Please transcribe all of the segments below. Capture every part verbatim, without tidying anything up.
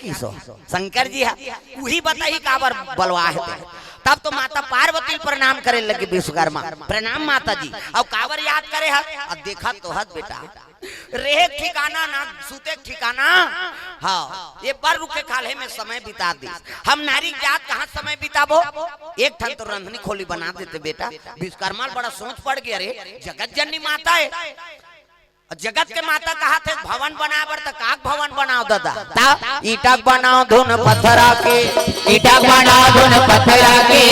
किसो शंकर जी ह, उही बताही काबर बलवा हे ते। तब तो माता पार्वती ल प्रणाम करे लगे विश्वकर्मा, "प्रणाम माता जी।" अउ काबर याद करे ह? अब देखा तो हस बेटा, रेहे के ठिकाना ना, सूते के ठिकाना। हाँ, ये बर रुख के खाल्हे में समय बिता दिस। हम नारी जात कहाँ समय बिताबो? एक ठन तो रंधनी खोली बना देते बेटा। विश्वकर्मा ल बड़ा सोच पड़ गया रे, जगत जननी माता हे। अउ जगत के माता कहाथे भवन बनाए बर, त काक भवन बनाव ददा? त ईंटा के बनाव धुन पथरा के, ईंटा के बनाव धुन पथरा के,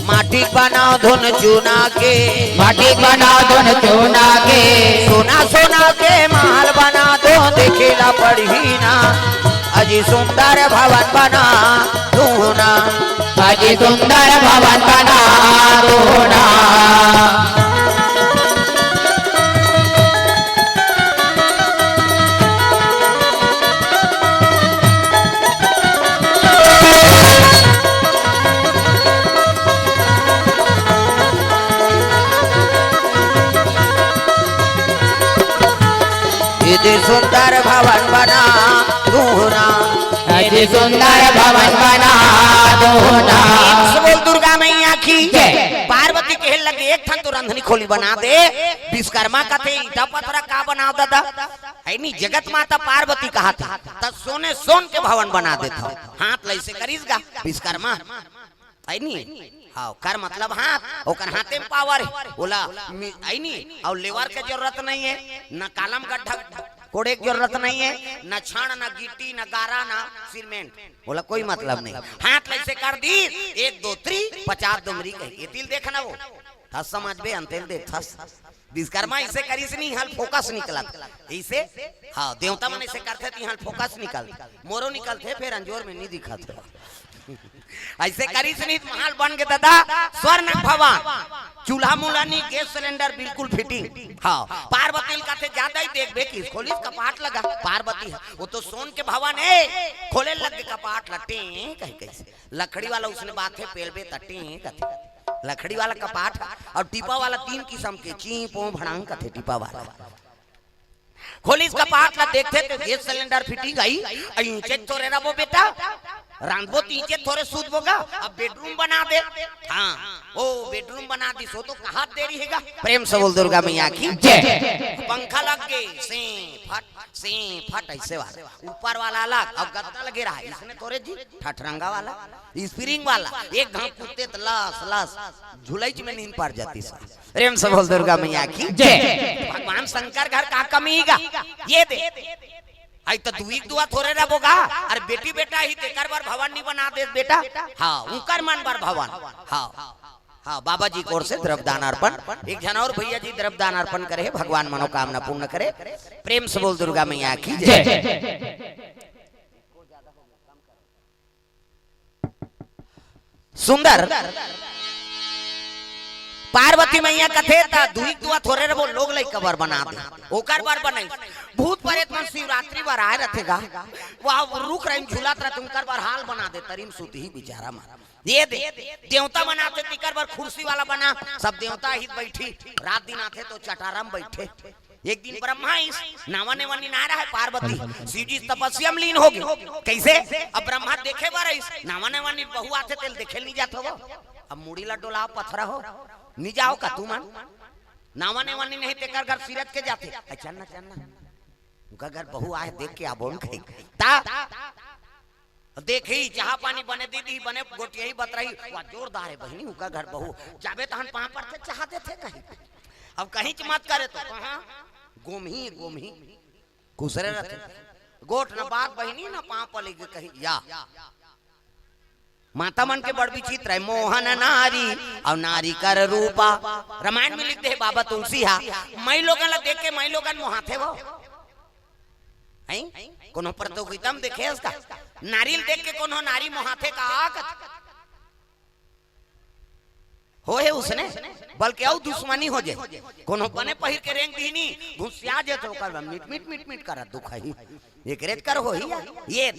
माटी के बनाव धुन चूना के, माटी के बनाव धुन चूना के, सोना सोना के महल बना दो, देखे ला पड़ही ना, अजी सुंदर भवन बना दो ना, अजी सुंदर भवन बना दो ना। इति सुंदर भवन बना दूना। अति सुंदर भवन बना दूना। प्रेम से बोल दुर्गा मैया की जय। पार्वती कहे लगे, "एक ठन तो रंधनी खोली बना दे।" विश्वकर्मा कथे, "ईंटा पथरा का बनाव ददा?" है नी, जगत माता पार्वती कहाथे। त सोने सोन के भवन बना देथव। हाथ ल अइसे करिस गा विश्वकर्मा। है नी? हाँ, कर मतलब हाथ, ओकर हाथे में पावर हे। ओला मि-, है नी? अउ लेबर के जरूरत नहीं हे, न कालम गड्ढा कोड़े के जरूरत नहीं हे, न छड़, न गिट्टी, न गारा, न सीमेंट, ओला कोई मतलब नहीं। हाथ ल अइसे कर दी, एक दो थ्री, पचास डोमरी कहे, ये तिल देखना वो। थस समझबे, अंतेल देख, थस। विश्वकर्मा इसे करिस नहीं, हल फोकस निकलत। इसे, हाँ, देवता मन इसे करथे, ती हल फोकस निकल। मोरो निकलथे, फेर अंजोर में नहीं दिखत हे। अइसे करिस नहीं, महल बन गे ददा, स्वर्ण भवन। चूल्हा मूल्हा नहीं, गैस सिलेंडर बिल्कुल फिटिंग। हाँ, पार्वती ल कथे, "ज्यादा ही देखबे कि खोलिस कपाट लगा।" पार्वती ह, वो तो सोन के भवन हे, खोले लग गे कपाट ल, टें कहि कइसे। लकड़ी वाला उसने बात हे, पेलबे त टें कथे। लकड़ी वाला कपाट अउ टीपा वाला तीन किसम के, ची, पो, भड़ांग कथे टीपा वाला। खोलिस कपाट ला, देखथे त गैस सिलेंडर फिटिंग अई, अई ईंचे थोरे रबो बेटा, रांधबो त ईंचे थोरे सूतबो गा, अब बेडरूम बना दे। हाँ, ओ बेडरूम बना दिस, ओ तो कहात देरी हे गा। प्रेम से बोल दुर्गा मैया की जय। पंखा लग गे, से फट, से फट, अइसे वाला। ऊपर वाला अलग, अब गद्दा लगे रहा, इसने थोरे जी, ठठरंगा वाला, स्प्रिंग वाला, एक घाव कुत्ते त लस, लस, झुलैच में नींद पड़ जातिस। प्रेम से बोल दुर्गा मैया की जय। भगवान शंकर घर का कमी गा? ये दे। अई त दुई के दुआ थोरे रबो गा, अरे बेटी बेटा ही तेकर बर भवन नहीं बना दे बेटा। हाँ, उकर मन बर भवन। हाँ, हाँ, बाबा जी की ओर से द्रव्यदान अर्पण, एक झन अउ भैया जी द्रव्यदान अर्पण करे हे, भगवान मनोकामना पूर्ण करे। प्रेम से बोल दुर्गा मैया की जय। जय। सुंदर। पार्वती मैया कथे त दुई दुआ थोरे रबो, लोग लइका बर बना दे, ओकर बर बनाई। भूत प्रेत मन शिवरात्रि बर आए रथे गा, वह रुख रही झूलत रथे, उनकर बर हाल बना दे, तरी म सुतही बिचारा मन। ये दे, देवता मन आथे तिकर बर कुर्सी वाला बना, सब देवता ही बैठी, रात दिन आथे तो चटारा म बैठे। एक दिन ब्रह्मा आइस, नावा नेवा नी ना रहे पार्वती, शिव जी तपस्या में लीन हो गए। कैसे? अब ब्रह्मा देखे बर आइस, नावा नेवा नी बहू आथे तेल देखे नहीं जात हो। अब मुड़ी ला डोलाव पथरा हो, नी जाव का तुमन? नावा नेवा नी नहीं तेकर घर सिरत के जाथे। अ, चल ना, चल ना। उनका घर बहू आए देख के आबो न कहीं। ता देखही, चाहा पानी बने दे दी, बने गोटियाही बतराही, वाह, जोरदार हे बहिनी, उका घर बहू। जाबे तहन पाँव परथे, चाहा देथे कहीं। अब कहीं च मत करे तो, कहाँ? गोमही, गोमही। कुसरे रथे। गोठ न बात बहिनी, न पाँव पली के कहीं, या। माता मन के बड़ विचित्र हे, मोहन नारी अउ नारी कर रूपा। रामायण में लिख दे हे बाबा तुलसी हा, माई लोगन ला देख के माई लोगन मोहाथे वो। हैं? कोनो प्रतियोगिता में देखे हस का? नारी ल देख के कोनो नारी मोहाथे का? कथे। हो हे उसने, बल्कि अउ दुश्मनी हो जाए। कोनो बने पहिर के रेंग दीनी, घुसिया जे तो ओकर मिट, मिट, मिट, मिट करत दुखाही। एकरे कर होही या? ये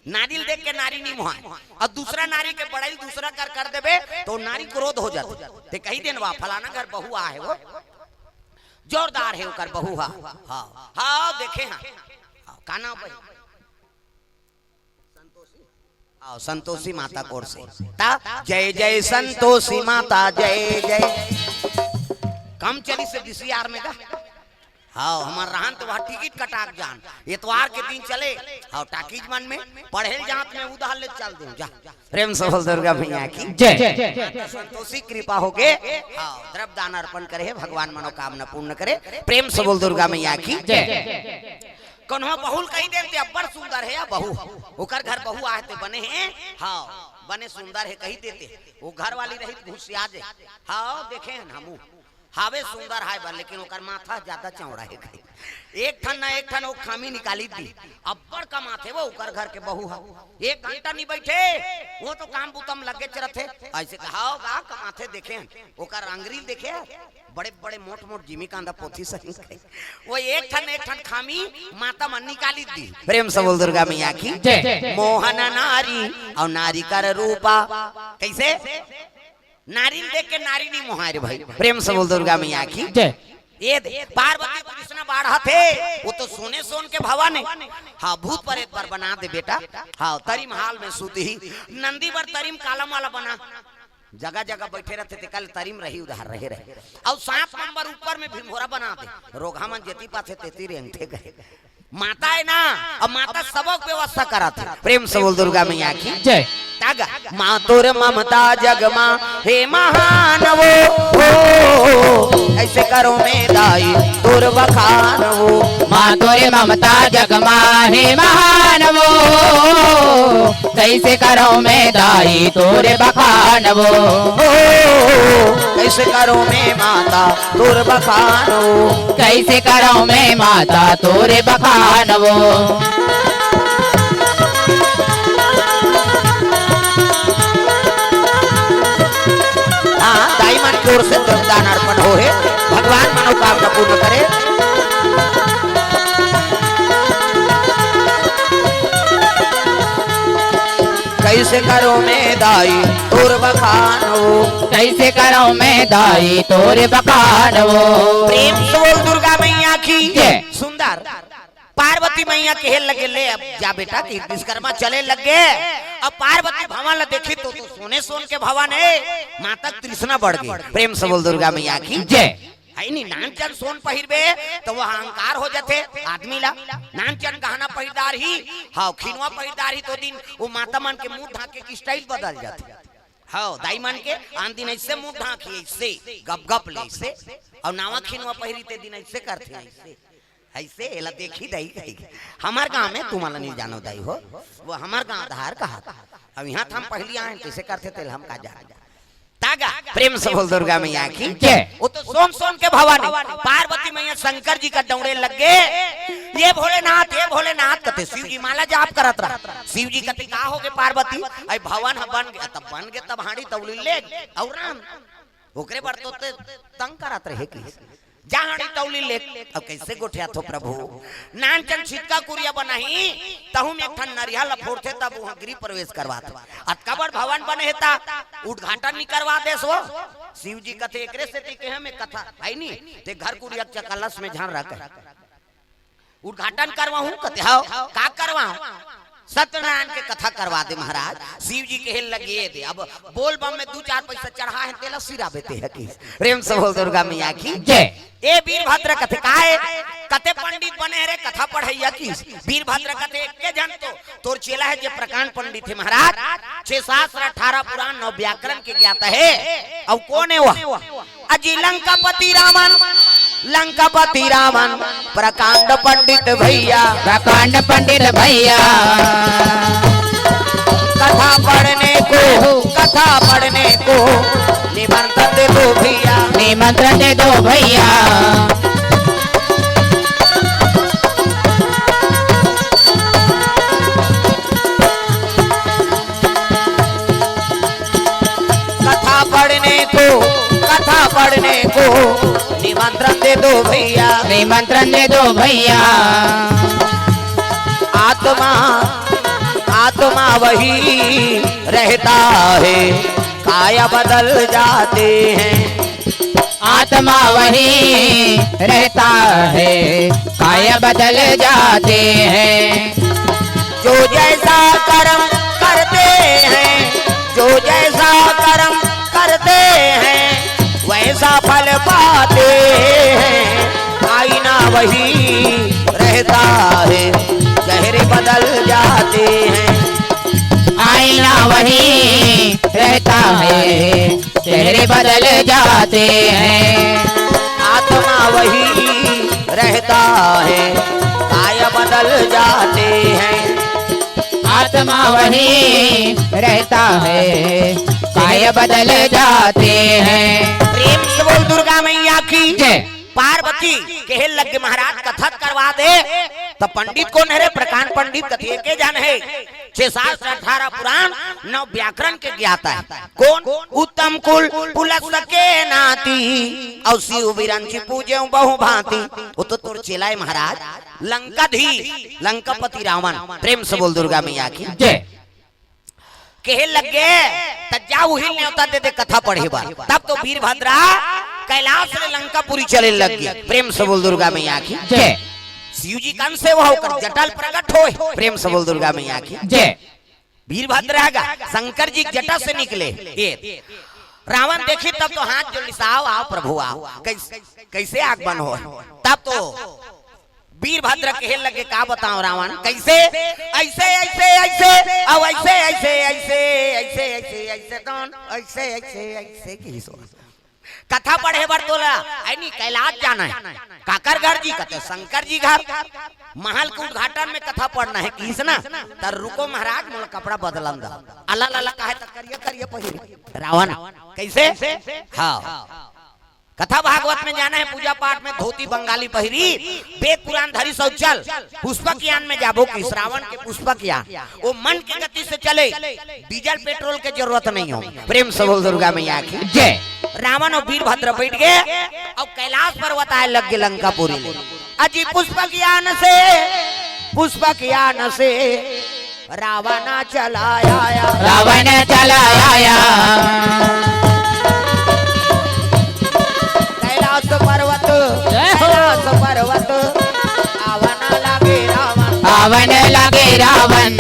नारी ल देख के नारी नी मोहाय। अउ दूसरा नारी के बड़ाई दूसरा कर, कर देबे, तो नारी क्रोध हो जाथे। ते कही देन, "वाह, फलाना घर बहू आ हे वो।" जोरदार हे ओकर बहू हा। हाँ, हाँ, देखे हाँ। हाँ, का नाम बहू? आओ, संतोषी माता कोर से। ता, जय जय संतोषी माता, जय जय। कम चली से डीसीआर में का? हाँ, हमार रहन तो वहाँ टिकट कटाक जान। एतवार के दिन चले, हाँ, टाकीज मन में पढ़े जात में उधार ले चल दूं, जा। प्रेम से बोल दुर्गा मैया की जय। संतोषी कृपा होगे, हाँ, द्रव्य दान अर्पण करे हे, भगवान मनोकामना पूर्ण करे। प्रेम से बोल दुर्गा मैया की जय। कोनो बहुल कही देते, अब्बड़ सुंदर हे या बहू, ओकर घर बहू आए ते बने हे, हाँ, बने सुंदर हे कही देते, वो घर वाली रही घुसिया जे, हाँ, देखे हैं हमू, हावे सुंदर हाय बा, लेकिन ओकर माथा ज्यादा चौड़ा हे कही। एक ठन ना एक ठन वो खामी निकाली दी, अब्बड़ कमाथे वो ओकर घर के बहू हा। एक घंटा नहीं बैठे, वो तो काम बुतम लगे रथे। ऐसे कहा होगा, कमाथे देखे हैं, ओकर अंगरी देखे हैं, बड़े बड़े मोट मोट जिमी कांदा पोथी सही। वो एक ठन एक ठन खामी माता मन निकाली दी। प्रेम से बोल दुर्गा मैया की जय। मोहन नारी और नारी कर रूपा। कैसे? नारी ल देख के नारी नहीं मोहाय रे भाई। प्रेम से बोल दुर्गा मैया की जय। ये दे, पार्वती कृष्ण बाढ़ा थे, वो तो सोने सोन के भवन हे। हाँ, भूत प्रेत बर बना दे बेटा। हाँ, तरिम हाल में सूती ही, नंदी बर तरिम कालम वाला बना। जगह जगह बैठे रहते ते कल तरिम रही उधार रहे रहे। और सात नंबर ऊपर में भीमभोरा बना दे, रोगहा मन जेती पाथे तेती रेंगथे गए। माता हे ना, अब माता सबक व्यवस्था कराथे। प्रेम से बोल दुर्गा मैया की जय। तागा, माँ तोर ममता जग माँ हे महान वो, हो, कैसे करो मैं दाई तोर बखान वो। माँ तोरे ममता जग माँ हे महान वो, कैसे करो मैं दाई तोरे बखान वो। हो, कैसे करो मैं माता तोर बखान वो। कैसे करो मैं माता तोरे बखान वो। हाँ, दाई मन की ओर से द्रव्यदान अर्पण हो हे, भगवान मनोकामना पूर्ण करे। कैसे करो मैं दाई तोर बखान वो। कैसे करो मैं दाई तोर बखान वो। प्रेम से बोल दुर्गा मैया की जय। सुंदर पार्वती मैया कहे लगे, ले अब जा बेटा, कि विश्वकर्मा चले लगे। अब पार्वती भवन ला देखी तो, तो सोने सोन के भवन हे, माता तृष्णा बढ़ गई। प्रेम से बोल दुर्गा मैया की जय। है नी, नानचन सोन पहिरबे तो वो अहंकार हो जाथे आदमी ला। नानचन गहना पहिरदार ही, हाँ, खिनवा पहिरदार ही तो दिन वो माता मन के मुंह ढांके की स्टाइल बदल जाथे। हाँ, दाई मन के आन दिन ऐसे मुंह ढांकी, ऐसे गप गप ले ऐसे, और नावा खिनवा पहिरी ते दिन ऐसे करथे, ऐसे। ऐसे एला देखी दाई, दाई। हमार गांव में तुमन ला नहीं जानो दाई हो, वो हमार गांव धार कहा। अब यहाँ हम पहली आए, कैसे करथे तेल हम का जान। तागा, प्रेम से बोल दुर्गा मैया की जय। वो तो सोन सोन के भवन हे। पार्वती मैया शंकर जी का दौड़े लग गए, ये भोलेनाथ, ये भोलेनाथ कहते, शिव जी माला जाप करत रहा। शिव जी कहते, का हो गए पार्वती? आई भवन ह बन गया, तब बन गए, तब हाड़ी तौली ले, और राम ओकरे बर तो ते तंग करत रहे कि जा हाड़ी तौली ले। अब कैसे गोठियाथो प्रभु? नानचन छितका कुरिया बनाही, तहू में एक ठन नरिहा ल फोड़थे, तब वहाँ गृह प्रवेश करवाथे। अतका बड़ भवन बने हे ता उद्घाटन नहीं करवा देस वो। शिव जी कथे, एकरे सेती के हमें कथा है नी, ते घर कुरिया के चकलस में झन रह कहे। उद्घाटन करवाहूं कथे, हव, का करवाहूं? सत्यनारायण के कथा करवा दे महाराज। शिव जी कहे लगे दे, अब बोल बम में दू चार पैसा चढ़ा हे, तेला सिराबे ते ह कि। प्रेम से बोल दुर्गा मैया की जय। ए वीरभद्र कथे, काय कते पंडित बने रे कथा पढ़ैया कि। वीरभद्र कथे, एके झन तो तोर चेला हे जे प्रकांड पंडित हे महाराज, छह शास्त्र अठारह पुराण नौ व्याकरण के ज्ञाता हे। अब कोन हे वह? अजी लंकापति रावण, लंकापति रावण, प्रकांड पंडित भैया। प्रकांड पंडित भैया। कथा पढ़ने को, कथा पढ़ने को निमंत्रण दे दो भैया। निमंत्रण दे दो भैया। कथा पढ़ने को, कथा पढ़ने को निमंत्रण दे दो भैया। निमंत्रण दे दो भैया। आत्मा, आत्मा वही रहता है, काया बदल जाते हैं। आत्मा वही रहता है, काया बदल जाते हैं। जो जैसा कर्म वही रहता है, चेहरे बदल जाते हैं। आईना वही रहता है, चेहरे बदल जाते हैं। आत्मा वही रहता है, काय बदल जाते हैं। आत्मा वही रहता है, काय बदल जाते हैं। प्रेम से बोल दुर्गा मैया की जय। पार्वती कहे लग गे, महाराज कथा करवा दे। त पंडित कोन हरे? प्रकांड पंडित कथे के झन हे। छह शास्त्र, अठारह पुराण, नौ व्याकरण के ज्ञाता हे। कोन? उत्तम कुल पुलस के नाती, अउ शिव बिरंची पूजे बहु भांति। वो तो तोर चेला हे महाराज, लंकाधीश, लंकापति रावण। प्रेम से बोल दुर्गा मैया की जय। कहे लग गे, "त जा उही ल नेवता दे दे कथा पढ़े बर।" तब तो वीरभद्रा कैलाश ले लंकापुरी चले लग गे। प्रेम से बोल दुर्गा मैया की जय। शिव जी कन से वो होकर जटा ल प्रकट होय। प्रेम से बोल दुर्गा मैया की जय। वीरभद्रा गा शंकर जी के जटा से निकले। ये रावण देखी तब तो हाथ जोड़ लिस, "आओ, आओ प्रभु, आओ।" कैसे, कैसे आगमन होय? तब तो वीरभद्र कहे लगे, "का बताओ रावण, कैसे?" "ऐसे, ऐसे, ऐसे, अब ऐसे, ऐसे, ऐसे, ऐसे, ऐसे, ऐसे, कौन? ऐसे, ऐसे, ऐसे," कहिस। कथा पढ़े बर तोला, है नी, कैलाश जाना हे। काकर घर जी? कथे, "शंकर जी घर।" महल के उद्घाटन में कथा पढ़ना हे, कहिस ना? "त रुको महाराज, मोला कपड़ा बदलन दा।" अला लला कहे त करिया करिया पहिरे। रावण, कैसे? हाँ। कथा भागवत में जाना हे, पूजा पाठ में धोती बंगाली पहिरी, वेद पुराण धरी सौ चल, पुष्पक यान में जाबो कहिस, रावण के पुष्पक यान। वो मन के गति से चले, डीजल पेट्रोल के जरूरत नहीं हो। प्रेम से बोल दुर्गा मैया की जय। रावण अउ वीरभद्र बैठ गे अउ कैलाश पर्वत आए लग गे लंकापुरी ले। अजी पुष्पक यान से, पुष्पक यान से रावण चला आया। रावण चला आया। कैलाश पर्वत, जय हो। कैलाश पर्वत, आवन लागे रावण। आवन लागे रावण।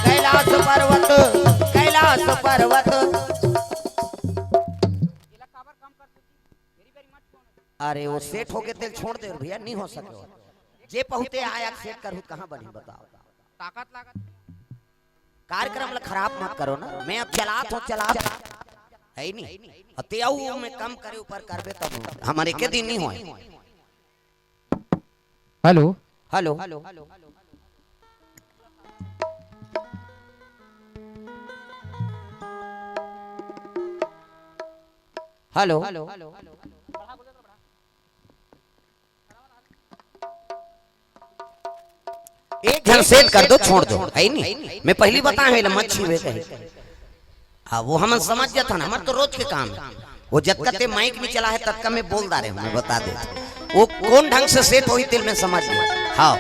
कैलाश पर्वत, कैलाश पर्वत। अरे वो सेट होगे तेला छोड़ दे भैया, नहीं हो सके। जे बहुते आया सेट करहू कहाँ बनही बताओ। ताकत लागत। कार्यक्रम ला खराब मत करो ना, मैं अब चलात हों, चलात हे ही नहीं। अउ ते अउ मैं कम करे ऊपर करबे तब हमर एके दिन नहीं होय। हेलो। हेलो। हेलो। एक झन सेट कर दो, छोड़ दो, हे ही नहीं। मैं पहिली बताए हँव, एला मत छीवे कहे। हाँ, वो हमन समझ जाथन, हमर तो रोज के काम हे। वो जतका ते माइक में चला हे, ततका मैं बोल डारे हँव, मैं बता देत हँव। वो कोन ढंग से सेट होही, तेला मैं समझ गेंव। हाँ।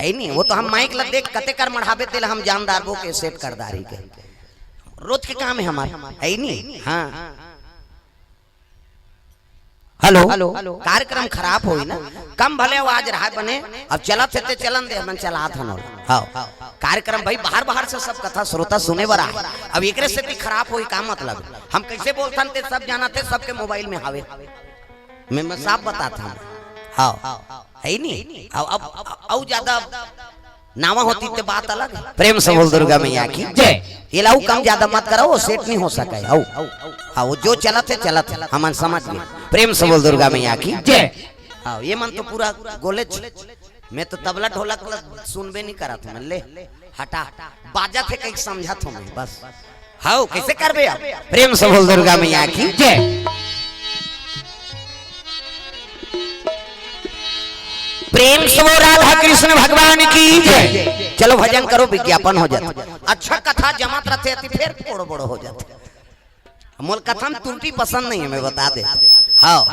हे ही नहीं, वो तो हम माइक ला देख, कते कर मढ़ाबे, तेला हम जान डारबो के सेट कर डारही के। रोज के काम हे हमर, हे ही नहीं? हाँ। Hello, hello. कार्यक्रम खराब होही ना, कम भले आवाज रहा बने, अब चलत हे ते चलन दे, हमन चलात हन। हाँ, कार्यक्रम भाई बाहर बाहर से सब कथा श्रोता सुने बर आए, अब एकरे सेती खराब होही का मतलब? हम कैसे बोलथन ते सब जानत हे, सबके मोबाइल में हवे, मैं, मैं साफ बताथन। हाँ, हे ही नहीं? अब, अब, अब, अब ज्यादा नावा होती ते बात अलग हे। प्रेम से बोल दुर्गा मैया की जय। एला अउ कम ज्यादा मत करो, वो सेट नहीं हो सके। अउ, हाँ, वो जो चलत हे, चलत हे, हमन समझ गेन। प्रेम से बोल दुर्गा मैया की जय। हाँ, ये मन तो पूरा गोलेच। मैं तो तबला ढोलक ला सुनबे नहीं करत हँव, ले, हटा, बाजत हे कहीं समझत हँव मैं, बस। हव, कैसे करबे अब? प्रेम से बोल दुर्गा मैया की जय। प्रेम से बोल राधा कृष्ण भगवान की जय। चलो भजन करो, विज्ञापन हो जाता। अच्छा कथा जमत रथे अति फेर पोड़ बोड़ हो जाता। मोला कथा में त्रुटि पसंद नहीं हे, मैं बता देत हँव।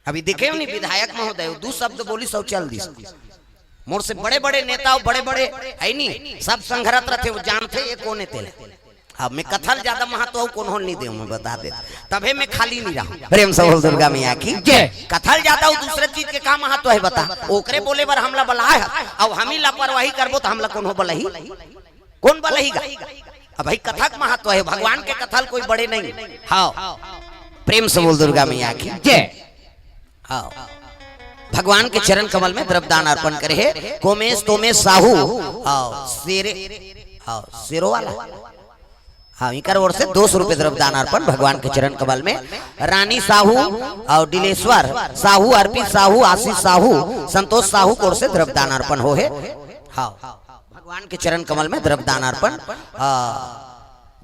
अभी देखे हो नहीं, विधायक महोदय, दू शब्द बोलिस अउ चल दिस। मोर से बड़े-बड़े नेता अउ बड़े-बड़े हे नहीं, सब संघरत रथे, वो जानथे ये कोन हे तेला। अब मैं कथा ल ज्यादा महत्व अउ कोनो ल नहीं देंव, मैं बता देत हँव। तभे मैं खाली नहीं रहँव। प्रेम से बोल दुर्गा मैया की जय। कथा ल ज्यादा अउ दूसरे चीज के का महत्व हे बता? ओकरे बोले बर हमला बलाए हे, अउ हम ही लापरवाही करबो त हमला कोनो बलाही? कोन बलही गा? अब भाई, कथा के महत्व हे, भगवान के कथा ले कोई बड़े नहीं। हाँ, प्रेम से बोल दुर्गा मैया की। जय। हाँ, भगवान के चरण कमल में द्रव्य दान अर्पण करे हे कोमेश तोमेश साहू। हाँ, शेरे, हाँ, शेरो वाला। हाँ, इनकर ओर से दो सौ रुपये द्रव्य दान अर्पण भगवान के चरण कमल में। रानी साहू और डिलेश्वर साहू, अर्पित साहू, आशीष साहू, संतोष साहू के ओर से द्रव्य दान अर्पण हो हे। हाँ, भगवान के चरण कमल में द्रव्य दान अर्पण। हाँ,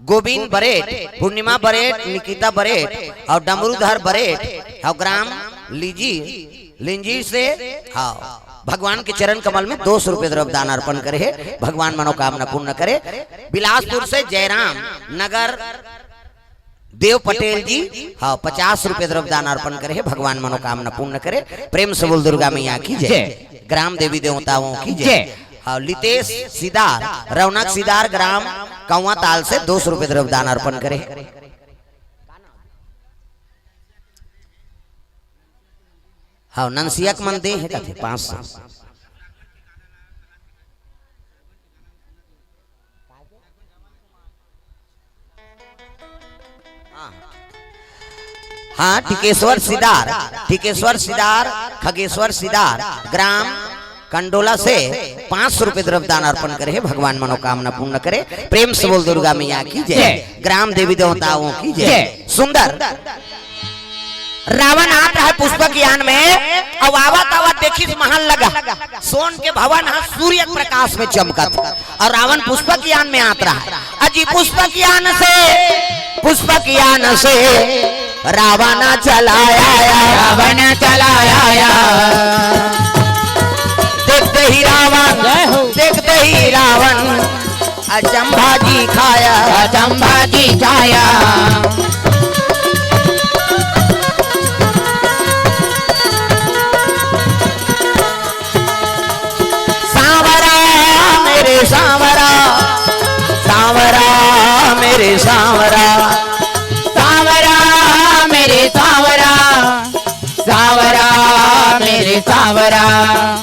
गोविंद बरेट, पूर्णिमा बरेट, निकिता बरेट और डमरूधर बरेट और ग्राम लीजी, लिंजी से। हाँ, भगवान के चरण कमल में दो सौ रुपये द्रव्य दान अर्पण करे हे, भगवान मनोकामना पूर्ण करे। बिलासपुर से जयराम नगर देव पटेल जी, हाँ, पचास रुपये द्रव्य दान अर्पण करे हे, भगवान मनोकामना पूर्ण करे। प्रेम से बोल दुर्गा मैया की जय। जय। ग्राम देवी देवताओं की जय। जय। हाँ, लितेश सिदार, रौनक सिदार, ग्राम कौआ ताल से दो सौ रुपये द्रव्य दान अर्पण करे। हाँ, ननसिया के मन दे हे कथे पाँच सौ। हाँ, टिकेश्वर सिदार, टिकेश्वर सिदार, खगेश्वर सिदार, ग्राम कंडोला से पाँच सौ रुपये द्रव्य दान अर्पण करे हे, भगवान मनोकामना पूर्ण करे। प्रेम से बोल दुर्गा मैया की जय। जय। ग्राम देवी देवताओं की जय। जय। सुंदर रावण आत रहा पुष्पक यान में, अउ आवत आवत देखिस महल लगा, सोन के भवन ह सूर्य के प्रकाश में चमकत, अउ रावण पुष्पक यान में आत रहा। अजी पुष्पक यान से, पुष्पक यान से रावण चला आया। रावण चला आया। देखते ही रावण, जय हो। देखते ही रावण अचंभा जी खाया। अचंभा जी खाया। सांवरा मेरे सांवरा, सांवरा मेरे सांवरा। सांवरा मेरे सांवरा, सांवरा मेरे सांवरा।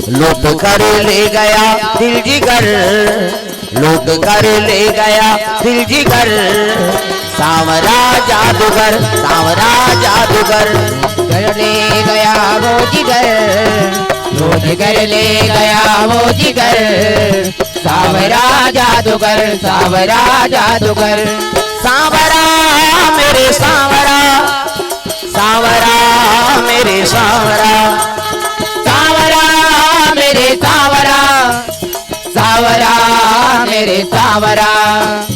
लूट कर ले गया दिल जिगर, लूट कर ले गया दिल जिगर। सांवरा जादूगर, सांवरा जादूगर। कर ले गया वो जिगर, वो जिगर ले गया वो जिगर। सांवरा जादूगर, सांवरा जादूगर। सांवरा मेरे सांवरा, सांवरा मेरे सांवरा। सांवरा मेरे सांवरा, सांवरा मेरे सांवरा।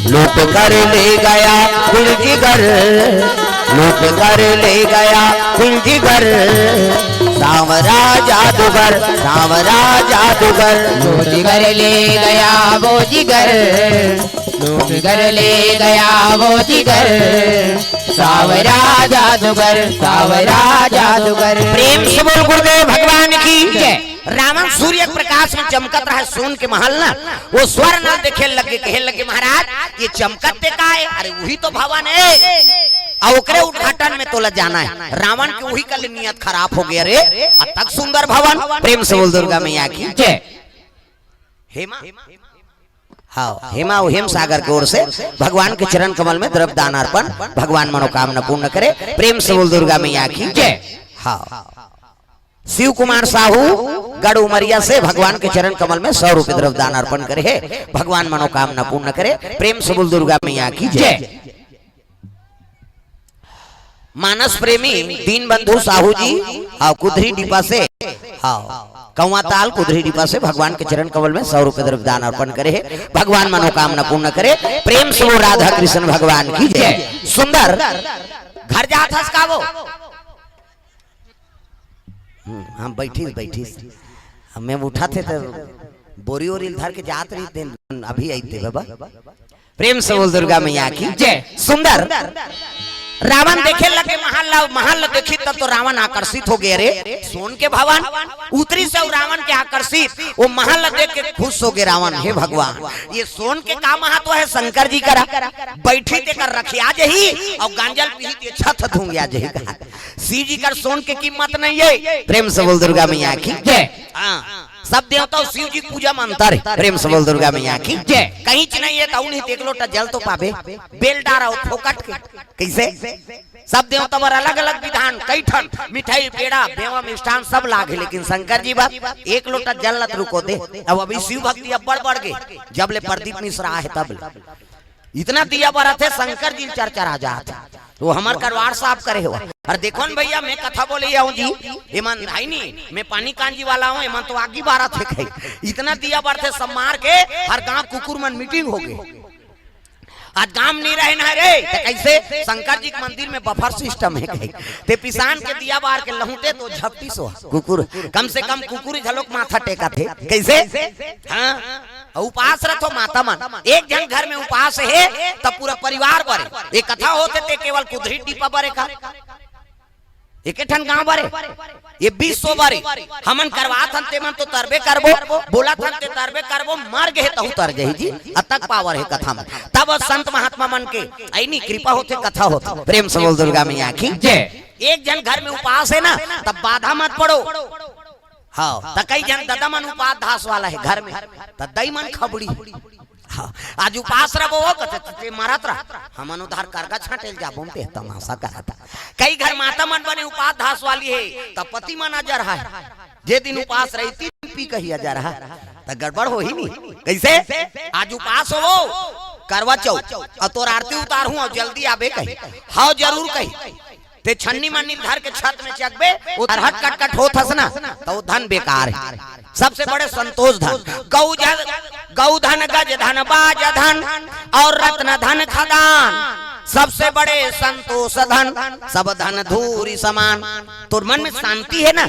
लूट कर ले गया दिल जिगर, लूट कर ले गया दिल जिगर। सांवरा जादूगर, सांवरा जादूगर। वो जिगर ले गया वो जिगर, वो जिगर ले गया वो जिगर। सांवरा जादूगर, सांवरा जादूगर। प्रेम से बोल गुरुदेव भगवान की जय। रावण सूर्य के प्रकाश में चमकत रहा सोन के महल ना, वो स्वर्ण देखे लगे, कहे लगे, "महाराज, ये चमकत ते का है?" "अरे, वही तो भवन है, अउ ओकरे उद्घाटन में तोला जाना है।" रावण के वही कल नियत खराब हो गया रे, अतक सुंदर भवन। प्रेम से बोल दुर्गा मैया की जय। हेमा, हाँ, हेमा अउ हेम सागर के ओर से भगवान के चरण कमल में द्रव्य दान अर्पण, भगवान मनोकामना पूर्ण करे। प्रेम से बोल दुर्गा मैया की जय। हाँ, शिव कुमार साहू गढ़ उमरिया से भगवान के चरण कमल में सौ रुपये द्रव्य दान अर्पण करे हे, भगवान मनोकामना पूर्ण करे। प्रेम से बोल दुर्गा मैया की जय। जय। मानस प्रेमी दीन बंधु साहू जी, हाँ, कुधरी डिपा से, हाँ, कौआताल कुधरी डिपा से भगवान के चरण कमल में सौ रुपये द्रव्य दान अर्पण करे हे, भगवान मनोकामना पूर्ण करे। प्रेम से बोल राधा कृष्ण भगवान की जय। सुंदर घर जात हस का वो? हम्म, हम बैठिस, बैठिस। हम मैं उठा थे तो बोरी ओरी धर के जात रही थे, अभी आई थे बाबा। प्रेम से बोल दुर्गा मैया की जय। सुंदर रावण देखे लगे महल ला, महल ला देखी तब तो रावण आकर्षित हो गए। रे सोन के भवन उतरी से रावण के आकर्षित, वो महल ला देख के खुश हो गए रावण। हे भगवान, ये सोन के का महत्व है शंकर जी करा? बैठी तेकर रखिया जही और गांजल पीही ते छत धुंगिया जही कहा। शिव जी कर सोन के कीमत नहीं है। प्रेम से बोल दुर्गा मैया की जय। हाँ। सब देवता अउ शिव जी के पूजा म अंतर हे। प्रेम से बोल दुर्गा मैया की जय। कहीं च नहीं हे, त अउ नहीं त एक लोटा जल तो पाबे, बेल डारा हो फोकट के। कइसे? सब देवता बर अलग-अलग विधान, कई ठन मिठाई, पेड़ा, मेवा, मिष्ठान सब लागे, लेकिन शंकर जी बर एक लोटा जल ल त रुको दे। अब अभी शिव भक्ति अब्बड़ बढ़ गे, जब ले प्रदीप मिश्रा हे तब ले। इतना दिया बरत हे, शंकर जी चरचरा जात हे। त हमर करवार साफ करे हो। अउ देखो न भइया, मैं कथा बोले आऊं जी, एमन हे नी, मैं पानी कांजी वाला हूं, एमन तो आगी बारत हे कहे। इतना दिया बरत हे, सब मार के हर गांव कुकुर मन मीटिंग हो गे। आज गांव नहीं रहे ना रे, त कइसे? शंकर जी के मंदिर में बफर सिस्टम हे कहे। ते पिसान के दिया बार के लहुटे त झपटी सो कुकुर, कम से कम कुकुर घलोक माथा टेकत हे। कइसे? हां, अउ उपास रथो माता मन, एक झन घर में उपास हे, त पूरा परिवार बरे। ए कथा होथे ते केवल कुधरी टीपा बरे का? एके ठन गांव बरे, ए विश्व बरे। हमन करवात हन, तेमन तो तरबे करबो, बोलत हन ते तरबे करबो, मर गे तहू तर जही जी। अतक पावर हे कथा म। तब संत महात्मा मन के अइनी कृपा होथे, कथा होथे। प्रेम से बोल दुर्गा मैया की जय। एक झन घर में उपास हे ना, तब बाधा मत पड़ो। हां, त कई झन ददा मन उपास धास वाला हे घर में, त दई मन खबड़ी। हां, आज उपास रबो हो, कथे, "ते मरत रह, हमन उधार करगा छांटे ल जाबो," ते तमाशा करत हे। कई घर माता मन बने उपास धास वाली हे, त पति मन अजर हे। जे दिन उपास रही, तीन पी कही अजर हे, त गड़बड़ होही नी। कइसे? आज उपास हो, करवा चौथ, अउ तोर आरती उतारहूं, अउ जल्दी आबे कही, हां जरूर कही। ते छन्नी मन्नी धर के छत में चकबे, ओ हरहट कटकट होत हस ना, त ओ धन बेकार हे। सबसे बड़े संतोष धन, गौ धन, गौ धन, गज धन, बाज धन अउ रत्न धन खदान। सबसे बड़े संतोष धन, सब धन धूरि समान। तोर मन में शांति हे ना?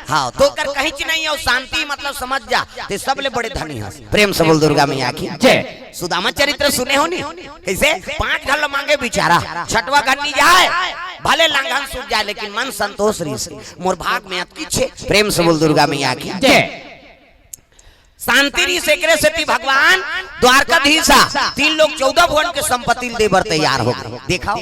हां, त ओकर कहीं च नहीं हे। शांति मतलब समझ जा, ते सबले बड़े धनी हस। प्रेम से बोल दुर्गा मैया की जय। सुदामा चरित्र सुने हो नी? कइसे? पांच घर ल मांगे बिचारा, छठवां घर नी जाय, भले लांघन सूख जाय, लेकिन मन संतोष रहिस, मोर भाग में अतकी छे। प्रेम से बोल दुर्गा मैया की जय। शांति रहिस, एकरे सेती भगवान द्वारकाधीश ह तीन लोक चौदह भुवन के संपत्ति ल दे बर तैयार हो गे। देखव,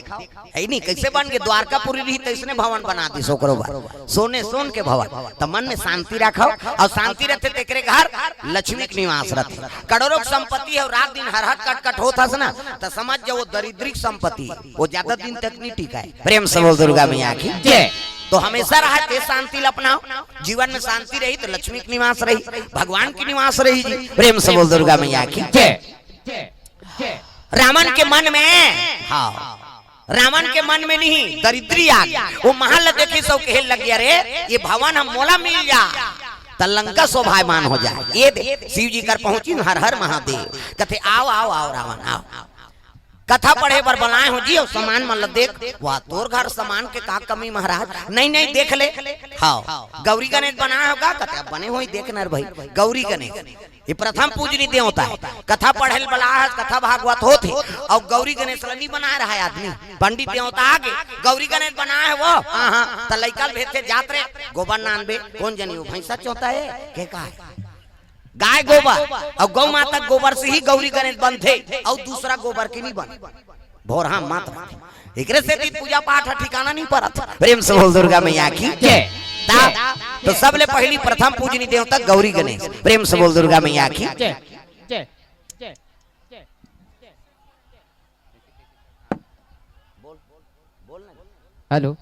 हे नी, कइसे बन गे? द्वारकापुरी रही त अइसने भवन बना दिस ओकरो बर, सोने सोन के भवन। त मन में शांति रखव, अउ शांति रथे तेकरे घर लक्ष्मी के निवास रथे। करोड़ों के संपत्ति हे अउ रात दिन हरहट कटकट होत हस ना, त समझ जाओ दरिद्री के संपत्ति, ओ जादा दिन तक नहीं टिकाय। प्रेम से बोल दुर्गा मैया की जय। त हमेशा रहे ते शांति ल अपनाव, जीवन में शांति रही त लक्ष्मी के निवास रही, भगवान के निवास रही जी। प्रेम से बोल दुर्गा मैया की जय। रावण के मन में, हां, रावण के मन में नहीं, दरिद्री आ गे। ओ महल ल देखिस अउ कहे लगिस, "अरे, ए भवन ह मोला मिल जा, त लंका शोभायमान हो जाय।" ए दे, शिव जी कर पहुंचिन, "हर हर महादेव।" कथे, "आव, आव, आव रावण, आव।" कथा पढ़े बर बलाय हों जी, अउ समान मन ल देख, "वाह, तोर घर समान के का कमी महाराज?" "नहीं, नहीं, देख ले।" "हां, गौरी गणेश बनाय हों गा?" कथे, "अब बने होही, देख न रे भई, गौरी गणेश।" ए प्रथम पूजनी देवता हे। कथा पढ़े ल बलाय हस, कथा भागवत होत हे, अउ गौरी गणेश ल नी बनाय रहय आदमी, पंडित देवता आ गे, "गौरी गणेश बनाय हे वो?" "हां, हां।" "त लइका ल भेजथे, जात रे, गोबर नानबे।" "कोन जनी वो भैंसा चोता हे के का हे?" गाय गोबर अउ गौ माता के गोबर से ही गौरी गणेश बनथे, अउ दूसरा गोबर के नहीं बने। भोरहा मत रखे। एकरे सेती पूजा पाठ ह ठिकाना नहीं परत। प्रेम से बोल दुर्गा मैया की जय। ता, तो सबले पहली प्रथम पूजनी देवता गौरी गणेश। प्रेम से बोल दुर्गा मैया की जय। Hello,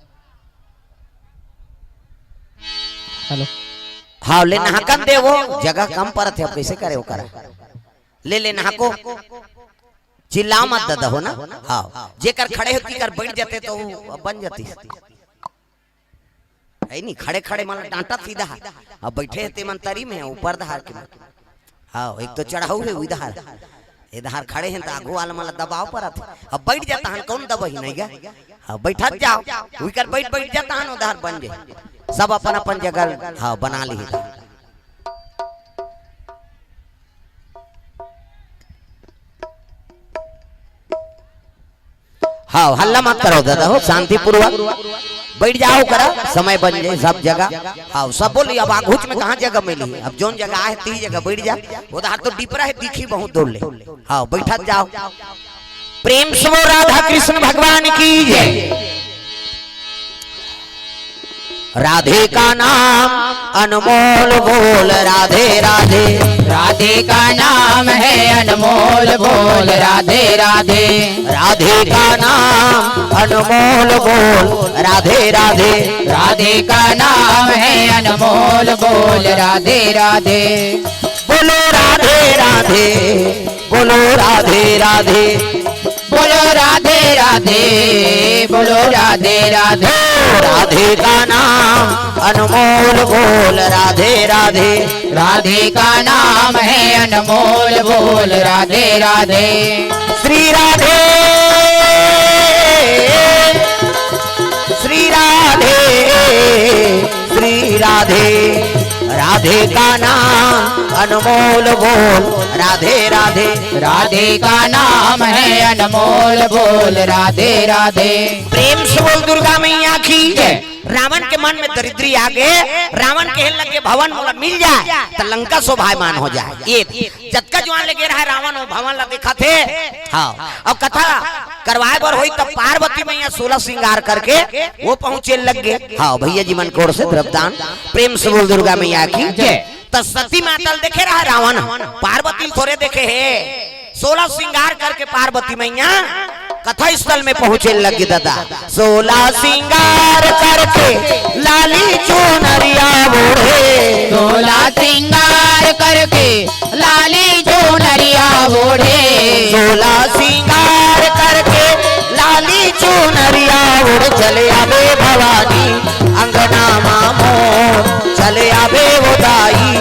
hello. हां, ले नहाकन दे वो, जगह कम परत हे, अब कइसे करे ओकर? ले, ले नहाको, चिल्ला मत ददा हो ना। हां, जेकर खड़े होती कर बैठ जाते त बन जाती। हे नी, खड़े खड़े मन डांटत सीधा। अब बैठे हे ते मन तरी में, ऊपर धार के। हां, एक तो चढ़ाऊ हे, उधार। इधार खड़े हे त आगू वाला मन ल दबाव परत। अब बैठ जाता हन, कोन दबही नहीं गा? हां, बैठत जाव। उइकर बैठ, बैठ जाता हन, उधार बन जाय। सब अपन अपन जगह, हां, बना ली। हां, हल्ला मत करो ददा हो, शांतिपूर्वक बैठ जाव करा, समय बन जाय सब जगह। हां, सब बोली, अब आघूच में कहां जगह मिली? अब जोन जगह आहे, ती जगह बैठ जा। उधार तो डिपरा हे, दिखी बहुत दूर ले। हां, बैठत जाव। प्रेम से बोल राधा कृष्ण भगवान की जय। राधे का नाम अनमोल बोल राधे राधे। राधे का नाम है अनमोल बोल राधे राधे। राधे का नाम अनमोल बोल राधे राधे। राधे का नाम है अनमोल बोल राधे राधे। बोलो राधे राधे। बोलो राधे राधे। बोलो राधे राधे। बोलो राधे राधे। राधे का नाम अनमोल बोल राधे राधे। राधे का नाम है अनमोल बोल राधे राधे। श्री राधे। श्री राधे। श्री राधे। राधे का नाम अनमोल बोल राधे राधे। राधे का नाम है अनमोल बोल राधे राधे। प्रेम से बोल दुर्गा मैया की जय। रावण के मन में दरिद्री आ गे। रावण कहे लगे भवन मोला मिल जाए त लंका शोभायमान हो जाए। ये जतका जुआन ले गे रहा रावण, वो भवन ला देखा थे। हाँ, अब कथा करवाए बर होई तब पार्वती मैया सोलह श्रृंगार करके वो पहुंचे लग गे। हाँ भैया जी मन कोर से द्रव्यदान। प्रेम से बोल दुर्गा मैया की जय। त सती माता ल देखे रहा रावण, पार्वती ल थोरे देखे हे। सोलह श्रृंगार करके पार्वती मैया कथा स्थल में पहुंचे लग गे दादा। सोलह श्रृंगार करके लाली चुनरिया ओढ़े। सोलह श्रृंगार करके लाली चुनरिया ओढ़े। सोलह श्रृंगार करके लाली चुनरिया ओढ़ चले आवे भवानी अंगना मा मोर। चले आवे वो दाई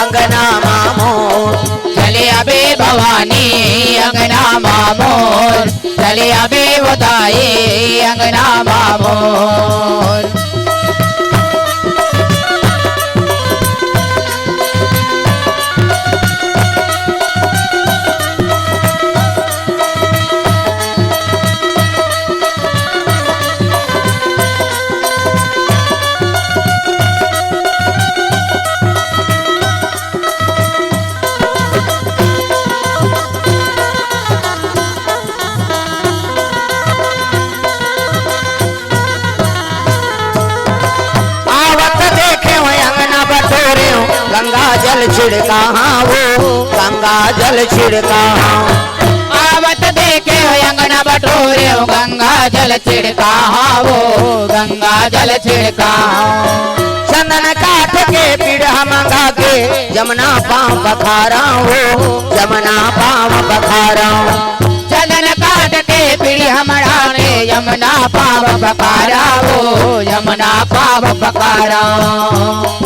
अंगना मा मोर। चले आवे भवानी अंगना मा मोर। चले आवे वो दाई अंगना मा मोर। आवत देखे हो अंगना बटोरे हो, गंगा जल छिड़का हाँ वो, गंगा जल छिड़का हाँ। आवत देखे हो अंगना बटोरे हो, गंगा जल छिड़का हाँ वो, गंगा जल छिड़का हाँ। चंदन काठ के पीढ़ा मंगा के, जमुना पाँव पखारा हो, जमुना पाँव पखारा। चंदन काठ के पीढ़ी हमरा ने, यमुना पाँव पखारा हो, यमुना पाँव पखारा।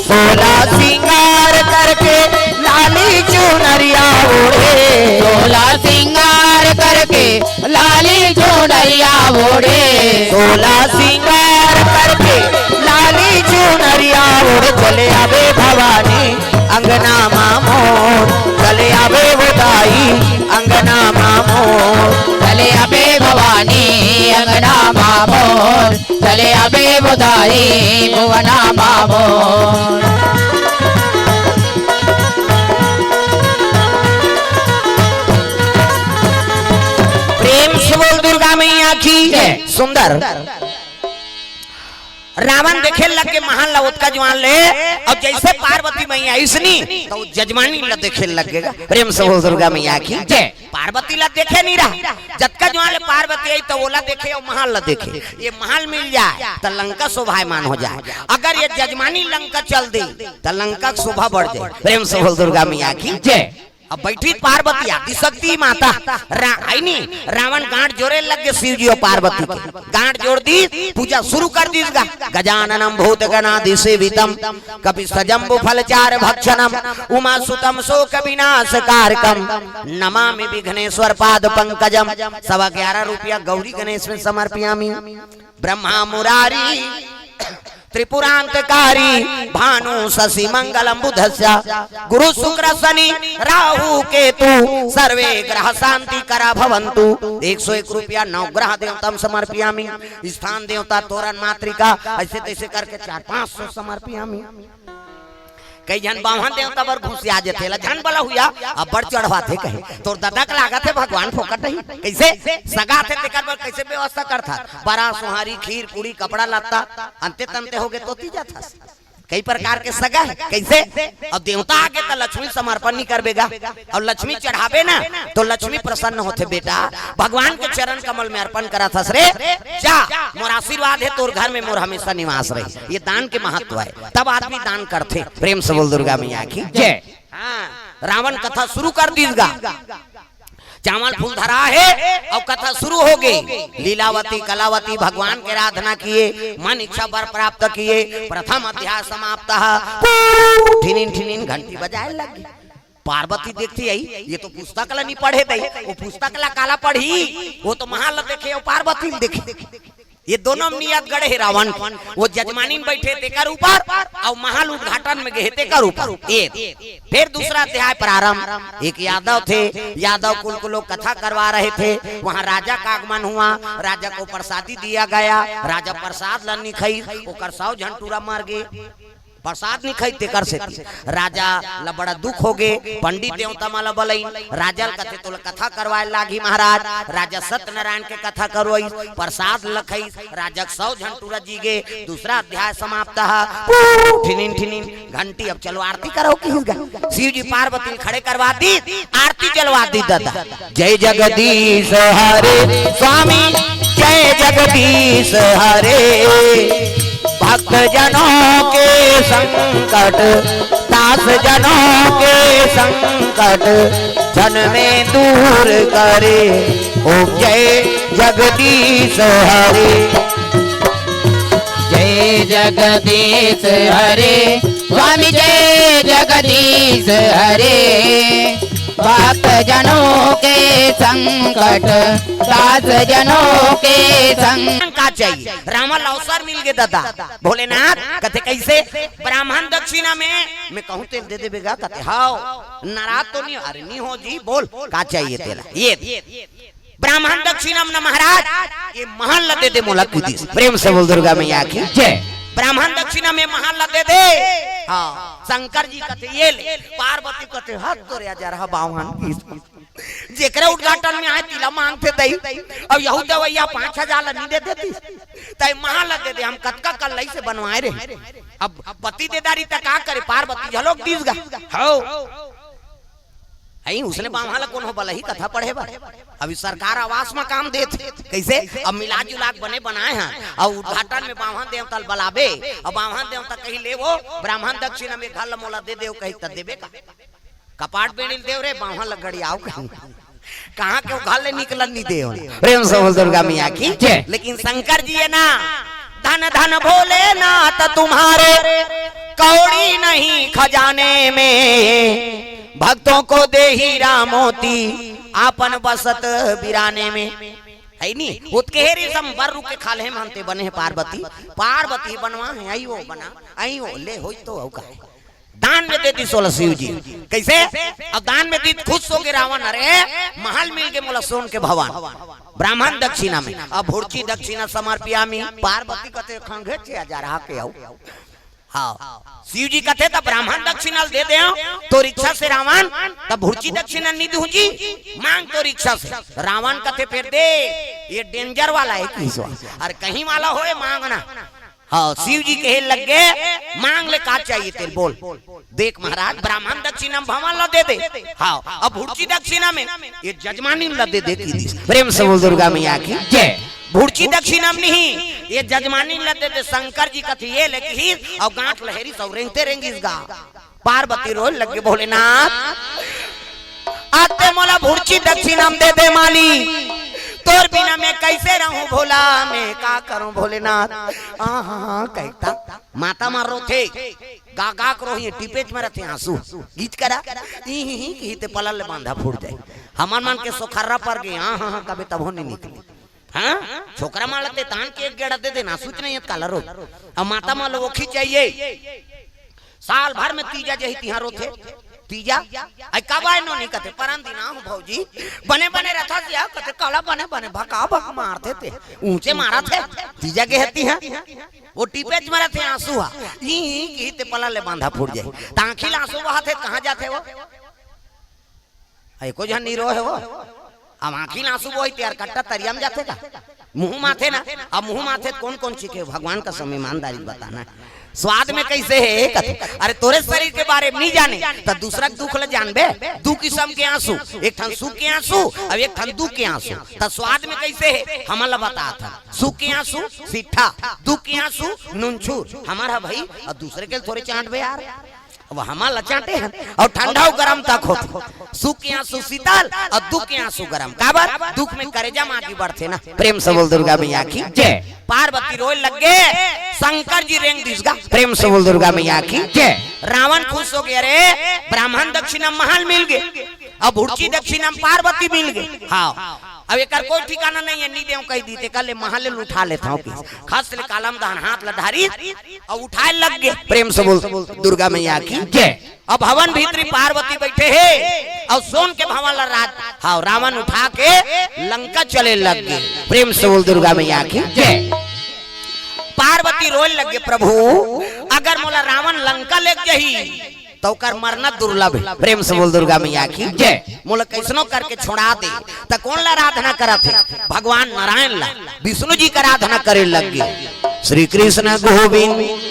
सोलह श्रृंगार करके लाली चुनरिया ओढ़े। सोलह श्रृंगार करके लाली चुनरिया ओढ़े। सोलह श्रृंगार करके लाली चुनरिया ओढ़ चले आवे भवानी अंगना मा मोर। चले आवे वो दाई अंगना मा मोर। चले आवे भवानी अंगना मा मोर। चले आवे वो दाई भुवना मा मोर। प्रेम से बोल दुर्गा मैया की जय। सुंदर। रावण देखे लग गे महल ला ओतका जुआन ले, अउ जइसे पार्वती मैया अइसनी, त वो जजमानी ला देखे लग गे। प्रेम से बोल दुर्गा मैया की जय। पार्वती ला देखे नइ रहा, जतका जुआन ले पार्वती आई, त ओला देखे अउ महल ला देखे। ये महल मिल जाए, त लंका शोभायमान हो जाए। अगर ये जजमानी लंका चल दी, त लंका के शोभा बढ़ जाए। प्रेम से बोल दुर्गा मैया की जय। अब बइठी पार्वती आदिशक्ति माता रा-, आइनी रावण गांठ जोरे लग गे शिव जी अउ पार्वती के। गांठ जोर दिस, पूजा शुरू कर दिस गा। गजाननम भूत गणादिसेवितम कपित्थ जम्बू फल चारु भक्षणम उमा सुतम शोक विनाश कारकम नमामि विघ्नेश्वर पाद पंकजम। सवा ग्यारह रुपया गौरी गणेश में समर्पयामि। ब्रह्मा मुरारी त्रिपुरांतकारी भानु शशि मंगलम बुधस्य गुरु शुक्र शनि राहु केतु सर्वे ग्रह शांति करा भवंतु। एक सौ एक रुपया नौ ग्रह देवतम समर्पयामि। स्थान देवता तोरण मातृका ऐसे तैसे करके चार पाँच सौ समर्पयामि। कई झन बाम्हन देवता बर घुसिया जथे ला, झन बला हुआ, अब्बड़ चढ़वाथे कहे। तोर ददा के लागत हे भगवान फोकट नहीं। कइसे? सगा थे तेकर बर कइसे व्यवस्था करथा? बरा, सोहारी, खीर, पूड़ी, कपड़ा लत्ता, अंते तंते होगे तो ती जाथस। कई प्रकार के सगा हे। कइसे? अब देवता आगे त लक्ष्मी समर्पण नहीं करबे गा, अउ लक्ष्मी चढ़ाबे ना तो लक्ष्मी प्रसन्न होथे। बेटा, भगवान के चरण कमल में अर्पण करथस रे, जा, मोर आशीर्वाद हे तोर घर में, मोर हमेशा निवास रही। ये दान के महत्व हे, तब आदमी दान करथे। प्रेम से बोल दुर्गा मैया की जय। हाँ, रावण कथा शुरू कर दीस गा। चावल फूल धरा हे अउ कथा शुरू होगे। लीलावती कलावती भगवान के आराधना किए, मन इच्छा वर प्राप्त किए। प्रथम अध्याय समाप्त। ठिनिन ठिनिन घंटी बजाए लगी। पार्वती देखती आई, ये तो पुस्तक ला नहीं पढ़े दई, वो पुस्तक ला काला पढ़ही, वो तो महल ला देखे, वो पार्वती ला देखे। ये दोनों में नियत गड़े हे रावण के। वो जजमानी में बैठे तेकर ऊपर, अउ महल उद्घाटन में गए हे तेकर ऊपर। ये फिर दूसरा अध्याय प्रारंभ। एक यादव थे, यादव कुल को लोग कथा करवा रहे थे, वहाँ राजा का आगमन हुआ, राजा को प्रसादी दिया गया, राजा प्रसाद ला नहीं खाई, ओकर सौ झन टूरा मर गए। प्रसाद नहीं खाई तेकर सेती राजा ला बड़ा दुख होगे। पंडित देवता मन ला बलाइन, राजा ला कथे तोला कथा करवाए लागही महाराज। राजा सत्यनारायण के कथा करवाइस, प्रसाद ला खाइस, राजा के सौ झन टूरा जीगे। दूसरा अध्याय समाप्त। ठिनिन ठिनिन घंटी, अब चलो आरती करो किहिस गा। शिव जी पार्वती ला खड़े करवा दीस, आरती चलवा दीस दादा। जय जगदीश हरे स्वामी, जय जगदीश हरे। भक्त जनों के संकट, दास जनों के संकट, क्षण में दूर करे। ओम जय जगदीश हरे। जय जगदीश हरे, स्वामी जय जगदीश हरे। भक्त जनों के संकट, दास जनों के संकट। का चाहिए? रावण ला अवसर मिल गे दादा। भोलेनाथ कथे कइसे? ब्राह्मण दक्षिणा में, मैं कहूँ तेला दे देबे गा? कथे हव। नाराज तो नहीं हो? अरे नहीं हो जी, बोल का चाहिए तेला? ये ब्राह्मण दक्षिणा में ना महाराज, ये महल ला दे दे मोला किहिस। प्रेम से बोल दुर्गा मैया की जय। ब्राह्मण दक्षिणा में महल ला दे दे। हाँ, शंकर जी कथे ये ले, पार्वती कथे हत तोरे हजार ह बावन किहिस। जेकरे उद्घाटन में आए तिला मांगथे दई। अब यहू देवैया पाँच हजार ला नहीं दे देतिस, तई महल ला दे दे, हम कतका कल्लई से बनवाए रहे। अब पति दे दारी त का करे, पार्वती झलोक दीस गा। हव। अई उसने बाम्हन ला कोनो बलही कथा पढ़े बर। अभी सरकार आवास में काम देत हे। कइसे? अब मिला जुला के बने बनाए हैं। अउ उद्घाटन में बाम्हन देवता ला बलाबे। अउ बाम्हन देवता कही ले वो ब्राह्मण दक्षिणा में घर ला मोला दे देव कही त देबे का? कपाट बेड़ी ल देव रे, बाम्हन ला गड़ियाव कही। कहाँ के वो घर ले निकलन नहीं देव। प्रेम से बोल दुर्गा मैया की जय। लेकिन शंकर जी हे ना, धन धन भोलेनाथ तुम्हारे, कौड़ी नहीं खजाने में, भक्तों को दे हीरा मोती आपन बसत बिराने में। हे नी? ओतके हे रेशम बर रुख के खाल्हे महंते बने हे पार्वती। पार्वती बनवा हे, अई वो बना, अई वो ले होई तो अउ का। दान में दे दीस ओला शिव जी। कइसे? अब दान में दीस, खुश होगे रावण, अरे महल मिल गे मोला सोन के भवन, ब्राह्मण दक्षिणा में। अब भुर्ची दक्षिणा समर्पयामि। पार्वती कथे खंघे छे हजार हा के आऊ। हाँ, शिव जी कथे त ब्राह्मण दक्षिणा ल दे देव तोर इच्छा से रावण, त भुर्ची दक्षिणा नहीं दूं जी, मांग तोर इच्छा से। रावण कथे फेर दे, ये danger वाला हे किहिस। अरे कहीं वाला होय मांगना। हाँ, शिव जी कहे लग गे, मांग ले का चाहिए तेला बोल। देख महाराज, ब्राह्मण दक्षिणा में भवन ला दे दे। हाँ, अब भुर्ची दक्षिणा में ये जजमानी ला दे दे किहिस। प्रेम से बोल दुर्गा मैया की जय। भुर्ची दक्षिणा में नहीं, ये जजमानी ला दे दे। शंकर जी कथे ये ले किहिस, अउ गांठ ल हेरिस अउ रेंगते रेंगिस गा। पार्वती रोए लग गे, भोलेनाथ, अते मोला भुर्ची दक्षिणा में दे दे माली, तोर बिना मैं कइसे रहूं भोला, मैं का करूं भोलेनाथ। हाँ, हाँ, हाँ, कहिथे। माता मन रोथे, गा गा के रोही, टिपेच में रथे आंसू। गीत करा, ई ही ही किही ते पलल ले बांधा फूट जाय। हमर मन के सोखर्रा पर गे, हाँ, हाँ, हाँ, कबे तभो नहीं निकले। हाँ, छोकरा मन ला ते तान के एक गेड़ा दे देना, आंसू च नहीं हे त काला रो। अब माता मन ला ओखी चाहिए। साल भर में तीजा जही तिहार होथे। तीजा, अई कब आए नोनी कथे, "परन दिन आहूं भौजी।" "बने बने रथस या?" कथे, "काला बने बने, भका भक मारथे ते, ऊंचे मारथे।" तीजा गे हती हां, वो टीपेच मारथे आंसू हा, ई, ई की ते पला ले बांधा फूट जाए, त आंखी ले आंसू बहाथे, कहां जाथे वो? एको झन नी रोहे वो। अब आंखी ले आंसू बोही ते यार कट्टा तरिया में जाथे का? मुंह माथे ना। अब मुंह माथे त कोन कोन चीखे? भगवान का समय ईमानदारी बताना है। स्वाद में कैसे है कथे? अरे तोरे शरीर के बारे में नी जाने त दूसरा के दुख ल जानबे। दू किसम के आंसू, एक ठन सुख के आंसू, अब एक ठन दुख के आंसू। त स्वाद में कैसे है हमन ल बतात हन। सुख के आंसू सिट्ठा, दुख के आंसू नुनछूर। हमर ह भाई, अब दूसरे के ल थोरे चांटबे यार। अब हमन ल चांटे हन, अउ ठंडा अउ गरम तक होथे। सुख के आंसू शीतल अउ दुख के आंसू गरम। काबर? दुख में करेजा म आगी बढ़थे ना। प्रेम से बोल दुर्गा मैया की जय। पार्वती रोए लग गे, शंकर जी रेंग दिस गा। प्रेम से बोल दुर्गा मैया की जय। रावण खुश हो गे, "अरे ब्राह्मण दक्षिणा महल मिल गे, अब भुड़ची दक्षिणा म पार्वती मिल गे।" हां, अब एकर कोई ठिकाना नहीं है, नी देंव कहि दिस ते, कल ले महल ले उठा लेथंव कि। खस ले काला म दहन हाथ ल ढारिस अउ उठाए लग गे। प्रेम से बोल दुर्गा मैया की जय। अब भवन भीतरी पार्वती बइठे हे अउ सोन के भवन ल रात, हां, रावण उठा के लंका चले लग गे। प्रेम से बोल दुर्गा मैया की जय। पार्वती रोए लग गे, "प्रभु, अगर मोला रावण लंका लेग जही, त ओकर मरना दुर्लभ हे।" प्रेम से बोल दुर्गा मैया की जय। "मोला कइसनो करके छोड़ा दे।" त कोन ला आराधना करत हे? भगवान नारायण ला, विष्णु जी का आराधना करे लग गे। श्री कृष्ण गोविंद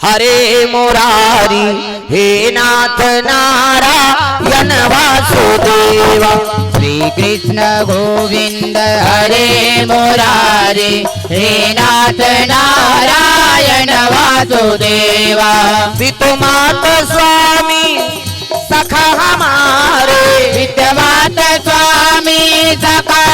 हरे मुरारी, हे नाथ नारायण वासुदेवा। श्री कृष्ण गोविंद हरे मुरारी, हे नाथ नारायण वासुदेवा। पितु मात स्वामी सखा हमारे, पितु मात स्वामी सखा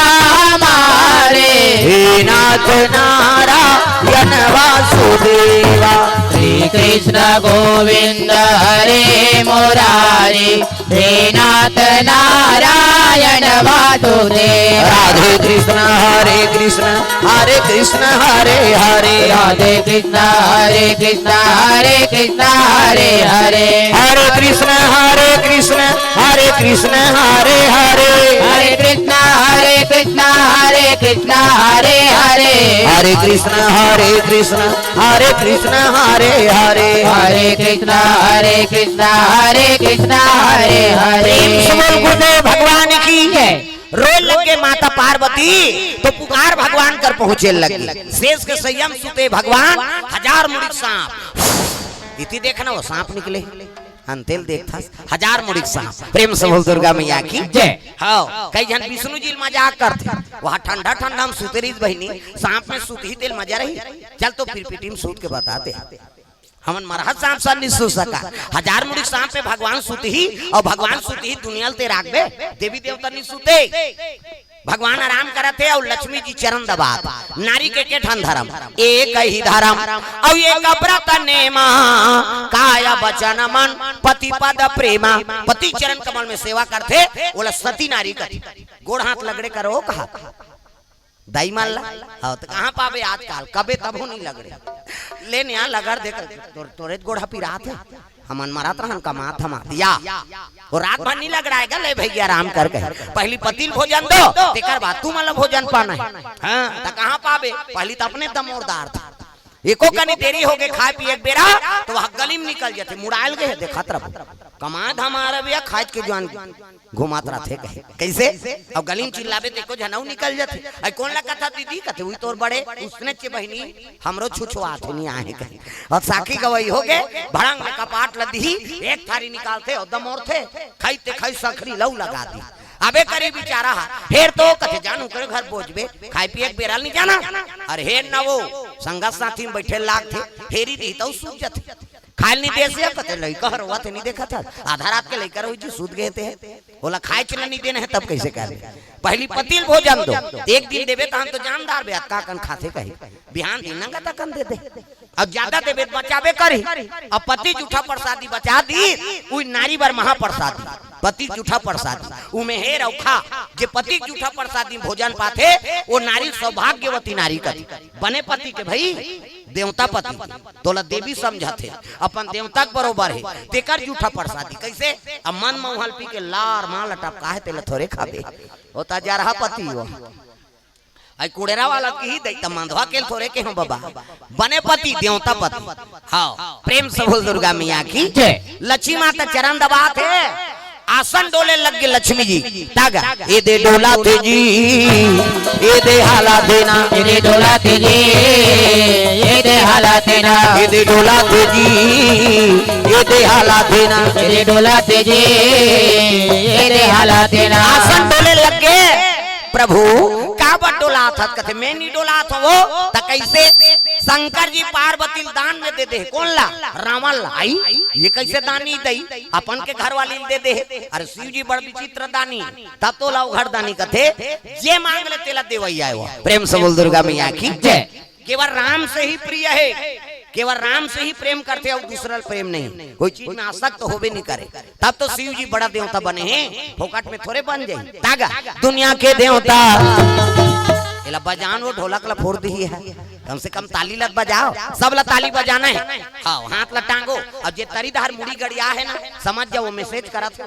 हमारे। हे नाथ नारायण वासुदेवा। श्री कृष्ण गोविंद हरे मुरारी, हे नाथ नारायण वासुदेवा। राधे कृष्ण हरे कृष्ण, हरे कृष्ण हरे हरे। राधे कृष्ण हरे कृष्ण, हरे कृष्ण हरे हरे। हरे कृष्ण हरे कृष्ण, हरे कृष्ण हरे हरे। हरे कृष्ण हरे कृष्ण, हरे कृष्ण हरे हरे। हरे कृष्ण हरे कृष्ण, हरे कृष्ण हरे हरे। हरे कृष्ण हरे कृष्ण, हरे कृष्ण हरे हरे। प्रेम से बोल गुरुदेव भगवान की जय। रोए लग गे माता पार्वती, त पुकार भगवान कर पहुंचे लग गे। शेष के संयम सुते भगवान, हजार मुड़ी सांप। इति देखना वो सांप निकले, अंते ल देखथस, हजार मुड़ी सांप। प्रेम से बोल दुर्गा मैया की जय। हां, कई झन विष्णु जी ल मजाक करथे, वहां ठंडा ठंडा म सुते रहिस बहिनी, सांप में सुतही तेल मजा रही। चल तो फिर पिटी म सूत के बता दे। हमन मरहा सांप सन नी सूत सका। हजार मुड़ी सांप में भगवान सुतही अउ भगवान सुतही दुनिया ल ते राखबे, देवी देवता नी सुते। भगवान आराम करत हे अउ लक्ष्मी जी चरण दबात। नारी के के ठन धरम, एक ही धरम अउ एक व्रत नेमा, काय वचन मन पति पद प्रेमा। पति चरण कमल में सेवा करथे, ओला सती नारी कथे। गोड़ हाथ लगड़े करो कहा दाई मन ला। हां, त कहां पाबे आजकल, कबे तभो नी लगड़े। ले निया लगड़ दे, तोर, तोरे गोड़ ह पिरात हे। हमन मरत रहन कमात हमात या। वो रात भर नी लगड़ाएगा, ले भैया आराम कर कहे। पहली पति ल भोजन दो, तेकर बाद तुमन ला भोजन पाना हे। हां, त कहां पाबे? पहली त अपने दमोरदार था। एको कनी देरी होगे खाए पिए के बेरा, त वह गली में निकल जाथे, मुड़ायल गे हे, देखत रह। कमाए धमाए रह भैया, खाए के जुआन घुमात रथे कहे। कइसे? अब गली म चिल्लाबे त एको झन अउ निकल जथे। अई कोन ला कथा दीदी? कथे, "उही तोर बड़े, उसने चे बहिनी, हमरो छुछुआथे नी आहे," कहे। अब साखी गवई होगे, भड़ंग ले कपाट ल दिही, एक थारी निकालथे अउ दमोरथे, खई ते खई सखरी लऊ लगा दी। अबे करी बिचारा हा, हेर तो कथे, "जान ओकरे घर बोजबे, खाए पिए के बेरा ल नी जाना।" अरे हेर न वो, संगत साथी म बइठे लागथे, हेरी दिही त अउ सूत जथे। खाए ल नी देस या, कथे लइका ह रोवत हे, नी देखत हस? आधा रात के लइका रोही जी, सूत गे ते। ओला खाए ल नी देना हे, तब कइसे करबे? पहली पति ल भोजन दो, एक दिन देबे तहन तो जानदार बे, अतका कन खाथे कही, बिहान दिन नंगा तकन दे दे। अब जादा देबे त बचाबे करही। अब पति जूठा प्रसादी बचा दी, उही नारी बर महाप्रसादी। पति के जूठा प्रसादी, उमे हेर अउ खा। जे पति के जूठा प्रसादी भोजन पाथे, वो नारी सौभाग्यवती नारी कथे। बने पति के भई, देवता पति के। तोला देवी समझत हे, अपन देवता के बरोबर हे, तेकर जूठा प्रसादी। कइसे? अब मन मउहा ल पी के लार माल टपका हे, तेला थोरे खाबे। वो त जरहा पति हो। अई कुड़ेरा वाला किही दई त मंधवा के ल थोरे केहों बबा। बने पति, देवता पति। हाँ, प्रेम से बोल दुर्गा मैया की जय। लक्ष्मी माता चरण दबात हे, आसन डोले लग गे लक्ष्मी जी। तागा, ए दे डोलाथे जी, ए दे हालाथे ना। ए दे डोलाथे जी, ए दे हालाथे ना। ए दे डोलाथे जी, ए दे हालाथे ना। ए दे डोलाथे जी, ए दे हालाथे ना। आसन डोले लग गे। प्रभु, काबर डोलात हस? कथे, मैं नी डोलात हवों। त कइसे? शंकर जी पार्वती ल दान में दे दे हे। कोन ला? रावण ला। अई, ये कइसे दान नी दई? अपन के घरवाली ल दे दे हे। अरे शिव जी बड़ विचित्र दानी, तब तोला उघड़ दानी कथे, जे मांग ले तेला देवइया हे वो। प्रेम से बोल दुर्गा मैया की जय। केवल राम से ही प्रिय हे, केवल राम से ही प्रेम करथे अउ दूसरा ल प्रेम नहीं। कोई चीज में आसक्त होबे नहीं करे। तब तो शिव जी बड़ा देवता बने हे, फोकट में थोरे बन जाही। तागा, दुनिया के देवता। एला बजान, वो ढोलक ला फोर दिही हे। कम से कम ताली ला बजाव, सब ला ताली बजाना हे। हाँ, हाथ ला टांगो। अउ जे तरी डहर मुड़ी गड़िया हे ना, समझ जाव वो message करत हे।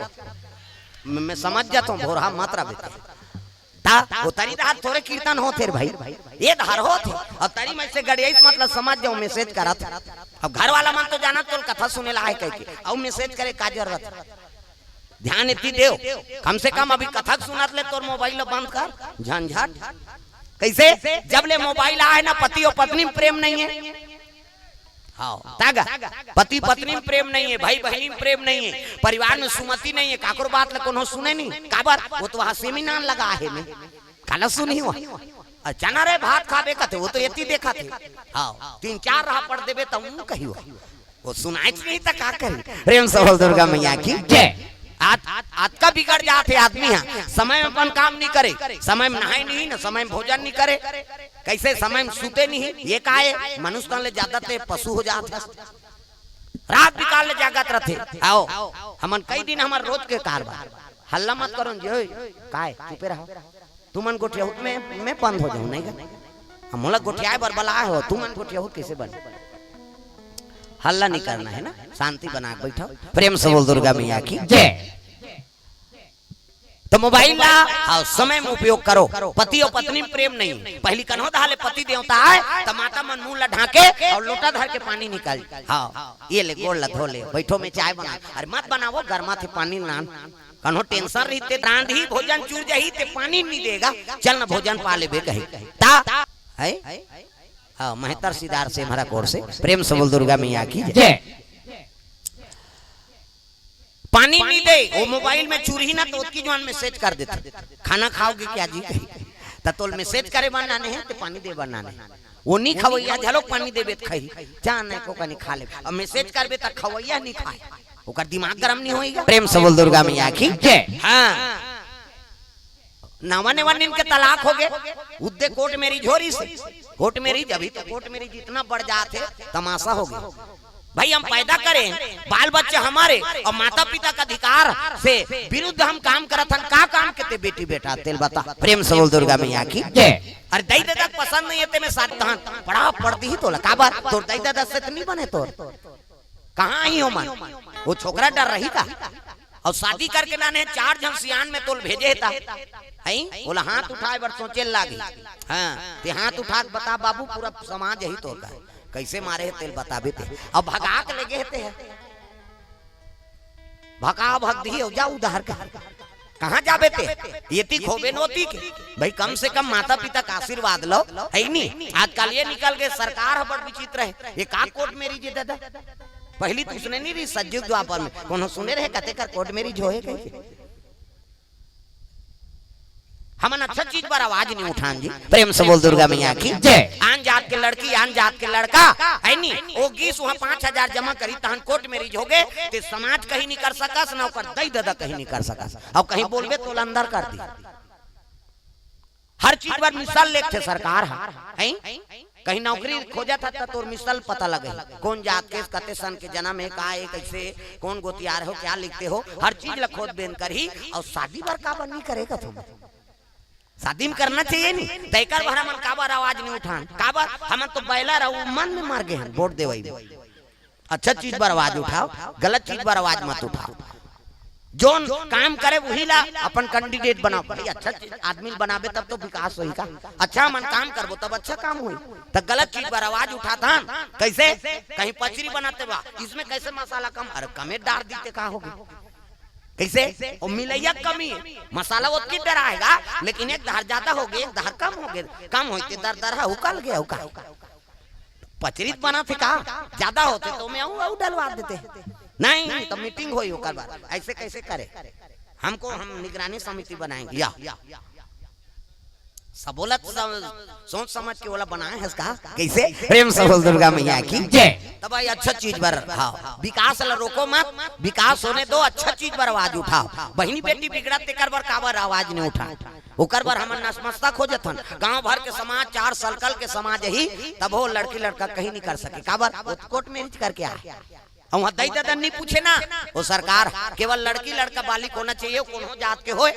मैं, मैं समझ जात हूँ, भोरहा मत रह बेटा। त ओ तरी डहर थोरे कीर्तन होथे रे भई, ए डहर होथे। अउ तरी में से गड़ियाइस मतलब समझ जाव message करत हे। अब घर वाला मन तो जानत तोल कथा सुने ला आए कहिके, अउ message करे का जरूरत हे? ध्यान एती देव, कम से कम अभी कथा के सुनत ले तोर mobile ल बंद कर, झंझट। कइसे? जब ले mobile आए ना, पति अउ पत्नी में प्रेम नहीं हे। हाँ, तागा, पति पत्नी में प्रेम नहीं हे, भाई बहिनी में प्रेम नहीं हे, परिवार में सुमति नहीं हे, काकरो बात ल कोनो सुने नहीं। काबर? वो तो वहाँ seminar लगा हे में। काला सुनही वो? अ, चना रे भात खाबे कथे, वो तो एती देखत हे। हाँ, तीन चार राहपट देबे त हूँ कही वो। वो सुनाइच नहीं त का करी? प्रेम से बोल दुर्गा मैया की जय। आत-, आतका बिगड़ जात हे आदमी हा, समय में अपन काम नहीं करे, समय में नहाय नहीं, न समय में भोजन नहीं करे, कइसे समय में सुते नहीं, ये का हे? मनुष्य तन ले जादा ते पशु हो जात हे। रात बिकाल ले जागत रथे। आओ, हमन कई दिन हमर रोज के कारबार। हल्ला मत करो जी, ओए, काय, चुपे रहो। तुमन गोठियाहू त मैं, मैं बंद हो जाहूँ, नहीं गा? हम मोला गोठियाए बर बलाए हो, तुमन गोठियाहू त कइसे बने? हल्ला नहीं करना हे ना, शांति बना के बैठो। प्रेम से बोल दुर्गा मैया की जय। त mobile ला, हाँ, समय में उपयोग करो। पति अउ पत्नी में प्रेम नहीं। पहिली कन्हो डहर ले पति देवता आए, त माता मन मुंह ला ढांके अउ लोटा धर के पानी निकाल। हाँ, ये ले गोड़ ला धो ले, बैठो मैं चाय बना। अरे मत बनावो, गरमाथे पानी नान। कन्हो tension रहिथे, रांधही भोजन चूर जाही, ते पानी नहीं देगा, चल न भोजन पा लेबे कही। त, हे? हाँ, महतर सिदार से हमारा कोर से, प्रेम से बोल दुर्गा मैया की जय। जय। पानी नहीं दे, वो mobile में चुरही ना त ओतकी जुवार message कर देथे, "खाना खाओगे क्या जी?" कही। त तोल message करे बर नाने हे, ते पानी दे बर नाने हे। वो नहीं खवइया, झलोक पानी देबे त खाही। जा ना एको कनी खा ले। अब message करबे त खवइया नहीं खाए। ओकर दिमाग गरम नहीं होइगा। प्रेम से बोल दुर्गा मैया की जय। हाँ। नवा नवा नीन के तलाक हो गे, उद्दे court marriage हो रहिसे। Court marriage, अभी तो court marriage इतना बढ़ जात हे, तमाशा हो गे। भाई हम पैदा करे, बाल बच्चे हमारे, अउ माता पिता के अधिकार से विरुद्ध हम काम करत हन, का काम के ते बेटी बेटा, तेल बता। प्रेम से बोल दुर्गा मैया की जय। अरे दई ददा पसंद नहीं हे ते में सावधान, पड़ा पड़ दिही तोला, काबर? तोर दई ददा से त नहीं बने तोर। कहाँ ही हो मन? वो छोकरा डर रही का? अउ शादी करके नाने चार झन सियान में तोल भेजे हे ता। हई? ओला हाथ उठाए बर सोचे लागी। हाँ, ते हाथ उठा के बता बाबू, पूरा समाज यही तोर का। कइसे मारे हे तेल बताबे ते। अब भगा के ले गे हे ते। भगा भग दिही हो जा उधार का। कहाँ जाबे ते? एती खोबे नोती के। भाई कम से कम माता पिता का आशीर्वाद लो, हे नी? आजकल ये निकल गे सरकार ह बड़ विचित्र हे। ये का court marriage हे दादा? पहिली तो उसने नहीं रही सतयुग द्वापर में। कोनो सुने रहे कते कर court marriage होहे कहिके? हमन अच्छा चीज बर आवाज नहीं उठान जी। प्रेम से बोल दुर्गा मैया की जय। आन जात के लड़की, आन जात के लड़का, हे नी? वो गीस वहाँ पाँच हजार जमा करी, तहन court marriage हो गे, ते समाज कहीं नहीं कर सकस, ना ओकर दई ददा कहीं नहीं कर सकस। अब कहीं बोलबे तो अंदर कर दी। हर चीज बर मिसाल लेथे सरकार ह, हैं? कहीं नौकरी खोजत हस त तोर मिसल पता लगे, कौन जात के, कते सन के जन्म हे, का हे, कैसे, कौन गोतियार हो, क्या लिखते हो, हर चीज ला खोज बेन करही। और शादी बर काबर नहीं करे कथों? शादी में करना चाहिए नहीं, त एकर बर हमन काबर आवाज नहीं उठान? काबर? हमन तो बैला रहू मन में मर गए हैं वोट देवई में। अच्छा चीज बर आवाज उठाओ, गलत चीज बर आवाज मत उठाओ। जोन काम करे वही ला अपन कैंडिडेट बनाओ। भाई, अच्छा चीज आदमी बनाबे तब तो विकास होई का? अच्छा हमन काम करबो तब अच्छा काम होई। त गलत चीज बर आवाज उठाथन। कैसे? कहीं पचरी बनाते बा, इसमें कैसे मसाला कम? अरे कमे डार दीते, का होगे? कैसे? वो मिलैया कमी है, मसाला ओतकी डराएगा, लेकिन एक धार ज्यादा होगे, एक धार कम होगे, कम होते दर दर है, उकल गया, उकल। पचरी त बना थे का? ज्यादा होते तो मैं आऊं, आऊं डलवा देते। नहीं तो मीटिंग होई ओकर बाद, ऐसे कैसे करे? हमको, हम निगरानी समिति बनाएंगे या सबोलत स-, सोच समझ के ओला बनाए हस का? कैसे? प्रेम से बोल दुर्गा मैया की जय। तब भाई अच्छा चीज बर, हाँ, विकास ला रोको मत, विकास होने दो, अच्छा चीज बर आवाज उठाओ। बहिनी बेटी बिगड़त तेकर बर काबर आवाज नहीं उठा? ओकर बर हमन नसमस्ता खोजत हन। गांव भर के समाज, चार सर्कल के समाज ही, तब वो लड़की लड़का कहीं नहीं कर सके। काबर? वो तो कोर्ट मैरिज करके आए। अउ वहाँ दई ददन नहीं पूछे ना, वो सरकार केवल लड़की लड़का बालिक होना चाहिए, कोनो जात के होए।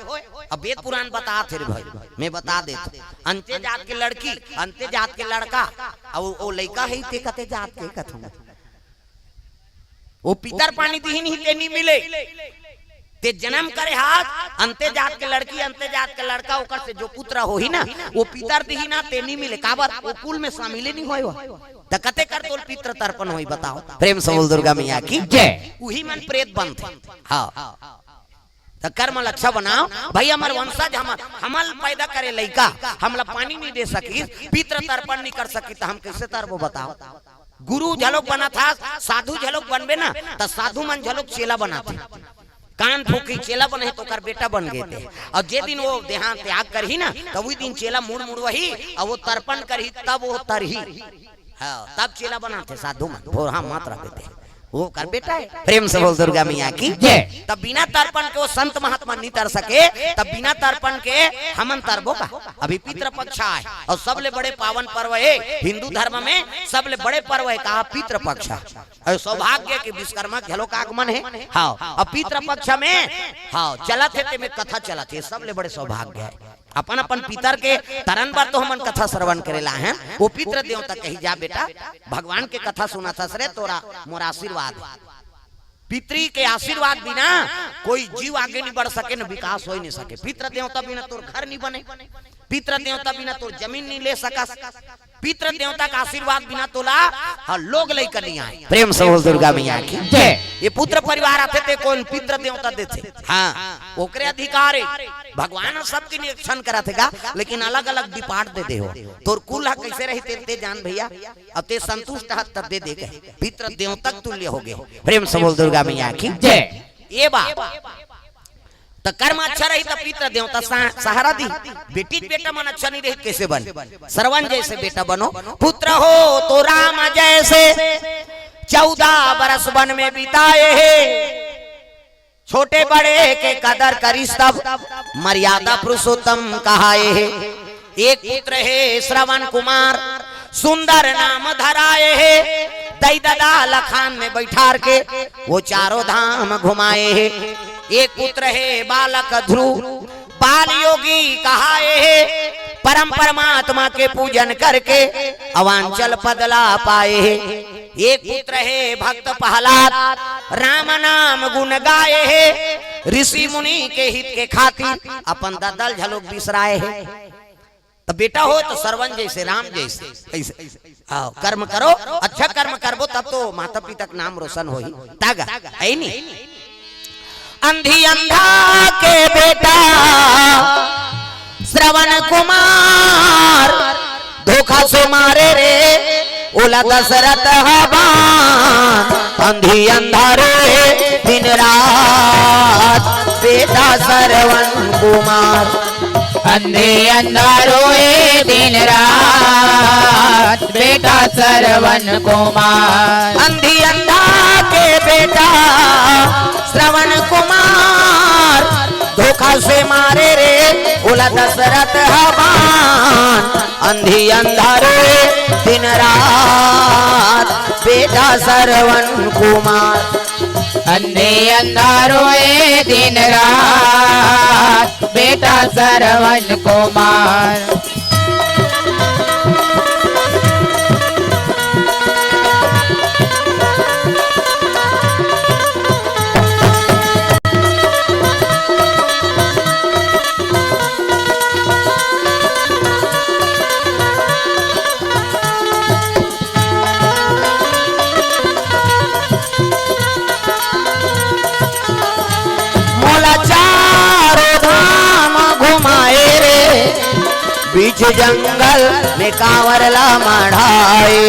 अब वेद पुराण बतात हे रे भाई, मैं बता देत हूँ। अंते जात के लड़की, अंते जात के लड़का, अउ वो लइका हे ते कते जात के कथों। वो पितर पानी दिहिन ही ते नहीं मिले। ते जन्म करे हाथ, अंते जात के लड़की, अंते जात के लड़का, ओकर से जो पुत्र होही ना, वो पितर दिही ना, ते नहीं मिले। काबर? वो कुल में शामिल ही नहीं होए वो। त कते कर तोल पितृ तर्पण होई बताओ? प्रेम से बोल दुर्गा मैया की जय। उही मन प्रेत बनथे। हाँ। त कर्म ल अच्छा बनाओ भाई, हमर वंशज, हमर, हमल पैदा करे लइका, हमला पानी नहीं दे सकिस, पितृ तर्पण नहीं कर सकिस, त हम कैसे तरबो बताओ? गुरु झलोक बनत हस, साधु झलोक बनबे ना, त साधु मन झलोक चेला बनाथे। कान फूकी चेला बने हे, त ओकर बेटा बन गे ते। अउ जे दिन वो देहांत त्याग करही ना, त उही दिन चेला मुड़ मुड़वही, अउ वो तर्पण करही, तब वो तरही। हाँ, तब चेला बनाथे साधु मन, भोरहा मात रह देते। वो कर बेटा है। प्रेम से बोल दुर्गा मैया की जय। तब बिना तर्पण के वो संत महात्मा नहीं तर सके, तब बिना तर्पण के हमन तरबो का? अभी पितृपक्ष आए अउ सबले बड़े पावन पर्व हे हिंदू धर्म में, सबले बड़े पर्व हे का? पितृपक्ष। अउ सौभाग्य के विश्वकर्मा घलो का आगमन हे। हाँ, अब पितृपक्ष में, हाँ, चलत हे, तेमे कथा चलत हे, सबले बड़े सौभाग्य हे। अपन अपन पितर के तरन बर तो हमन कथा श्रवण करे ला हन। वो पितृ देवता कही, जा बेटा, भगवान के कथा सुनत हस रे, तोला मोर आशीर्वाद हे। पितरी के आशीर्वाद बिना कोई जीव आगे नहीं बढ़ सके, न विकास हो ही नहीं सके। पितृ देवता बिना तोर घर नहीं बने, पितृ देवता बिना तोर जमीन नहीं ले सकस, पितृ देवता का आशीर्वाद बिना तोला, हाँ, लोग लइका नहीं आए। प्रेम से बोल दुर्गा मैया की जय। ये पुत्र परिवार आथे ते कोन पितृ देवता देथे? हाँ, ओकरे अधिकार हे। भगवान सबके निरीक्षण करत हे गा, लेकिन अलग-अलग डिपार्ट दे दे हो। तोर कुल ह कैसे रही ते, ते जान भैया, अब ते संतुष्ट हस त दे दे कहे। पितृ देवता तुल्य हो गए। प्रेम से बोल दुर्गा मैया की जय। ये बा, त कर्म अच्छा रही त पितृ देवता सा-, सहारा दी। बेटी बेटा मन अच्छा नहीं रही, कैसे बन? श्रवण जैसे बेटा बनो। पुत्र हो तो राम जैसे, चौदह बरस वन में बिताए हे। छोटे बड़े के कदर करिस तब, मर्यादा पुरुषोत्तम कहाए हे। एक पुत्र हे श्रवण कुमार, सुंदर नाम धराए हे। दई ददा लखान में बैठार के, वो चारों धाम घुमाए हे। एक पुत्र हे बालक ध्रुव, बाल योगी कहाए हे। परम परमात्मा के पूजन करके, अवांचल पद ला पाए हे। एक पुत्र हे भक्त प्रहलाद, राम नाम गुण गाए हे। ऋषि मुनि के हित के खातिर, अपन ददा ल झलोक बिसराए हे। त बेटा हो तो श्रवण जैसे, राम जैसे, ऐसे। आओ, कर्म करो, अच्छा कर्म करबो तब तो माता पिता के नाम रोशन होही। तागा, है नी? अंधी अंधा के बेटा श्रवण कुमार, धोखा से मारे रे ओला दशरथ हवान। अंधी अंधा रोए दिन रात बेटा श्रवण कुमार। अंधी अंधा रोए दिन रात बेटा श्रवण कुमार। अंधी अंधा के बेटा श्रवण कुमार, धोखा से मारे रे ओला दशरथ हवान, अंधी अंधारो दिन रात, बेटा श्रवण कुमार। अंधी अंधारो ए दिन रात, बेटा श्रवण कुमार। मोला चारों धाम घुमाए रे, बीच जंगल में कांवर ला मढ़ाए।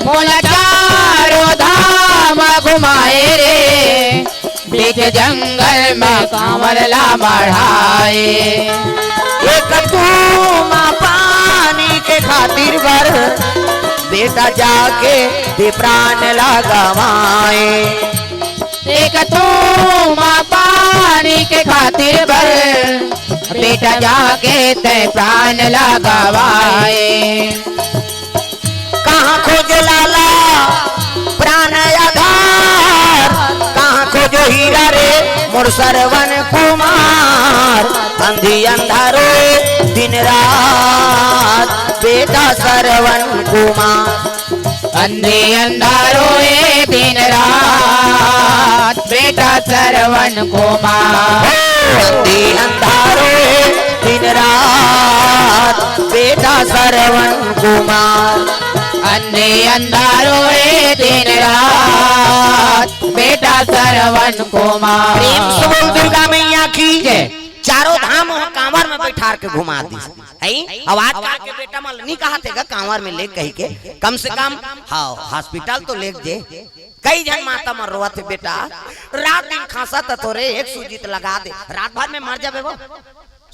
मोला चारों धाम घुमाए रे, बीच जंगल में कांवर ला मढ़ाए। एक तूमा पानी के खातिर बर, बेटा जाके दे प्राण ला गवाए। एक तूमा पानी के खातिर बर, बेटा जाके ते प्राण ला गवाए। कहाँ खोजे लाला प्राण आधार, कहाँ खोजे हीरा रे मोर श्रवण कुमार। अंधी अंधारो दिन रात, बेटा श्रवण कुमार। अंधी अंधारो ए दिन रात, बेटा श्रवण कुमार। अंधी अंधारो ए दिन रात, बेटा श्रवण कुमार। अंधी अंधारो ए दिन रात, बेटा श्रवण कुमार। प्रेम से बोल दुर्गा मैया की जय। चारों धाम वहाँ कांवर में बैठार के घुमा दी। हैं? अब आजकल के बेटा मन नहीं कहा थे गा कांवर में ले कही के, कम से कम हाँ हॉस्पिटल तो ले जे। कई झन माता मन रोवत हे बेटा, रात दिन खांसत हथो रे, एक सूजी त लगा दे, रात भर में मर जाबे वो।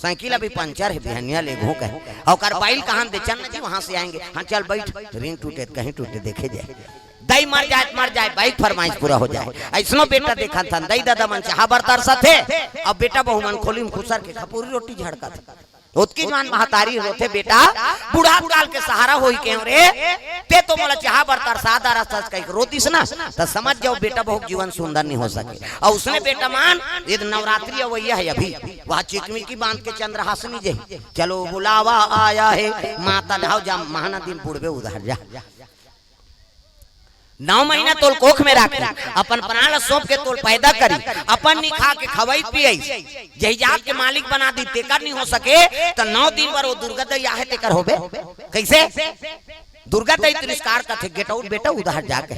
साइकिल अभी पंचर हे, बिहनिया लेगहूं कहे। अउ ओकर बाइल कहां दे, चल ना जी वहां से आएंगे। हाँ चल बैठ, रिंग टूटे त कहीं टूटे देखे जाए, दाई मर जाए त मर जाए, बाइक फरमाइश पूरा हो जाए। अइसनो बेटा देखत हन, दाई ददा मन चाहा बर तरसत हे, अब बेटा बहू मन खोली में खुसर के खपूरी रोटी झड़कत हे। ओतकी जवान महतारी रोथे, बेटा, बुढ़ात काल के सहारा होई के रे, ते तो मोला चाहा बर तरसा दारस कहिके रो दिस ना, त समझ जाओ बेटा बहू के जीवन सुंदर नहीं हो सके। अउ उसने बेटा मन, ये नवरात्रि अवइया हे अभी, वह चिकमिकी बांध के चंद्रहासिनी जे, चलो बुलावा आया है, माता ढाव जा, महाना दिन बुढ़बे उधर जा। नौ महीना तोल कोख में राखी, अपन प्राण ला सौंप के तोल पैदा करी, अपन नी खा के खवई पियई, जही जात के मालिक बना दी, तेकर नी हो सके, त नौ दिन बर वो दुर्गा दई आहे तेकर होबे। कइसे? दुर्गा दई तिरस्कार कथे, "Get out बेटा, उधर जाके।"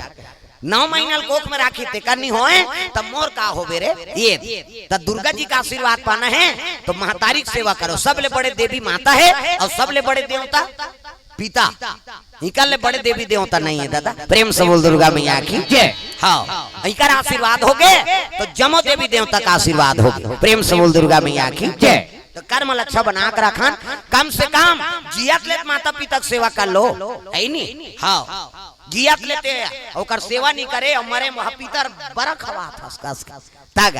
नौ महीना ल कोख में राखी, तेकर नी होए, त मोर का होबे रे? ये, त दुर्गा जी का आशीर्वाद पाना हे, त महतारी के सेवा करो। सबले बड़े देवी माता हे, अउ सबले बड़े देवता पिता, इकर ले बड़े देवी देवता नहीं है दादा। प्रेम से बोल दुर्गा मैया की जय। हाँ, इकर आशीर्वाद होगे तो जमो देवी देवता का आशीर्वाद होगे। प्रेम से बोल दुर्गा मैया की जय। तो कर्म ल अच्छा बना के रखन, कम से कम जियत ले माता पिता के सेवा कर लो, है नी? हाँ, जियत ले ते ओकर सेवा नहीं करे अउ मरे में पितर बरा खवा थस कस। तग,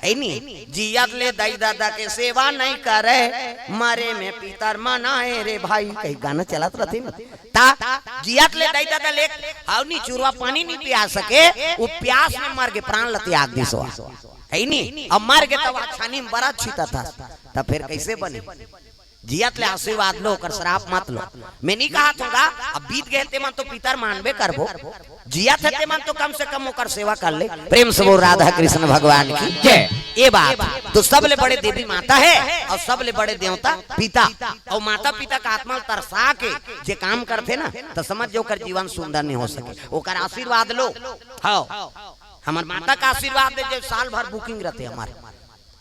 है नी? जियत ले दाई ददा के सेवा नहीं करे, मरे में पितर मनाए रे भाई, कहीं गाना चलत रथे ना। ता जियत ले दाई ददा ले, हाव नी चुरवा पानी नहीं पिया सके, वो प्यास में मर के प्राण ल त्याग दिस वा, है नी? अब मर के तब छानी में बरा छीता था, तब फिर कैसे बनी? जियत ले आशीर्वाद लो, ओकर श्राप मत लो। मैं नहीं कहा थूंगा, अब बीत गए ते मन तो पितर मानबे करबो। जियत हे ते मन तो कम से कम ओकर सेवा कर ले। प्रेम से बोल राधा कृष्ण भगवान की जय। ये बात तो सबले बड़े देवी माता हे अउ सबले बड़े देवता पिता। अउ माता पिता का आत्मा ल तरसा के जे काम करथे ना, त समझ जो ओकर जीवन सुंदर नहीं हो सके। ओकर आशीर्वाद लो। हाँ, हमर माता का आशीर्वाद दे, जे साल भर booking रथे हमर।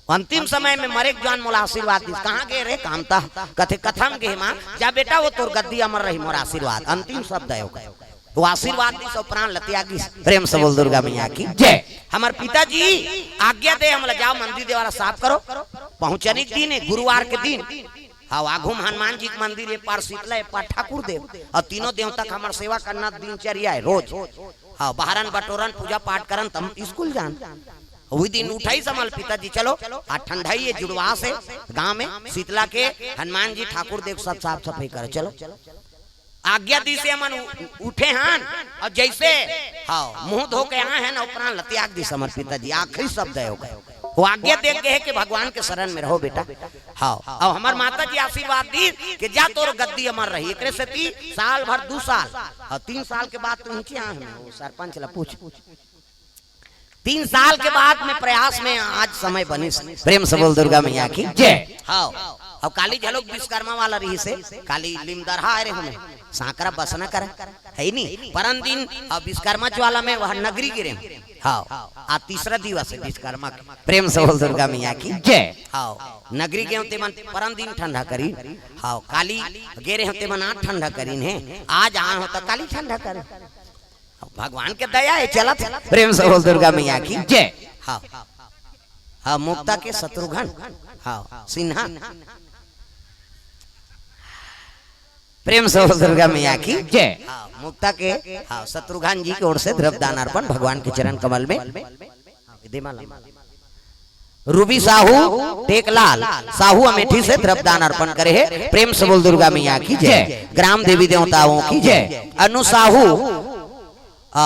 अंतिम समय में मरे के जुआन मोला आशीर्वाद दिस। कहाँ गे रे कामता? कथे कथा म गे माँ, जा बेटा, वो तोर गद्दी अमर रही, मोर आशीर्वाद। अंतिम शब्द हे ओकर। वो आशीर्वाद दिस अउ प्राण ल त्यागिस। प्रेम से बोल दुर्गा मैया की जय। हमर पिताजी आज्ञा दे हमला, जाओ मंदिर देवाला साफ करो। पहुँचनी के दिन हे, गुरुवार के दिन। हाँ, आघू म हनुमान जी के मंदिर, ए पार शीतला, ए पार ठाकुर देव, अउ तीनों देवता के हमर सेवा करना दिनचर्या हे रोज। हाँ, बहारन बटोरन, पूजा पाठ करन, तब स्कूल जान। वही दिन उठाइस हमर पिताजी, चलो, आज ठंडा ही है, जुड़वास है, गांव में शीतला के हनुमान जी ठाकुर देख सब साफ सफाई करो, चलो। आज्ञा दिस हे, हमन उ-, उठे हन, अउ जइसे, हाँ, मुंह धो के आए हन, उपरांत ल त्याग दिस हमर पिताजी, आखिरी शब्द हे ओकर। वो आज्ञा दे गे हे कि भगवान के शरण में रहो बेटा। हाँ, अउ हमर माता जी आशीर्वाद दिस कि जा तोर गद्दी अमर रही। एकरे सेती साल भर, दू साल, अउ तीन साल के बाद तो नीचे आए हन, वो सरपंच ला पूछ। तीन साल के बाद में प्रयास में आज समय बनिस। प्रेम से बोल दुर्गा मैया की जय। हाँ, अउ काली घलोक विश्वकर्मा वाला रहिस हे, काली लिमदरहा आए रहे हमें, सांकरा बसना करा, हे नी? परन दिन, हाँ, विश्वकर्मा ज्वाला में वह नगरी गे रहे। हाँ, आज तीसरा दिवस हे विश्वकर्मा के। प्रेम से बोल दुर्गा मैया की जय। हाँ, नगरी गे रहे तेमन, परन दिन ठंडा करिन। हाँ, काली गे रहे तेमन आज ठंडा करिन हे, आज आए हो तो काली ठंडा करे। भगवान के दया हे, चलत हे। प्रेम से बोल दुर्गा मैया की जय। हाँ, हाँ, मुक्ता के शत्रुघ्न, हाँ, सिन्हा। प्रेम से बोल दुर्गा मैया की जय। हाँ, मुक्ता के, हाँ, शत्रुघ्न जी की ओर से द्रव्य दान अर्पण भगवान के चरण कमल में। हाँ, विधि माला। रूबी साहू, टेकलाल साहू अमेठी से द्रव्य दान अर्पण करे हे। प्रेम से बोल दुर्गा मैया की जय। ग्राम देवी देवताओं की जय। अनु साहू, आ,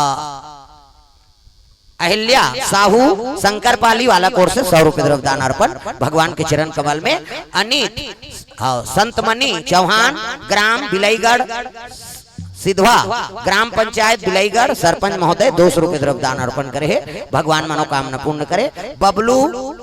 अहिल्या साहू, शंकरपाली वाला कोर से सौ रुपये द्रव्य दान अर्पण भगवान के चरण कमल में। अनित, हाँ, संतमणि चौहान, ग्राम बिलईगढ़ सिद्धवा, ग्राम पंचायत बिलईगढ़, सरपंच महोदय दो सौ रुपये द्रव्य दान अर्पण करे हे, भगवान मनोकामना पूर्ण करे। बबलू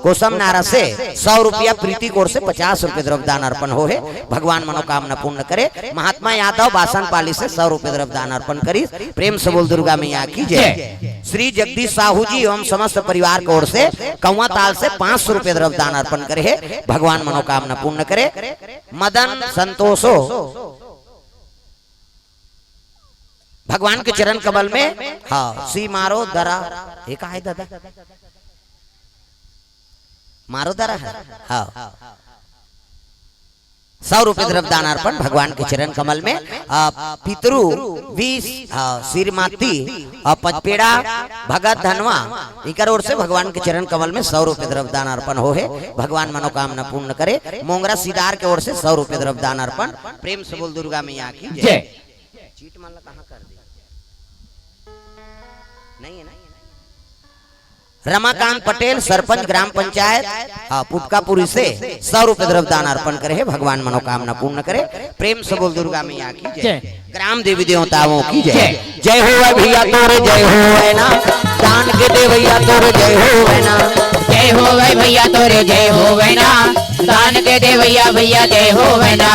कोसम नारा से सौ रुपया, प्रीति कोर से पचास रुपये द्रव्य दान अर्पण हो हे, भगवान मनोकामना पूर्ण करे। महात्मा यादव बासन पाली से सौ रुपये द्रव्य दान अर्पण करिस। प्रेम से बोल दुर्गा मैया की जय। श्री जगदीश साहू जी एवं समस्त परिवार की ओर से कौवा ताल से पाँच सौ रुपये द्रव्य दान अर्पण करे हे, भगवान मनोकामना पूर्ण करे। मदन संतोषो भगवान के चरण कमल में, हाँ, सी मारो दरा, ये का है दादा? मारो दरा है? हाँ। सौ रुपये द्रव्य दान अर्पण भगवान के चरण कमल में। आ, पितरु वी, हाँ, श्रीमती, आ, पचपेड़ा भगत धनवा, इकर ओर से भगवान के चरण कमल में सौ रुपये द्रव्य दान अर्पण हो हे। भगवान मनोकामना पूर्ण करे। मोंगरा सिदार के ओर से सौ रुपये द्रव्य दान अर्पण। प्रेम से बोल दुर्गा मैया की जय। जय। चीट मन ला कहाँ कर दी? नहीं है ना? रमाकांत पटेल, सरपंच ग्राम पंचायत, हाँ, पुटकापुरी से सौ रुपये द्रव्य दान अर्पण करे हे, भगवान मनोकामना पूर्ण करे। प्रेम से बोल दुर्गा मैया की जय। जय। ग्राम देवी देवताओं की जय। जय। जय हो भैया तोरे जय हो है ना, दान के देवैया तोरे जय हो है ना। जय हो भैया तोरे जय हो है ना, दान के देवैया भैया जय हो है ना।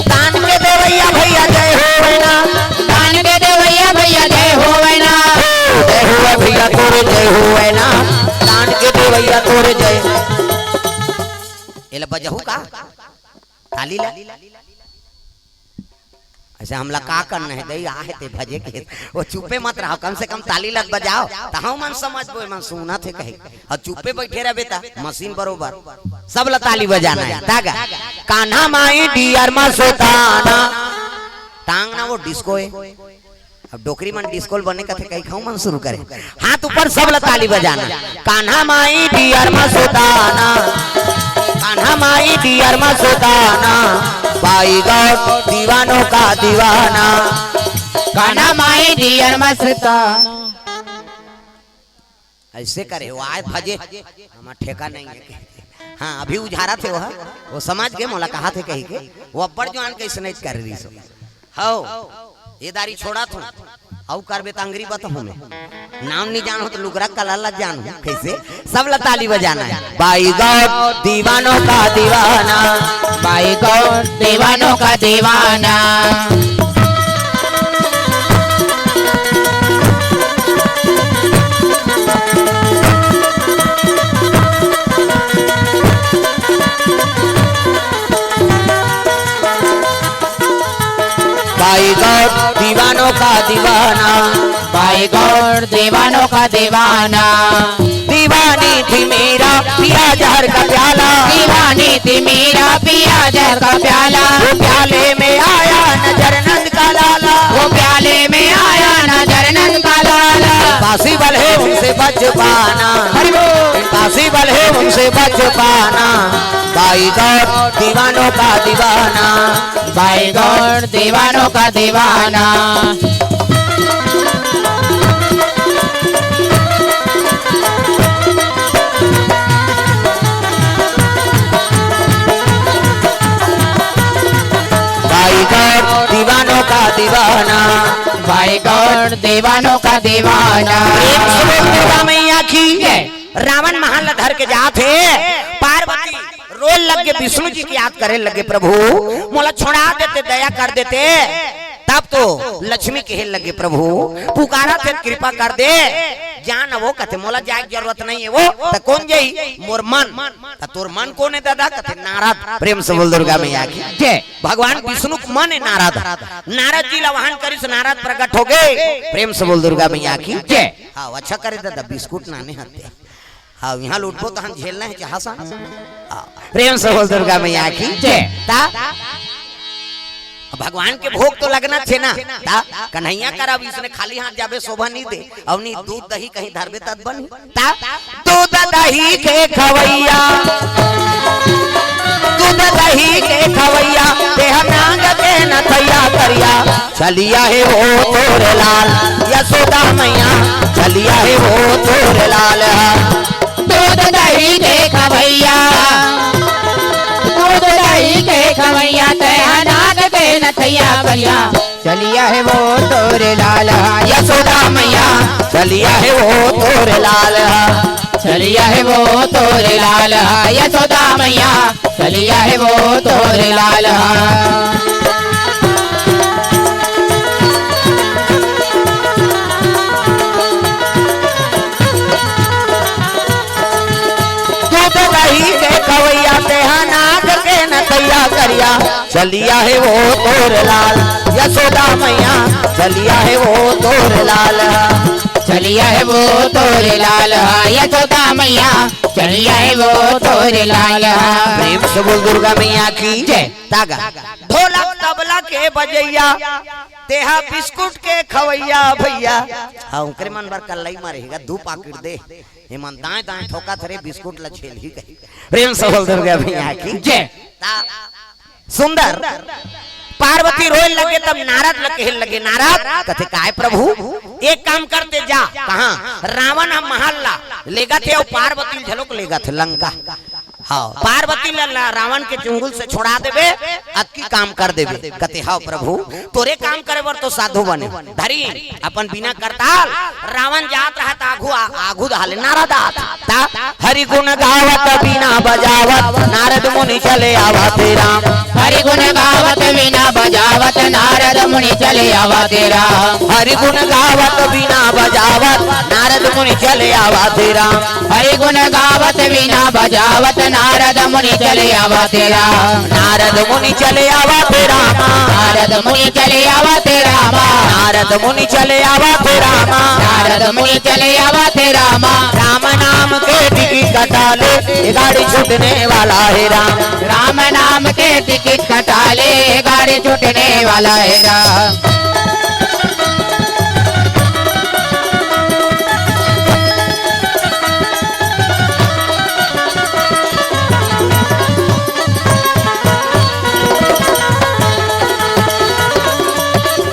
दान के देवैया भैया जय हो है ना। दान के देवैया भैया जय हो है ना। जय हो भैया तोरे जय हो है ना। दान के देवैया तोरे जय। एला बजहू का? ताली ला। ऐसे हमला का करना है दई, आहे ते भजे के। वो चुपे मत रहो, कम से कम ताली लग बजाओ, तहु मन समझबो, मन सुनत हे कहे। अउ चुपे बैठे रहबे ता मशीन बरोबर। सब ला ताली बजाना है। तागा। कान्हा माई डियर मा सुताना। टांग ना वो डिस्को है। अब डोकरी मन डिस्को ल बने कथे, कई खाऊ मन शुरू करे। हाथ ऊपर, सब ला ताली बजाना। कान्हा माई डियर मा सुताना। कान्हा माई डियर मा सुताना। बाई गौर दीवानों का दीवाना। कान्हा माई डियर मा सुताना। ऐसे करे हो, आए भजे, हमार ठेका नहीं है। हाँ, अभी उझारा थे वो, वो समझ के मोला कहा थे कही के, वो अब्बड़ जुआन कैसे नहीं कर रही सो। हौ, ये दारी छोड़ा थो, अउ करबे त अंगरी बतहूँ मैं। नाम नहीं जानो तो लुगरा कला ला जानो, कैसे? सब ला ताली बजाना है। बाई गौर दीवानों का दीवाना। बाई गौर दीवानों का दीवाना। बाई गौर दीवानों का दीवाना। बाई गौर दीवानों का दीवाना। दीवानी थी मीरा पिया जहर का प्याला। दीवानी थी मीरा पिया जहर का प्याला। वो प्याले में आया नजर नंद का लाला। वो प्याले में आया नजर नंद का लाला। पासिबल है उनसे बच पाना। हरि बोल। पल है उनसे बच पाना। बाई गौर दीवानों का दीवाना। बाई गौर दीवानों का दीवाना। बाई गौर दीवानों का दीवाना। बाई गौर दीवानों का दीवाना। प्रेम से बोल दुर्गा मैया की। जय। रावण महाल धर के जात हे, पार्वती रोए लगे, विष्णु जी की याद करे लगे, "प्रभु, मोला छोड़ा देते, दया कर देते।" तब तो लक्ष्मी कहे लगे, "प्रभु, पुकारा थे, कृपा कर दे।" जान वो कथे, "मोला जाए के जरूरत नहीं है वो।" त कौन जाई? "मोर मन।" "त तोर मन कौन है दादा?" कथे, "नारद।" प्रेम से बोल दुर्गा मैया की। जय। भगवान विष्णु के मन है नारद। नारद जी ला वाहन करिस, नारद प्रकट हो गए। प्रेम से बोल दुर्गा मैया की। जय। हाँ, अच्छा करे दादा, बिस्कुट नाने हते। हाँ, यहाँ लूटबो तो हम झेलना है चाहा सा। हाँ, प्रेम से बोल दुर्गा मैया की। जय। ता भगवान के भोग तो लगना थे ना। ता कन्हैया करा भी इसने खाली हाथ जाबे शोभा नहीं दे। अवनी दूध दही कहीं धरबे तद बनी। ता दूध दही के खवैया, दूध दही के खवैया, देह नाग के नथैया करिया। चलिया है वो तोर लाल, यशोदा मैया, चलिया है वो तोर लाल। दूध दही के खवैया, दूध दही के खवैया, देह नाग के नथैया करिया। चलिया है वो तोर लाल, यशोदा मैया, चलिया है वो तोर लाल। चलिया है वो तोर लाल, यशोदा मैया, चलिया है वो तोर लाल। दूध दही के खवैया, देह नाग के नथैया करिया। चलिया है वो तोर लाल, यशोदा मैया, चलिया है वो तोर लाल। चलिया है वो तोर लाल, यशोदा मैया, चलिया है वो तोर लाल। प्रेम से बोल दुर्गा मैया की। जय। तागा। ढोलक तबला के बजैया, तेहा बिस्कुट के खवैया भैया। हाँ, ओकरे मन बर कल्लई मारेगा, दू पाकिट दे। एमन दाएं दाएं ठोकत हरे, बिस्कुट ल झेलही कही। प्रेम से बोल दुर्गा मैया की। जय। ता सुंदर पार्वती रोए लगे, तब नारद ल कहे लगे, नारद कथे, "काय प्रभु, एक काम करते जा।" कहाँ? रावण ह महल ला लेगत हे अउ पार्वती ल घलोक लेगत हे लंका। हाँ, पार्वती ल ला-, रावण के चुंगुल से छोड़ा देबे, अतकी काम कर देबे। कथे, "हाँ प्रभु, तोरे काम करे बर तो साधु बने।" धरी अपन बीना करताल, रावण जात रहा त आघू आ-, आघू दहाले नारद आत। ता हरि गुण गावत बीना बजावत नारद मुनि चले आवत हे राम। हरि गुण गावत बीना बजावत नारद मुनि चले आवत हे राम। हरि गुण गावत बीना बजावत नारद मुनि चले आवत हे राम। हरि गुण गावत बीना बजावत नारद मुनि चले आवत हे राम। नारद मुनि चले आवत हे रामा। नारद मुनि चले आवत हे रामा। नारद मुनि चले आवत हे रामा। नारद मुनि चले आवत हे रामा। राम नाम के टिकट कटा ले, ये गाड़ी छूटने वाला हे राम। राम नाम के टिकट कटा ले, ये गाड़ी छूटने वाला हे राम।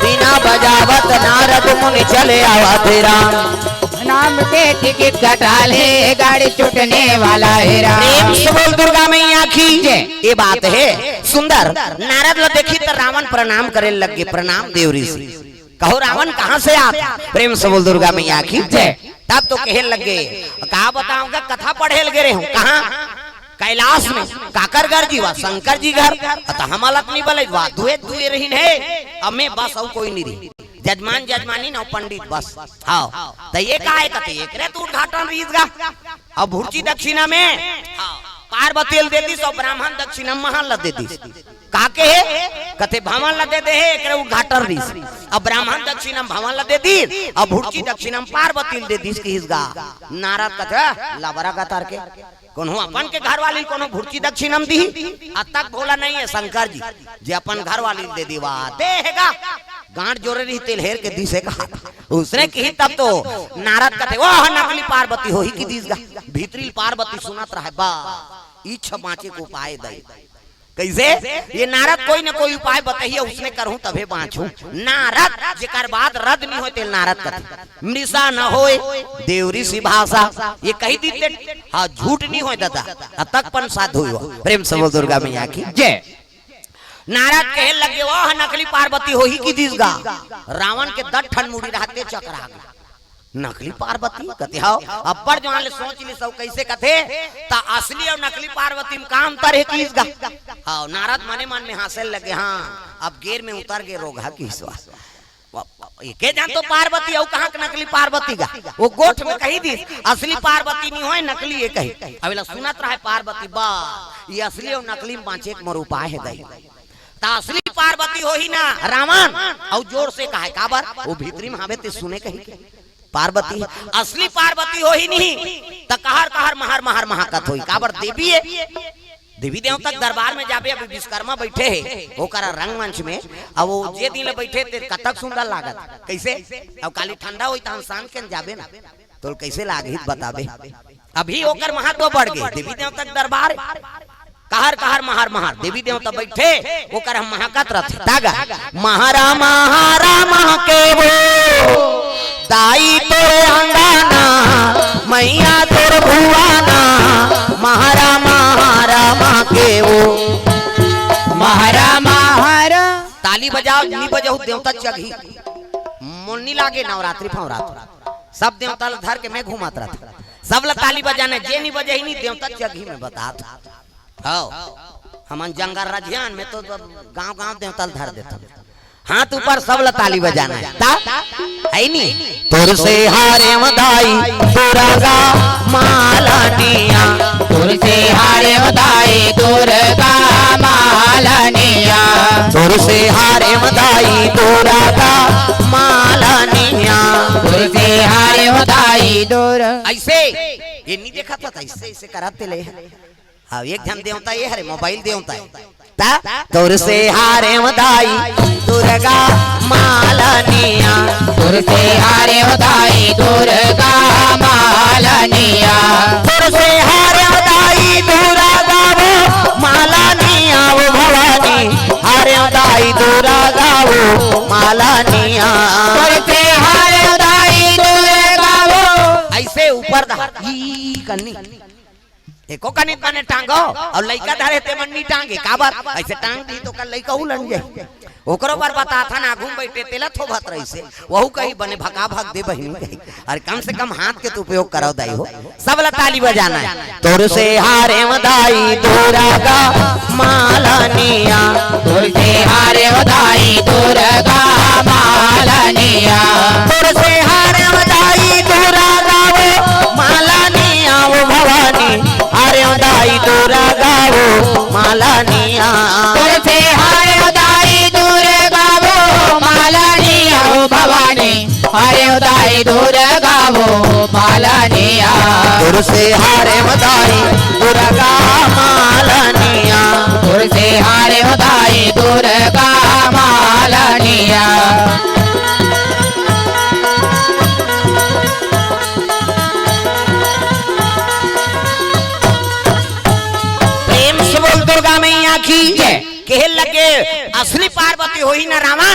बीना बजावत नारद मुनि चले आवत हे राम। नाम के टिकट कटा ले, गाड़ी छूटने वाला हे राम। प्रेम से बोल दुर्गा मैया की। जय। ये बात हे सुंदर। नारद ल देखी त रावण प्रणाम करे लग गे, "प्रणाम देव ऋषि।" कहो रावण कहाँ से आत? प्रेम से बोल दुर्गा मैया की। जय। तब तो कहे लग गे, "का बतावँव गा, कथा पढ़े लगे रहे हूँ।" कहाँ? कैलाश में। काकर घर जी? वा शंकर जी घर। अत हमला त नहीं बले, वा दुए दुए रहिन हे। अमे बस अउ कोई नहीं रही। जजमान जजमानी न पंडित बस। हाँ। त ये का हे? कथे, "एकरे तो उद्घाटन रहिस गा।" अब भुर्ची दक्षिणा में, हाँ, पार्वती ल दे दिस अउ ब्राह्मण दक्षिणा महल ल दे दिस। का कहे? कथे, "भवन ल दे दे हे, एकरे उद्घाटन रहिस।" अब ब्राह्मण दक्षिणा म भवन ल दे दिस, अब भुर्ची दक्षिणा म पार्वती ल दे दिस किहिस गा। नारद कथे, "लबरा गा तार के, कोनो अपन के घरवाली कोनो भुर्ची दक्षिणा म दिही?" अतक भोला नहीं हे शंकर जी, जे अपन घरवाली ल दे दिस वा दे हे गा। कांट जोरे रही तेल हेर के दिसे का। उसने किही तब तो नारद कथे, "ओह, नकली पार्वती होही कि दिस गा।" भीतरी पार्वती सुनत रहे, बा, इच्छा बाँचे को उपाय दई। कइसे? ये नारद कोई न कोई उपाय बतइही, उसने करहूँ तभे बाँचहूँ। नारद, जेकर बात रद नहीं होय, तेल नारद कथे। मृषा न होय, देव ऋषि भाषा। ये कही दीते, हाँ, झूठ नहीं होय दादा। अतक पन साध होय। प्रेम से बोल दुर्गा मैया की जय। नारद कहे लगे, "ओह, नकली पार्वती होही कि दिस गा।" रावण के दस ठन मुड़ी रहते चकरा गे। नकली पार्वती कथे, "हव।" अब्बड़ जुआन ले सोच लिस, अउ कइसे कथे, "त असली अउ नकली पार्वती में का अंतर हे किस गा?" हव, नारद मने मन में हाँसे लगे, हाँ, अब गेर में उतर गे रोगहा किस गा। एके जान तो पार्वती, अउ कहाँ के नकली पार्वती गा? वो गोठ में कही दिस, "असली पार्वती नहीं होय, नकली ये कही।" अब एला सुनत रहे पार्वती, बा, ये असली अउ नकली में बाँचे के मोर उपाय हे दई। त असली पार्वती होही ना रावण, अउ जोर से कहे, काबर? वो भीतरी में हवे ते सुने कही के। पार्वती, असली पार्वती होही नहीं, त कहर कहर महर महर महकत होही, काबर? देवी ये। देवी देवता के दरबार में जाबे, अभी विश्वकर्मा बइठे हे, ओकर रंगमंच में, अब वो जे दिन ले बइठे ते कतक सुंदर लागत। कइसे? अब काली ठंडा होही, त हम सान के जाबे ना, तोल कइसे लागही बताबे। अभी ओकर महत्व बढ़ गे, देवी देवता के दरबार, कहर कहर महर महर देवी देवता बइठे, ओकर हम महकत रथे। तागा, "महरा महरा महके वो, दाई तोर अंगना, मैया तोर भुवाना, महरा महरा महके वो।" महरा महरा। ताली बजाव, नी बजाहू देवता चघी। मोर नी लागे नवरात्रि फवरात्रि। सब देवता ल धर के मैं घूमत रथे। सब ल ताली बजाना, जे नी बजाही नी देवता चघी में बतात। हव, हमन जंगल रजियान में तो गांव गांव देवता ल धर देथन। हाथ ऊपर, सब ल ताली बजाना हे। ता? हे नी? तोर से हारे मदाई दुर्गा मालनिया। तोर से हारे मदाई दुर्गा मालनिया। तोर से हारे मदाई दुर्गा मालनिया। तोर से हारे मदाई दुर्गा। अइसे, ये नी देखत हस, अइसे, अइसे करत ले। हाँ, एक झन देवता ये हरे, मोबाइल देवता हे। ता? तोर से हारे मदाई दुर्गा मालनिया। तोर से हारे मदाई दुर्गा मालनिया। तोर से हारे मदाई दुर्गा वो मालनिया, वो भवानी। हारे मदाई दुर्गा वो मालनिया। तोर से हारे मदाई दुर्गा वो। अइसे ऊपर दा, ई कन्नी। एको कनिक बने टांगो, अउ लइका धरे ते मन नी टांगे, काबर? अइसे टांग दी तो कल लइका उलन जाही। ओकरो बर बताथन, आगू में बइठे तेला थोभत रहिसे, वहू कही बने भका भक दे बहिनी कही। अरे कम से कम हाथ के तो उपयोग करव दाई हो, सब ल ताली बजाना हे। तोर से हारे मदाई दुर्गा मालनिया। तोर से हारे मदाई दुर्गा मालनिया। तोर से हारे मदाई दुर्गा वो मालनिया वो भवानी। हारे मदाई दुर्गा वो मालनिया। तोर से हारे मदाई दुर्गा वो मालनिया वो भवानी। हारे मदाई दुर्गा वो मालनिया। तोर से हारे मदाई दुर्गा मालनिया। तोर से हारे मदाई दुर्गा मालनिया। प्रेम से बोल दुर्गा मैया की जय। कहे लगे, "असली पार्वती होही ना रावण,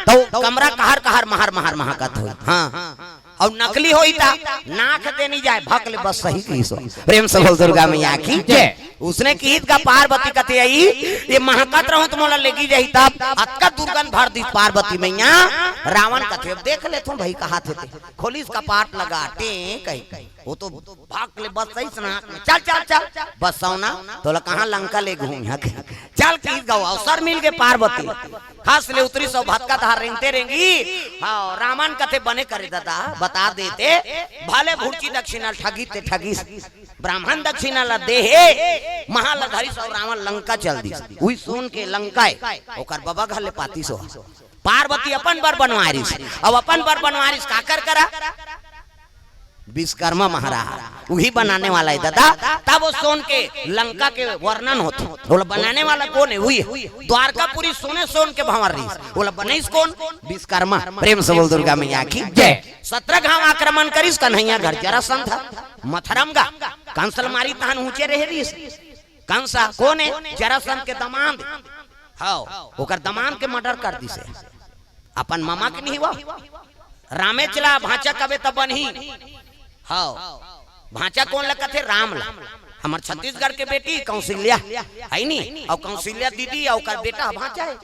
तो कमरा कहर कहर महर महर महकत होही।" हाँ। अउ नकली होही ता नाक दे नी जाय, भक ले बस सही कहिस। प्रेम से बोल दुर्गा मैया की जय। उसने किहिस का पार्वती कथे अई, ये महकत रहूं त मोला लेगी जाही तब। अतका दुर्गंध भर दिस पार्वती मैया। रावण कथे, "अब देख लेथों भई कहाथे ते।" खोलिस कपाट लगा, टें कही। वो तो भक ले बस सही नाक में, "चल, चल, चल, बस सौना, तोला कहाँ लंका ले घूम यहाँ के।" चल किहिस गा, अवसर मिल गे पार्वती। खस ले उतरिस अउ भतका धार रेंगते रेंगी। हाँ, रावण कथे, "बने करे दादा, बता देते, भले भुरची दक्षिणा ठगी ते ठगिस, ब्राह्मण दक्षिणा ला दे हे, महा ला धरिस अउ रावण लंका चल दिस।" उही सुन के लंका हे, ओकर बबा घर ले पातिस हो। पार्वती अपन बर बनवारिस, अउ अपन बर बनवारिस काकर करा? विश्वकर्मा महाराज, वही बनाने वाला है दादा। तब वो सोन के लंका के वर्णन होथे। बोला, बनाने वाला कौन है? वही है। द्वारकापुरी सोने सोन के भंवर रहिस। बोला, बनइस कौन? विश्वकर्मा। प्रेम से बोल दुर्गा मैया की जय। सत्रह घांव आक्रमण करिस कन्हैया घर जरासंध ह। मथरम गा कंस ल मारी तहन ऊंचे रहे रहिस। कंस ह कौन है? जरासंध के दमांद। हव, ओकर दमांद के मर्डर कर दिस हे। अपन ममा के नहीं हुआ। रामेच ला भांचा कबे त बनही। हव, भांचा कोन ल कथे? राम ला। हमर छत्तीसगढ़ के बेटी कौशल्या, है नी? अउ कौशल्या दीदी अउ ओकर बेटा भांचा है।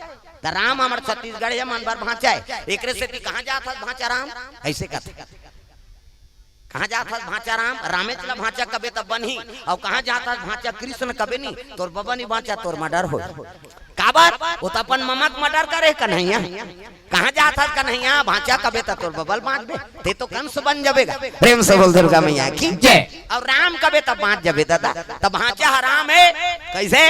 त राम हमर छत्तीसगढ़ हे, मन बर भांचा है। एकरे सेती कहाँ जात हस भांचा राम? ऐसे कथे। कहाँ जात हस भांचा राम? रामेच ला भांचा कबे त बनही। अउ कहाँ जात हस भांचा कृष्ण कबे नी? तोर बबा नी बांचा, तोर मर्डर हो। काबर? वो तो अपन ममा के मर्डर करे कन्हैया। कहाँ जात हस कन्हैया? भांचा कबे त तोर बबा ल बांचबे, ते तो कंस बन जाबे गा। प्रेम से बोल दुर्गा मैया की जय। अउ राम कबे त बांच जाबे दादा, त भांचा ह राम है। कैसे?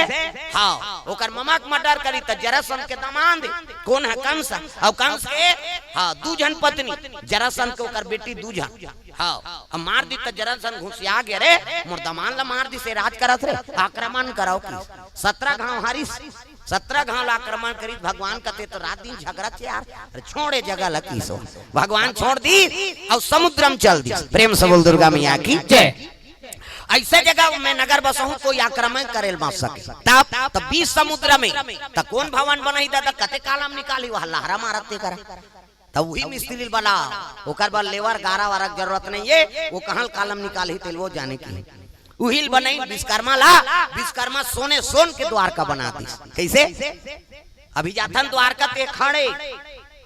हाँ, ओकर ममा के मर्डर करी त जरासंध के दमांद। कौन है? कंस। अउ कंस के, हाँ, दू झन पत्नी, जरासंध के ओकर बेटी दू झन। हाँ, अब मार दी त जरासंध घुसिया गे रे, मोर दमांद ला मार दिस हे, राज करत रे, आक्रमण कराओ किस। सत्रह घांव हारिस, सत्रह घांव ला आक्रमण करिस। भगवान कथे त रात दिन झगरत हे यार, अरे छोड़ ए जगह ला किस। भगवान छोड़ दिस अउ समुद्र म चल दिस। प्रेम से बोल दुर्गा मैया की जय। ऐसे जगह में नगर बसहूं, कोई आक्रमण करे ल मत सके। तब, तब बीच समुद्र में, त कौन भवन बनही दादा? कते कालम निकालही, वह लहरा मारत ते करा। तब वही मिस्त्री ल बला, ओकर बर लेवर गारा वारा के जरूरत नहीं है, वो कहाँ ल कालम निकालही तेल वो जाने की। उही ल बनई विश्वकर्मा ला, विश्वकर्मा सोने सोन के द्वारका बना दिस। कैसे? अभी जाथन द्वारका ते खड़े,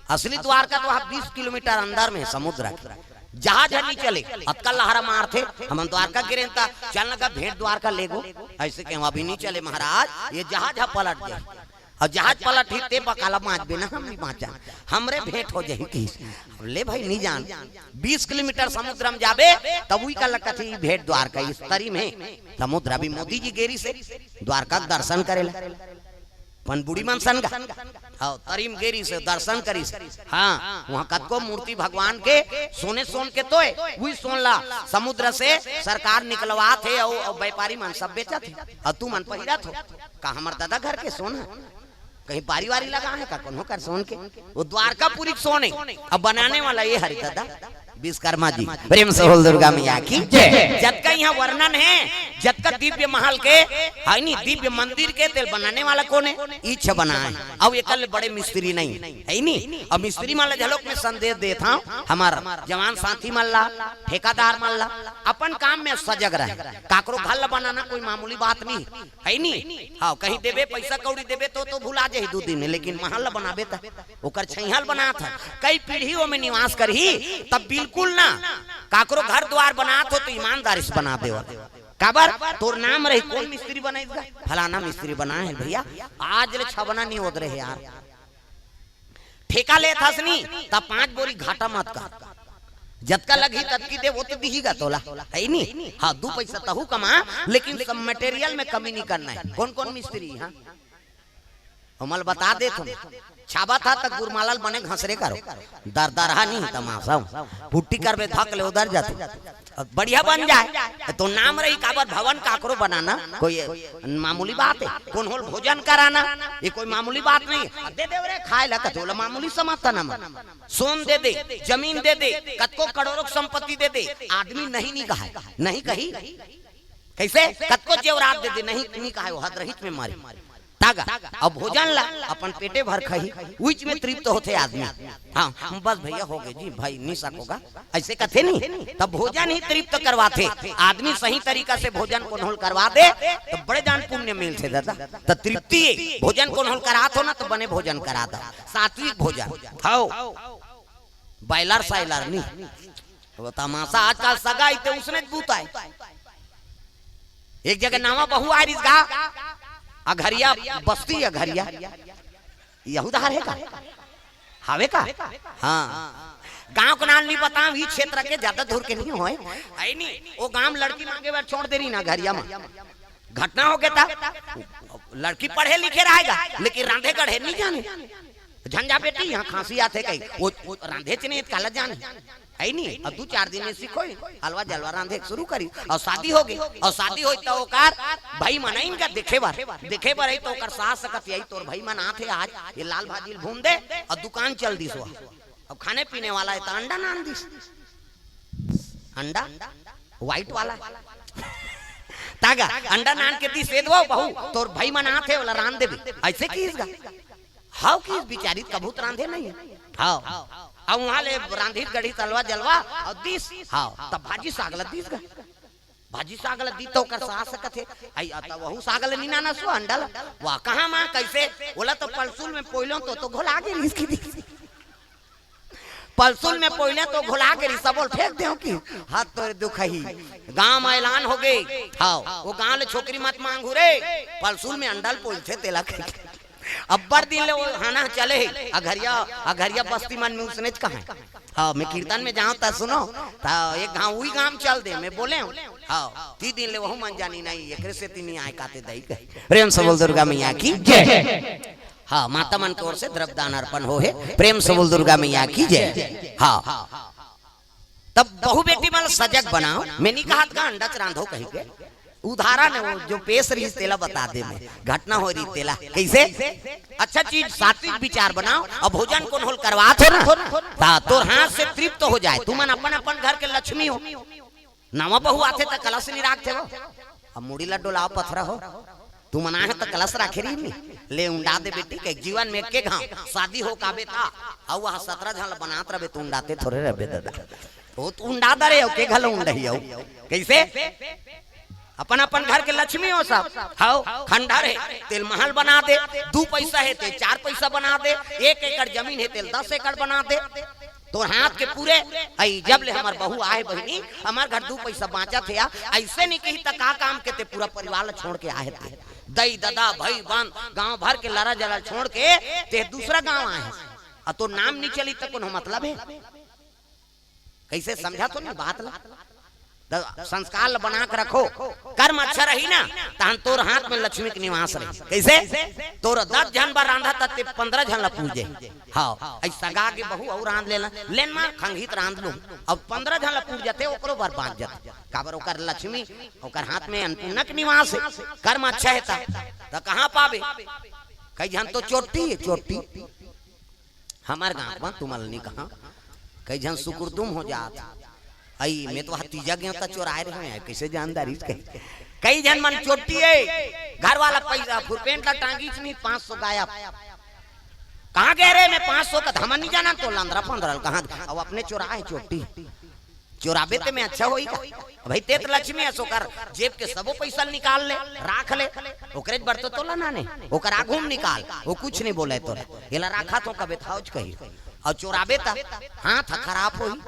असली द्वारका तो वहाँ बीस किलोमीटर अंदर में समुद्र के। जहाज ह नी चले, अतका लहरा मारथे। हमन द्वारका गिरेन त चल न गा भेंट द्वारका लेगो, ऐसे कहूँ अभी नी चले महाराज, ये जहाज ह पलट जाए। अउ जहाज पलटही ते बकाला बांचबे ना, हम नहीं बांचा, हमरे भेंट हो जाही किस। अब ले भाई नहीं जान, बीस किलोमीटर समुद्र में जाबे तब उही काला कथे भेंट द्वारका इस तरी में समुद्र। अभी मोदी जी गे रिस हे द्वारका के दर्शन करे ला, अपन बूढ़ी मन संग। हाँ, तरी में गे रिस हे, दर्शन करिस। हाँ, वहाँ कतको मूर्ति भगवान के सोने सोन के तोय, उही सोन ला समुद्र से सरकार निकलवात हे अउ, अउ व्यापारी मन सब बेचत हे, अउ तुमन पहिरत हो। का हमर दादा घर के सोन हे? कहीं बारी वारी लगा हे का कोनो कर सोन के? वो द्वारकापुरी के सोन हे, अब बनाने वाला ये हरे दादा विश्वकर्मा जी। प्रेम से बोल दुर्गा मैया की जय। जतका यहाँ वर्णन हे, जतका दिव्य महल के, है नी, दिव्य मंदिर के, तेल बनाने वाला कौन हे? इच्छा बनाए। अब एकल बड़े मिस्त्री नहीं, है नी? अब मिस्त्री मन ला झलक में संदेश देत हंव, हमर जवान साथी मन ला, ठेकादार मन ला, अपन काम में सजग रहे। काकरो घर ला बनाना कोई मामूली बात नहीं, है नी? हाँ, कहीं देबे, पैसा कौड़ी देबे तो, तो भुला जाही दू दिन में, लेकिन महल ला बनाबे त ओकर छइहां ल बनात ह, कई पीढ़ी ओमे निवास करही, तब बिल्कुल ना। काकरो घर द्वार बनात हो तो ईमानदारी से बना देवा। काबर? तोर नाम रही, कौन मिस्त्री बनइस गा? फलाना मिस्त्री बनाए हे भैया, आज ले छबना नहीं होत रहे यार। ठेका लेत हस नी, त पांच बोरी घाटा मत कर। जतका लगही ततकी दे, वो तो दिही गा तोला, है नी? हाँ, दू पैसा तहू कमा, लेकिन सब मटेरियल में कमी नहीं करना है। कौन कौन मिस्त्री? हाँ, हमल बता देत हंव, छाबत ह त गुरमाला ल बने घसरे करो, दरदरहा नहीं त मासम, पुट्टी करबे धक ले उधर जाथे, अब बढ़िया बन जाए। तो नाम रही काबर भवन काकरो बनाना, कोई मामूली बात है? कोन होल भोजन कराना, ये कोई मामूली बात नहीं। अब दे दे रे खाए ला, कथोला मामूली समझता ना मन। सोन दे दे, जमीन दे दे, कतको करोड़ों की संपत्ति दे दे, आदमी नहीं, नहीं कहे, नहीं कही। कैसे? कतको जेवरात दे दे, नहीं, नहीं कहे, वो हद रहित में मारे। तागा, अब भोजन ला अपन पेटे भर खाही, उच में तृप्त होथे आदमी। हाँ, बस भैया हो गए जी, भाई नहीं सकोगा, ऐसे कथे नहीं। तब भोजन ही तृप्त करवाथे। आदमी सही तरीका से भोजन कोन होल करवा दे, तो बड़े जान पुण्य मिलथे दादा। तो तृप्ति, भोजन कोन होल करात हो ना, तो बने भोजन करा दा, सात्विक भोजन। हव, बॉयलर साइलर नहीं। वो तमाशा आजकल सगाई ते उसने बूता है। एक जगह नवा बहू आ रिस गा, अघरिया बस्ती अघरिया, यहू डहर हे का? हावे का? हाँ, गांव के नाम नहीं बताओं, ई क्षेत्र के ज्यादा दूर के नहीं होय। है नी, वो गांव लड़की मांगे बर छोड़ दे रही ना घरिया में, घटना हो गया था। लड़की पढ़े लिखे रहेगा, लेकिन रांधे गढ़े नहीं जाने। झंझा बेटी यहाँ खांसी आथे कही, वो, वो रांधे च नहीं, काला जाने। है नी, अउ दू चार दिन में सीखो ही, हलवा जलवा रांधे के शुरू करी, अउ शादी होगे, अउ शादी होई त ओकर भाई मन आइन का देखे बर, देखे बर आई त ओकर सास सकत आई, "तोर भाई मन आथे आज, ये लाल भाजी ल भून दे।" अउ दुकान चल दिस वो, अब खाने पीने वाला है त अंडा नान दिस, अंडा व्हाइट वाला, तागा अंडा नान के दिस, "ए दे वो बहू, तोर भाई मन आथे, ओला रांध देबे।" ऐसे किस गा? हाव किस, बिचारी कभू त रांधे नहीं है। हाव। अब वहां ले रांधित गढ़ी तलवा जलवा अउ दिस। हाव, तब भाजी साग ल दिस गा। भाजी साग ल दी त ओकर सास कथे, "आई, आ त वहू साग ल नी नानस वो अंडा ल।" "वाह, कहाँ माँ, कैसे?" "ओला तो पलसुल में पोइलों तो, तो घोला गे रिहिस कि दी।" पलसुल में पोइलों तो घोला गे रिहिस, सबो ल फेंक देंव कि। हाथ तोरे दुखही। गांव में ऐलान होगे। हाव, वो गांव ले छोकरी मत मांगहू रे, पलसुल में अंडा ल पोइलथे तेला कहिके। अब्बड़ दिन ले वो हाना चले हे, अघरिया, अघरिया बस्ती मन में उसनेच कहाय। हाव, मैं कीर्तन में जांव त सुनों, त एक घांव उही गांव चल दे, मैं बोलेंव। हाव, ती दिन ले वहू मन जानी नहीं, एकरे सेती नी आय काते दई कहे। प्रेम से बोल दुर्गा मैया की जय। हाव, माता मन के ओर से द्रव्य दान अर्पण होहे। प्रेम से बोल दुर्गा मैया की जय। हाव, तब बहू बेटी मन ल सजग बनाओ, मैं नी कहत का अंडा च रांधो कहिके। उदाहरण है वो, जो पेश रहिस तेला बता देंव मैं, घटना होय रहिस तेला। कैसे? अच्छा चीज, सात्विक विचार बनाओ, अउ भोजन कोनो ल करवात हो ना, त तोर हाथ से तृप्त हो जाय। तुमन अपन अपन घर के लक्ष्मी हो। नवा बहू आथे त कलश नी राखथे वो, अब मुड़ी ल डोलाव पथरा हो, तुमन आए हो त कलश राखे रही नी। ले उंडा दे बेटी, के जीवन में एके घांव शादी हो काबे त, अउ वह सतरा झन ल बनात रहबे त उंडाते थोरे रहबे ददा। वो त उंडा दे रे, अउ के घलो उंडही अउ। कैसे? अपन अपन घर के लक्ष्मी हो सब। हाव, खंडहर हे तेल महल बना दे, दू पैसा हे तेल चार पैसा बना दे, एक एकड़ जमीन हे तेल दस एकड़ बना दे। तोर हाथ के पूरे, अई जब ले हमर बहू आहे बहिनी, हमर घर दू पैसा बांचत हे या, ऐसे नी कही त का काम के ते पूरा परिवार ल छोड़ के आहे ते। दई ददा, भई बंद, गांव भर के लरा जला छोड़ के ते दूसरा गांव आहे, अउ तोर नाम नी चली त कोनो मतलब हे? कैसे समझा तो नहीं बात ला? त संस्कार ल बना के रखो, कर्म अच्छा रही ना, तहन तोर हाथ में लक्ष्मी के निवास रही। कैसे? तोर दस झन बर रांधा त ते पंद्रह झन ल पूजे। हाव, ऐ सगा के बहू अउ रांध लेना, लेन मां खंगही त रांध लूं। अब पंद्रह झन ल पूज जथे, ओकरो बर बांच जथे। काबर ओकर लक्ष्मी, ओकर हाथ में अन्नपूर्णा के निवास हे, कर्म अच्छा हे त, त कहां पाबे? कई झन तो चोट्टी हे, चोट्टी। हमर गांव म तुमन ल नी कहां, कई झन सुकुरदुम हो जात। अई, मैं तो हा तीजा गेंव त चोराय रहे हंव, कइसे जानदारी कही। कई झन मन चोट्टी हे, घर वाला पैसा फुरपेंट ला टांगिस नी, पांच सौ गायब। कहां गे रे, मैं पांच सौ का धमन नी जानन, तो लंदरा पंदरा ल कहां, अउ अपने चोराय हे चोट्टी। चोराबे ते में अच्छा होही का? भाई, ते त लक्ष्मी अस, ओकर जेब के सबो पैसा ल निकाल ले, राख ले, ओकरे बर तो तोला नाने, ओकर आघू म निकाल, वो कुछ नी बोले तोला। एला राखत हों कबे त हौज कही। अउ चोराबे त हाथ ह खराब होही।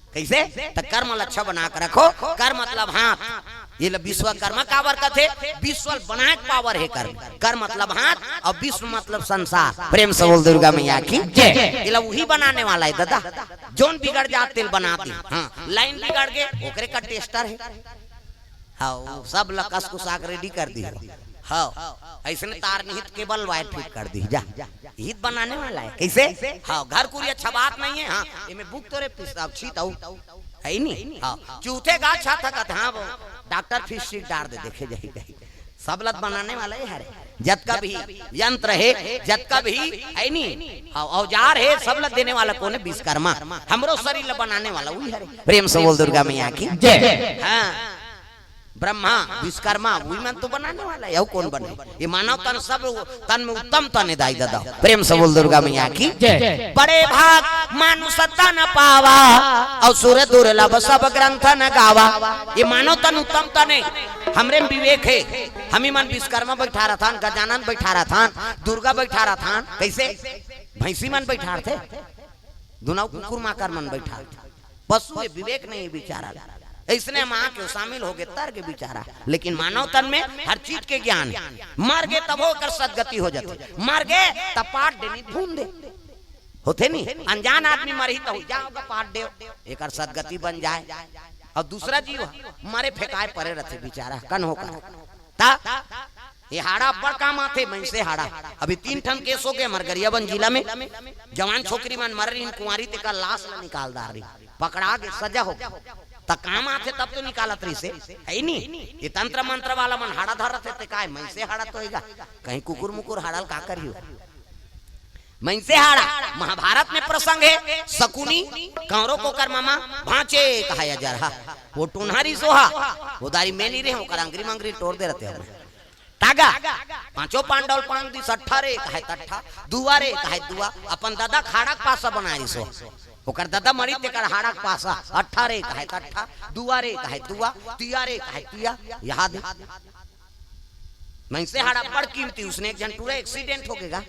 कइसे? त कर्म ल अच्छा बना के रखो। कर मतलब हाथ। एला विश्वकर्मा काबर कथे? विश्व ल बनाए के पावर हे कर्म। कर मतलब हाथ अउ विश्व मतलब संसार। प्रेम से बोल दुर्गा मैया की जय। एला उही बनाने वाला हे ददा। जोन बिगड़ जात तेल बना दे। हां, लाइन बिगड़ गे, ओकरे का टेस्टर हे। हां, वो सब ल कस कुसा के रेडी कर दी। हां, अइसने तार निहित केबल वायर फिट कर दी। जा, हित बनाने वाला हे। कइसे? हां, घर कुरिया छबात नहीं हे। हां, एमे बुक तोरे पिसाब छीत अउ। हे नी? हां, चूथे गा छा थकत। हां, वो डॉक्टर फीस सीट डार दे, देखे जाही कही। सब ल त बनाने वाला हे हरे। जतका भी यंत्र हे, जतका भी हे नी, अउ-, औजार हे, सब ल देने वाला कोन हे? विश्वकर्मा। हमरो शरीर ल बनाने वाला उही हरे। प्रेम से बोल दुर्गा मैया की जय। हां, ब्रह्मा, विश्वकर्मा, उही मन तो बनाने वाला हे, अउ कोन बने? ये मानव तन सब तन में उत्तम तन हे दाई ददा। प्रेम से बोल दुर्गा मैया की जय। बड़े भाग मानुष तन पावा, अउ सुर दुर्लभ सब ग्रंथ न गावा। ये मानव तन उत्तम तन हे, हमरे म विवेक हे। हमी मन विश्वकर्मा बइठा रथन, गजानन बइठा रथन, दुर्गा बइठा रथन, कइसे? भैंसी मन बइठा रथे, दुनौ कुकुर माकर मन बइठा रथे। पशु हे, विवेक नहीं हे बिचारा। अइसने म आके शामिल होगे, तर गे बिचारा। लेकिन मानव तन में हर चीज के ज्ञान हे। मर गे तभो ओकर सदगति हो जाथे। मर गे त पाट दे, नी भून दे। होथे नी, अनजान आदमी मरही त हो, जा ओकर पाट देव, एकर सदगति बन जाय। अउ दूसरा जीव ह, मरे फेंकाय परे रथे बिचारा, कन होकर। त ये हाड़ा अब्बड़ काम आथे, मइनसे हाड़ा। अभी तीन ठन केस होगे हमर गरियाबंद जिला में, जवान छोकरी मन मर रहिन कुंवारी, तेकर लाश ल निकाल डार रहिन। पकड़ा गे, सजा हो गे। त काम आथे तब तो निकालत रहिसे, हे नी? ये तंत्र मंत्र वाला मन हाड़ा धरत हे, ते काय, मइनसे हाड़ा तो होइगा, कहीं कुकुर मुकुर हाड़ा ल का करियो? मइनसे हाड़ा। महाभारत में प्रसंग हे, सकुनी, कौरव कोकर ममा, भांचे कहाय अजरहा, वो टोनहा रिहिस हा, वो दारी में नी रहे, ओकर अंगरी मंगरी टोर दे रहिथे। तागा, पांचों पांडव ल पांग दिस, अट्ठा रे कहाय तट्ठा, दुआ रे कहाय दुआ, अपन ददा के हाड़ा के पासा बनाय रिहिस हा। ओकर ददा मरिस तेकर हाड़ा के पासा, अट्ठा रे कहाय तट्ठा, दुआ रे कहाय दुआ, तिया रे कहाय तिया, याद हे? मइनसे हाड़ा बड़ कीमती, उसने एक झन टूरा accident हो गे गा।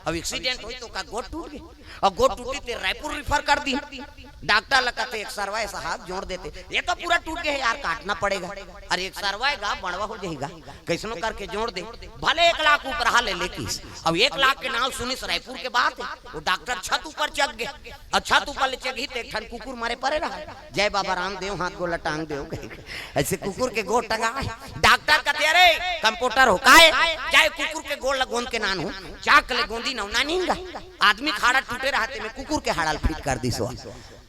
अब accident होइस त ओकर गोड़ टूट गे। अब गोड़ टूटिस ते रायपुर refer कर दिस। डॉक्टर ल कथे, "एक सरवा हे साहब, जोड़ देते।" "ये तो पूरा टूट गया है यार, काटना पड़ेगा।" अरे एक सरवा हे गा, बड़वा हो जाही गा, कइसनो करके जोड़ दे, भले एक लाख उपराहा ले ले किहिस। अब एक लाख के नाव सुनिस, रायपुर के बात हे, वो डॉक्टर छत ऊपर चघ गे। अब छत ऊपर ले चघिस ते एक ठन कुकुर मरे परे रहा, "जय बाबा रामदेव, हाथ गोड़ ल टांग देव" कहिके। अइसे कुकुर के गोड़ टंगा हे। डॉक्टर कथे, "अरे कंपाउंडर हो काय, जाय कुकुर के गोड़ ल गोंद के लान हो।" चाक ले गोंदिस न, ओ ना निंगा। आदमी के हाड़ा टूटे रहिस, ते में कुकुर के हाड़ा ल fit कर दिस हा।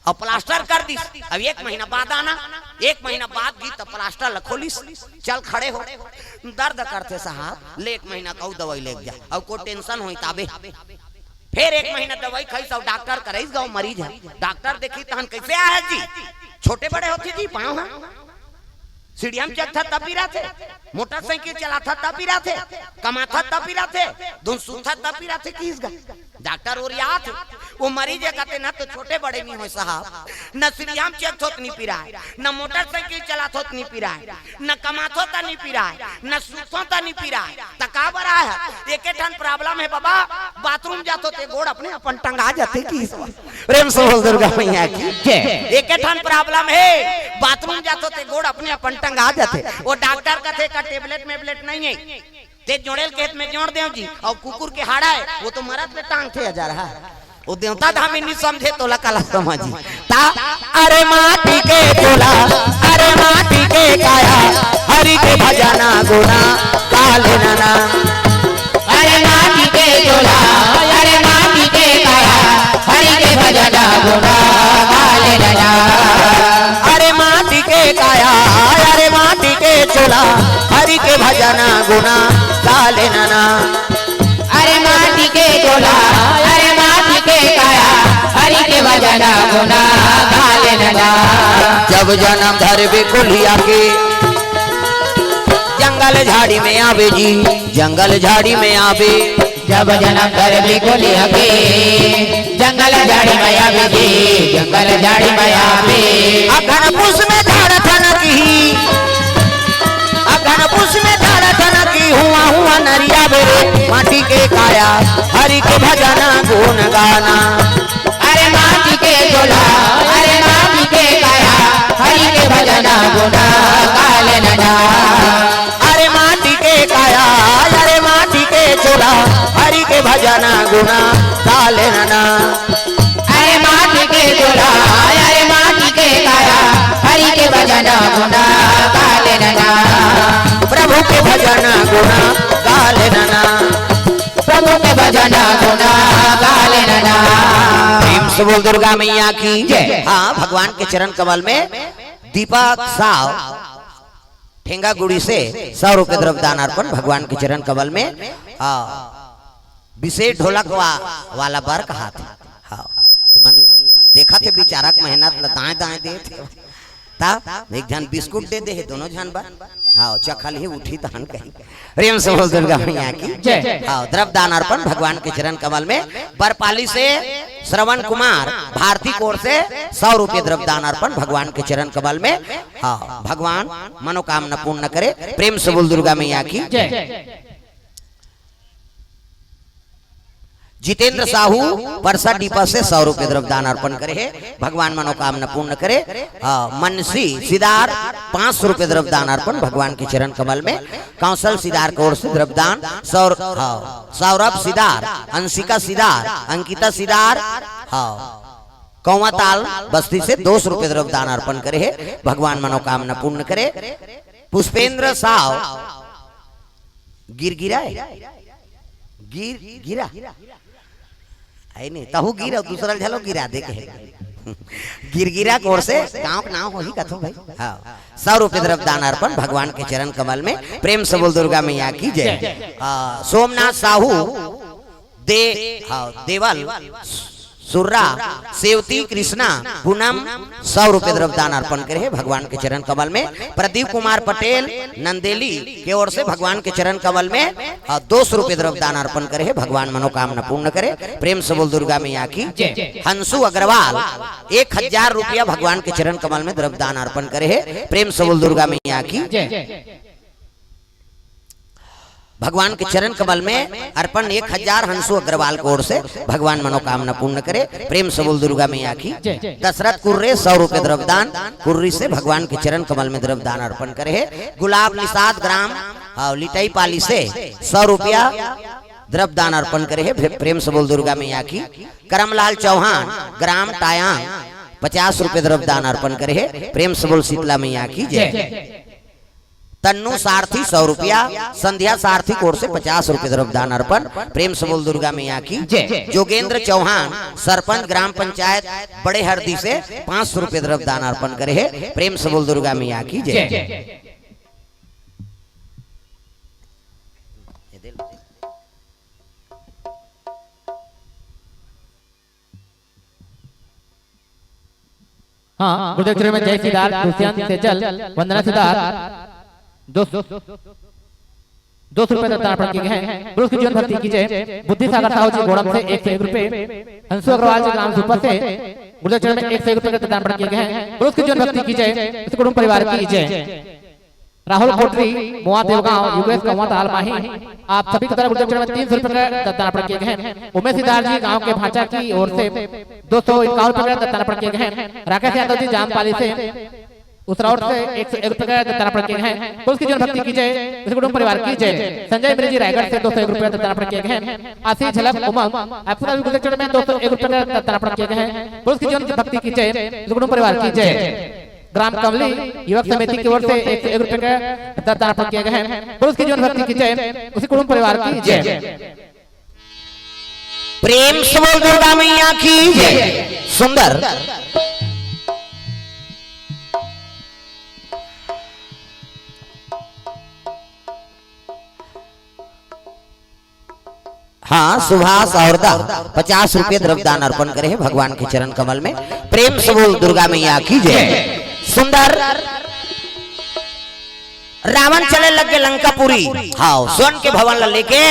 अब प्लास्टर कर दिस। अब एक महीना बाद आना, एक महीना बाद गिस त प्लास्टर ल खोलिस, "चल खड़े हो, दर्द करथे साहब, ले एक महीना के अउ दवाई लेके जा, अउ कोई tension होही ताबे।" फेर एक महीना दवाई खाइस अउ डॉक्टर करइस गा, ओ मरीज हे। डॉक्टर देखिस तहन, "कइसे आय जी? छोटे बड़े होथे जी पाँव ह?" सीढ़िया म चघथस तब पिराथे, मोटरसाइकिल चलाथस तब पिराथे, कमाथस तब पिराथे, धुन सुतथस तब पिराथे किहिस गा। डॉक्टर ओरियाथे, ओ मरीज हे कथे, "न तो छोटे बड़े नी होय साहब, न सीढ़िया म चघथों त नी पिराय, न मोटरसाइकिल चलाथों त नी पिराय, न कमाथों त नी पिराय, न सुतथों त नी पिराय, त काबर आय हस?" "एके ठन problem हे बाबा, बाथरूम जाथों ते गोड़ अपने अपन टंगा जाथे" किहिस। प्रेम से बोल दुर्गा मैया की। जय। "एके ठन problem हे, बाथरूम जाथों ते गोड़ अपने अपन टंगा जाथे।" ओ डॉक्टर कथे, "का tablet मेबलेट नइ हे? ते जोड़े ल कहे त में जोड़ देव जी, अउ कुकुर के हाड़ा हे, वो तो मरत ले टांगथे अजरहा।" ओ देवता धामी नी समझे त ओला काला समझही। त अरे माटी के चोला, अरे माटी के काया, हरि के भजना गुना, काले नना। अरे माटी के चोला, अरे माटी के काया, हरि के भजना गुना, काले नना। अरे माटी के काया, अरे माटी के चोला, हरि के भजना गुना, काले नना। अरे माटी के चोला, अरे माटी के काया, हरि के भजना गुना, काले नना। जब जनम धरबे कोलिया के, जंगल झाड़ी में आबे जी, जंगल झाड़ी में आबे। जब जनम धरबे कोलिया के, जंगल झाड़ी में आबे जी, जंगल झाड़ी में आबे। अखन पुस में झाड़ थन की, अखन पुस में झाड़ थन की, हुआ हुआ नरिया बे रे, माटी के काया, हरि के भजना गुन गाना। अरे माटी के चोला, अरे माटी के काया, हरि के भजना गुना, काले नना। अरे माटी के काया, अरे माटी के चोला, हरि के भजना गुना, काले नना। अरे माटी के चोला, अरे माटी के काया, हरि के भजना गुना, काले नना। प्रभु के भजना गुना, काले नना। प्रभु के भजना गुना, काले नना। प्रेम से बोल दुर्गा मैया की। जय। हाँ, भगवान के चरण कमल में दीपक साव ठेंगागुड़ी से सौ रुपये द्रव्य दान अर्पण भगवान के चरण कमल में। हाँ, विशेष ढोलक वा-, वाला बर कहाथे। हाँ, ये मन देखथे बिचारा के मेहनत ला दाएं दाएं देथे। त एक झन बिस्कुट दे दे हे, दोनों झन बर। हाँ, चखल ही उठी तहन कही। प्रेम से बोल दुर्गा मैया की। जय। हाँ, द्रव्य दान अर्पण भगवान के चरण कमल में। बरपाली से श्रवण कुमार भारती की ओर से सौ रुपये द्रव्य दान अर्पण भगवान के चरण कमल में। हाँ, भगवान मनोकामना पूर्ण करे। प्रेम से बोल दुर्गा मैया की। जय। जितेंद्र साहू परसा डीपा से सौ रुपये द्रव्य दान अर्पण करे हे, भगवान मनोकामना पूर्ण करे। हाँ, मनसी सिदार पाँच सौ रुपये द्रव्य दान अर्पण भगवान के चरण कमल में। कौशल सिदार की ओर से द्रव्य दान, सौर-, हाँ, सौरभ सिदार, अंशिका सिदार, अंकिता सिदार, हाँ, कौवाताल बस्ती से दो सौ रुपये द्रव्य दान अर्पण करे हे, भगवान मनोकामना पूर्ण करे। पुष्पेंद्र साव गिर गिरा हे? गिर गिरा? हे नहीं, तहू गिर अउ दूसरा झलो गिरा दे कहे। गिरगिरा कोर से गांव के नाम होही कथो भाई। हाँ, सौ रुपये द्रव्य दान अर्पण भगवान के चरण कमल में। प्रेम से बोल दुर्गा मैया की जय। आ, सोमनाथ साहू दे, हाँ, देवल, सुर्रा, सेवती, कृष्णा, पूनम, सौ रुपये द्रव्य दान अर्पण करे हे भगवान के चरण कमल में। प्रदीप कुमार पटेल नंदेली के ओर से भगवान के चरण कमल में, हाँ, दो सौ रुपये द्रव्य दान अर्पण करे हे। भगवान मनोकामना पूर्ण करे। प्रेम से बोल दुर्गा मैया की। जय। हंसू अग्रवाल एक हजार रुपया भगवान के चरण कमल में द्रव्य दान अर्पण करे हे। प्रेम से बोल दुर्गा मैया की। जय। भगवान के चरण कमल में अर्पण एक हजार हंसू अग्रवाल की ओर से। भगवान मनोकामना पूर्ण करे। प्रेम से बोल दुर्गा मैया की। जय। दशरथ कुर्रे सौ रुपये द्रव्य दान कुर्री से भगवान के चरण कमल में द्रव्य दान अर्पण करे हे। गुलाब निषाद ग्राम, हाँ, लिटई पाली से सौ रुपया द्रव्य दान अर्पण करे हे। प्रेम से बोल दुर्गा मैया की। करमलाल चौहान ग्राम टायांग पचास रुपये द्रव्य दान अर्पण करे हे। प्रेम से बोल शीतला मैया की जय। जय। तन्नू सारथी सौ रुपया, संध्या सारथी की ओर से पचास रुपये द्रव्य दान अर्पण। प्रेम से बोल दुर्गा मैया की। जय। जोगेंद्र चौहान सरपंच ग्राम पंचायत बड़े हरदी से पाँच सौ रुपये द्रव्य दान अर्पण करे हे। प्रेम से बोल दुर्गा मैया की जय। जय। हाँ, गुरुदेव चरण में जय सिद्धार्थ, दुष्यंत सेजल, वंदना सिद्धार्थ, दो, दो सौ रुपये द्रव्य दान अर्पण किए गए हैं। पुरुष की जीवन भक्ति की जय। बुद्धि सागर साहू जी गोड़म से एक सौ एक रुपये, हंसू अग्रवाल जी ग्राम सुपर से गुरुदेव चरण में एक सौ एक रुपये द्रव्य दान अर्पण किए गए हैं। पुरुष की जीवन भक्ति की जय, इस कुटुंब परिवार की जय। राहुल कोटरी, मुआ देवगांव, युगेश कंवत आलमाही, आप सभी की तरफ गुरुदेव चरण में तीन सौ रुपये का द्रव्य दान अर्पण किए गए हैं। उमेश सिद्धार्थ जी गांव के भांचा की ओर से दो सौ इक्यावन रुपये का द्रव्य दान अर्पण किए गए हैं। राकेश यादव जी जामपाली से उसरावट से एक सौ एक रुपये का द्रव्य दान अर्पण किए गए हैं। पुरुष की जीवन भक्ति की जय, इस कुटुंब परिवार की जय। संजय मिरे जी रायगढ़ से दो सौ एक रुपये का द्रव्य दान अर्पण किए गए हैं। आशीष झलक उमंग, आप सभी गुरुदेव चरण में दो सौ एक रुपये का द्रव्य दान अर्पण किए गए हैं। पुरुष की जीवन भक्ति की जय, इस कुटुंब परिवार की जय। ग्राम कमली युवक समिति की ओर से एक सौ एक रुपये का द्रव्य दान अर्पण किए गए हैं। पुरुष की जीवन भक्ति की जय, उसी कुटुंब परिवार की जय। प्रेम से बोल दुर्गा मैया की जय। सुंदर। हाँ, सुभाष और दा पचास रुपये द्रव्य दान अर्पण करे हे भगवान के चरण कमल में। प्रेम से बोल दुर्गा मैया की जय। सुंदर। रावण चले लग गे लंकापुरी, हाँ, सोन के भवन ला लेके,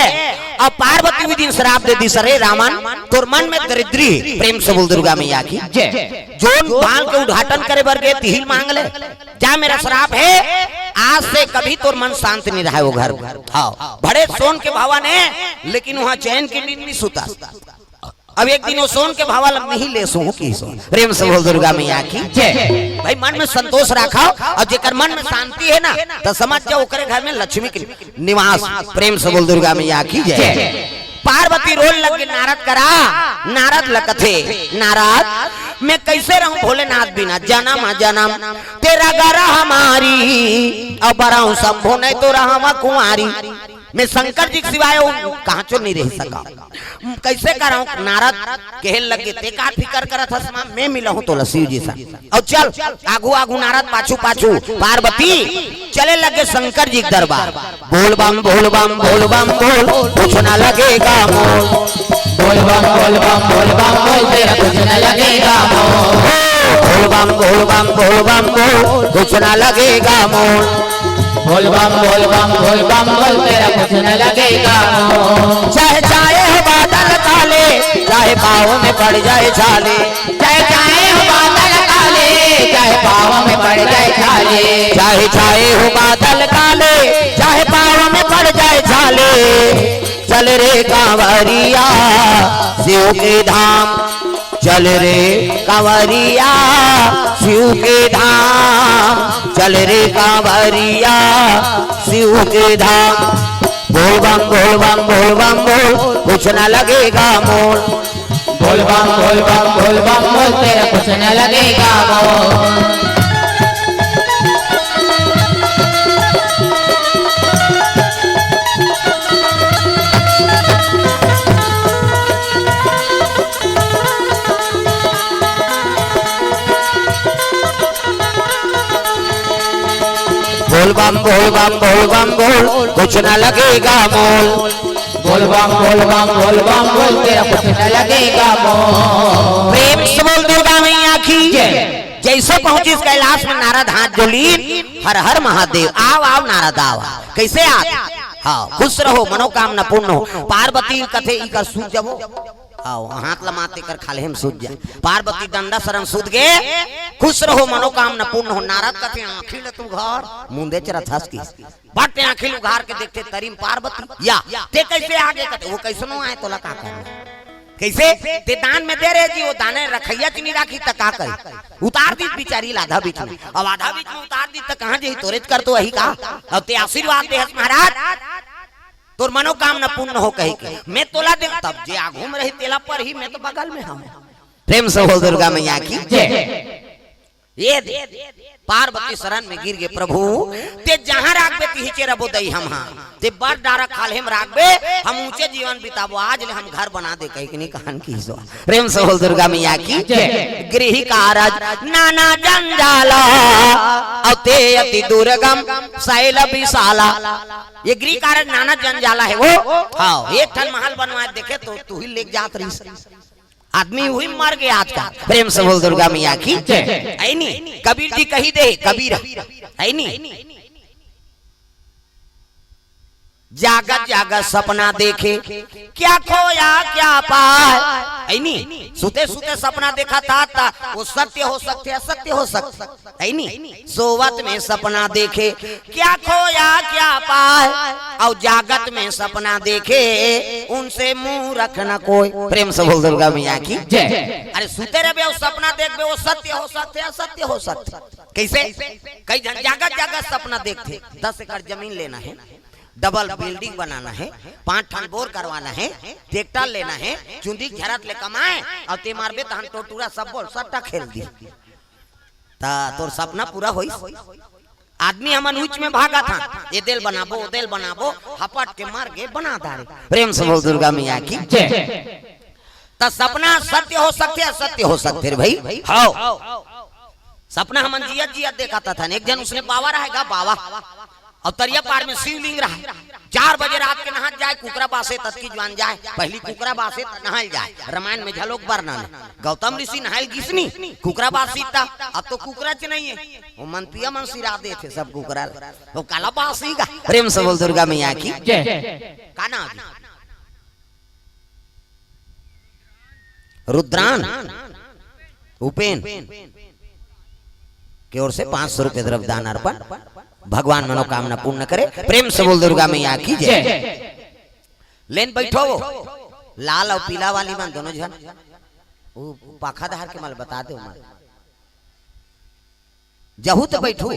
अउ पार्वती उही दिन श्राप दे दिस, "अरे रावण, तोर मन में दरिद्री हे।" प्रेम से बोल दुर्गा मैया की जय। जोन भाल के उद्घाटन करे बर गे, तिही ल मांग ले, जा, मेरा श्राप हे, आज से कभी तोर मन शांत नहीं रहे वो घर में। हाँ, बड़े सोन के भवन हे, लेकिन वहाँ चैन के नींद नहीं सुता। अब एक दिन वो सोन के भवन ला मिही ले सो की सो। प्रेम से बोल दुर्गा मैया की जय। भाई, मन में संतोष रखव, अउ जेकर मन में शांति हे ना, त समझ जाव ओकरे घर में लक्ष्मी के निवास। प्रेम से बोल दुर्गा मैया की जय। जय। पार्वती रोए लग गे नारद करा, नारद ल कथे, "नारद, मैं कैसे रहूं भोलेनाथ बिना, जनम जनम तेरा गर हमारी, अब रहूं शंभो नहीं तो रहूं कुंवारी।" मैं शंकर जी के सिवाय वो कहाँ चो नहीं रह सका। कैसे करहूं? नारद कहे लगे, "ते का फिकर करत हस माँ, मैं मिलहूं तोला शिव जी से।" अउ चल, आगू आगू नारद, पाछू पाछू पार्वती, चले लगे शंकर जी के दरबार। बोल बम, बोल बम, बोल बम, बोल, कुछ ना लगेगा मोल। बोल बम, बोल बम, बोल बम, बोल, तेरा कुछ ना लगेगा मोल। बोल बम, बोल बम, बोल बम, बोल, कुछ ना लगेगा मोल। बोल बम, बोल बम, बोल बम, बोल, तेरा कुछ न लगेगा मोल। चाहे छाए हो बादल काले, चाहे पाँव में पड़ जाए छाले। चाहे छाए हो बादल काले, चाहे पाँव में पड़ जाए छाले। चाहे छाए हो बादल काले, चाहे पाँव में पड़ जाए छाले। चल रे कांवरिया शिव के धाम, चल रे कांवरिया शिव के धाम, चल रे कांवरिया शिव के धाम। बोल बम, बोल बम, बोल बम, बोल, कुछ ना लगेगा मोल। बोल बम, बोल बम, बोल बम, बोल, तेरा कुछ ना लगेगा मोल। बोल बम बोल बम बोल बम बोल, कुछ न लगेगा मोल। बोल बम बोल बम बोल बम बोल, तेरा कुछ न लगेगा मोल। प्रेम से बोल दुर्गा मैया की जय। जैसे पहुंचिस कैलाश में नारद हाथ जोड़िन, हर हर महादेव, आव आव नारद आव। कैसे आत? हाँ, खुश रहो, मनोकामना पूर्ण हो। पार्वती कथे, "इकर सूत जबो।" आओ, हाथ लमाते कर खाल्हे में सूत जा। पार्वती डंडा सरन सूत गे, "खुश रहो, मनोकामना पूर्ण हो।" नारद कथे, "आँखी ल तू घर, मुंदे चरत हंस की।" बट आँखी ल उघार के देखथे, तरी म पार्वती। "या, ते कैसे आगे?" कथे, "वो कैसनो आए, तोला का करना?" "कैसे?" "ते दान में दे रहे जी, वो दाने रखैया च नहीं राखी, त का करे?" उतार दीस बिचारी ल आधा बीच में। अब आधा बीच में उतार दीस त कहाँ जही, तोरेच कर तो वही का। अब ते आशीर्वाद दे हस महाराज, तोर मनोकामना पूर्ण हो कहि के, मैं तोला दे, तब जे आगू में रही तेला पर ही, मैं तो बगल में हूँ। प्रेम से बोल दुर्गा मैया की जय। ये दे, पार्वती शरण में गिर गे, "प्रभु, ते जहाँ राखबे तिहिचे रबो दई हम, हाँ, ते बड़ डारा खाल्हे में राखबे, हम ऊंचे जीवन बिताबो, आज ले हम घर बना दे," कहि के नहीं कहन की सो। प्रेम से बोल दुर्गा मैया की जय। गृह कारज नाना जंजाला, अउ ते अति दुर्गम शैल विशाला। ये गृह कारज नाना जंजाला है वो। हाँ, एक ठन महल बनवाए देखे तो तू ही लेके जात रहिस। आदमी वही मर गया आज का। प्रेम से बोल दुर्गा मैया की जय। ऐनी कबीर जी कही दे, कबीर, ऐनी जागत जागत सपना देखे, क्या खोया क्या पाए। ऐनी सुते सुते सपना देखा था, था, वो सत्य हो सकते, असत्य हो सकते। ऐनी सोवत में सपना देखे, क्या खोया क्या पाए, और जागत में सपना देखे, उनसे मूरख न कोई। प्रेम से बोल दुर्गा मैया की जय। अरे सुते रहबे और सपना देखबे, वो सत्य हो सकते, असत्य हो सकते। कैसे? कई झन जागत जागत सपना देखथे, दस एकड़ जमीन लेना है, डबल बिल्डिंग बनाना है, पांच ठन बोर करवाना है, ट्रैक्टर लेना है, चुंदी झरत ले कमाए, और ते मारबे तहन टोटूरा सब बोल सट्टा खेल दी। ता तोर सपना पूरा होइस? आदमी हमन उच में भागत हन, ए देल बनाबो, ओ देल बनाबो, हपट के मर गे बना डारे। प्रेम से बोल दुर्गा मैया की जय। त सपना सत्य हो सकथे, असत्य हो सकथे रे भाई। हव। सपना हमन जियत जियत देखत हन। एक झन उसने बावा रहेगा, बावा। अउ तरिया पार में शिवलिंग रहा। चार बजे रात के नहात जाए, कुकरा बासे ततकी ज्वान जाए। पहली कुकरा बासे त नहाल जाए। रामायण में घलोक वर्णन हे। गौतम ऋषि नहाल गिसनी, कुकरा बासी त, अब तो कुकरा च नहीं है। वो मन पिया मन सिरा देथे सब कुकरा ल। वो काला बासी गा। प्रेम से बोल दुर्गा मैया की जय। का नाम हे? रुद्रान उपेन के ओर से पाँच सौ रुपए द्रव्य दान अर्पण। भगवान मनोकामना पूर्ण करे। प्रेम से बोल दुर्गा मैया की जय। लेन बैठो वो लाल और पीला वाली मन दोनों झन। वो पाखा धार के मल बता दे मन। जहू तो बैठू।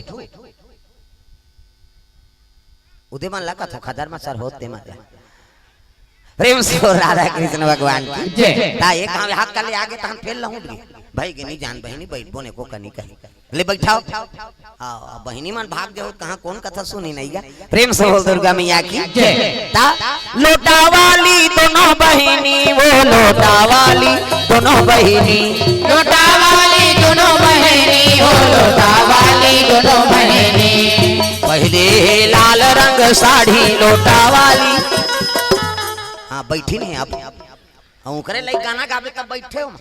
उदे मन ला कथो खदर म सर होत ते मन ला। प्रेम से बोल राधा कृष्ण भगवान की जय। ता एक हाथ कर ले आगे तहन फेर लहूट गे। भाई के नहीं जान बहिनी बैठबो ने को कनी कही। ले बैठाओ। आ, बहिनी मन भाग जाओ कहाँ कौन कथा सुनी नहीं गा। प्रेम से बोल दुर्गा मैया की जय। ता लोटा वाली दोनों बहिनी, वो लोटा वाली दोनों बहिनी। लोटा वाली दोनों बहिनी, वो लोटा वाली दोनों बहिनी। पहले लाल रंग साड़ी लोटा वाली। हाँ, बैठी नहीं आप। हाँ, ओकरे लई गाना गाबे तब बैठे हो।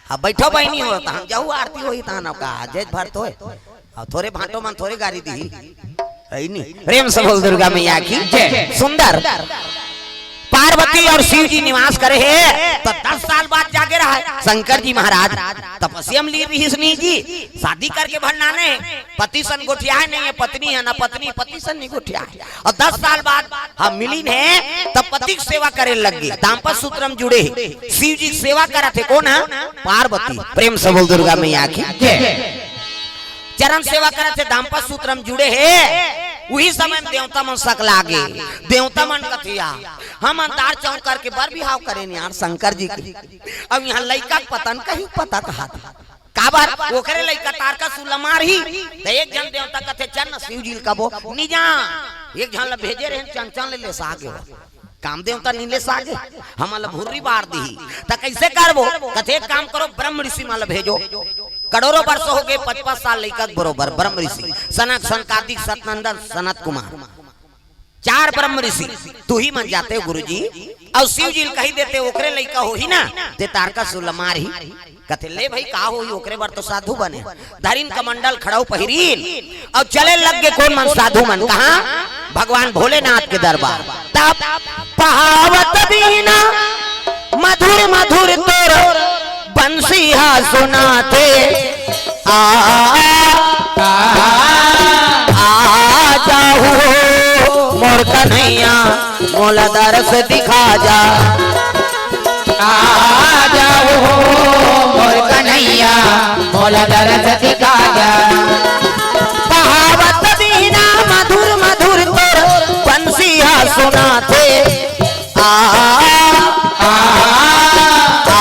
हाँ, बैठो बहिनी हो, तहन जाहू आरती होही, तहन अब का, जेज भर तो है। अब थोरे भांटो मन थोरे गारी दी। है नी? प्रेम से बोल दुर्गा मैया की जय। सुंदर। पार्वती और शिव जी निवास करे हे, तो दस साल बाद जागे रहा है शंकर जी महाराज। तपस्या में लीन रहिस नी जी, शादी करके भर नाने, पति सन गोठियाए नहीं है, पत्नी है ना पत्नी, पति सन नहीं गोठियाए। और दस साल बाद हम मिलिन हे, तब पति के सेवा करे लग गे, दाम्पत्य सूत्र में जुड़े हे, शिव जी के सेवा करत हे। कौन है? पार्वती। प्रेम से बोल दुर्गा मैया की जय। चरण सेवा करत हे, दाम्पत्य सूत्र में जुड़े हे। उही समय में देवता मन सकला गे। देवता मन कथे, "यार, हम अंधार चौक करके बर बिहाव करेन यार शंकर जी के। अब यहाँ लइका के पता न कहीं पता कहा था। काबर ओकरे लइका तारकासुर ल मारही।" त एक झन देवता कथे, "चल न शिव जी ल कबो।" "नी जा।" एक झन ल भेजे रहे, चंचल ले, ले सागे हो। कामदेव त नी ले सागे, हमन ल भुर्री बार दिही। त कैसे करबो? कथे, "एक काम करो, ब्रह्म ऋषि मन ल भेजो।" करोड़ों वर्ष हो गए, पचपन साल लइका के बरोबर, ब्रह्म ऋषि, सनक, सनकादिक, सतनंदन, सनत कुमार, चार ब्रह्म ऋषि, तुही मन जानते हो गुरुजी। अउ शिव जी ल कहि देते, ओकरे लइका होही ना, ते तारकासुर ल मारही। कथे, "ले भई, का होही, ओकरे बर तो साधु बने।" धरिन कमंडल खड़ाऊ पहिरीन, अउ चले लग गे कोन मन, साधु मन। कहाँ? भगवान भोलेनाथ के दरबार। तब पहावत बीना मधुर मधुर तोर बंसी हा सुनाथे। आ, आ, आ जाहू मोर कन्हैया, मोला दरस दिखा जा। आ जाहू मोर कन्हैया, मोला दरस दिखा जा। पहावत बीना मधुर मधुर तोर बंसी हा सुनाथे। आ, आ,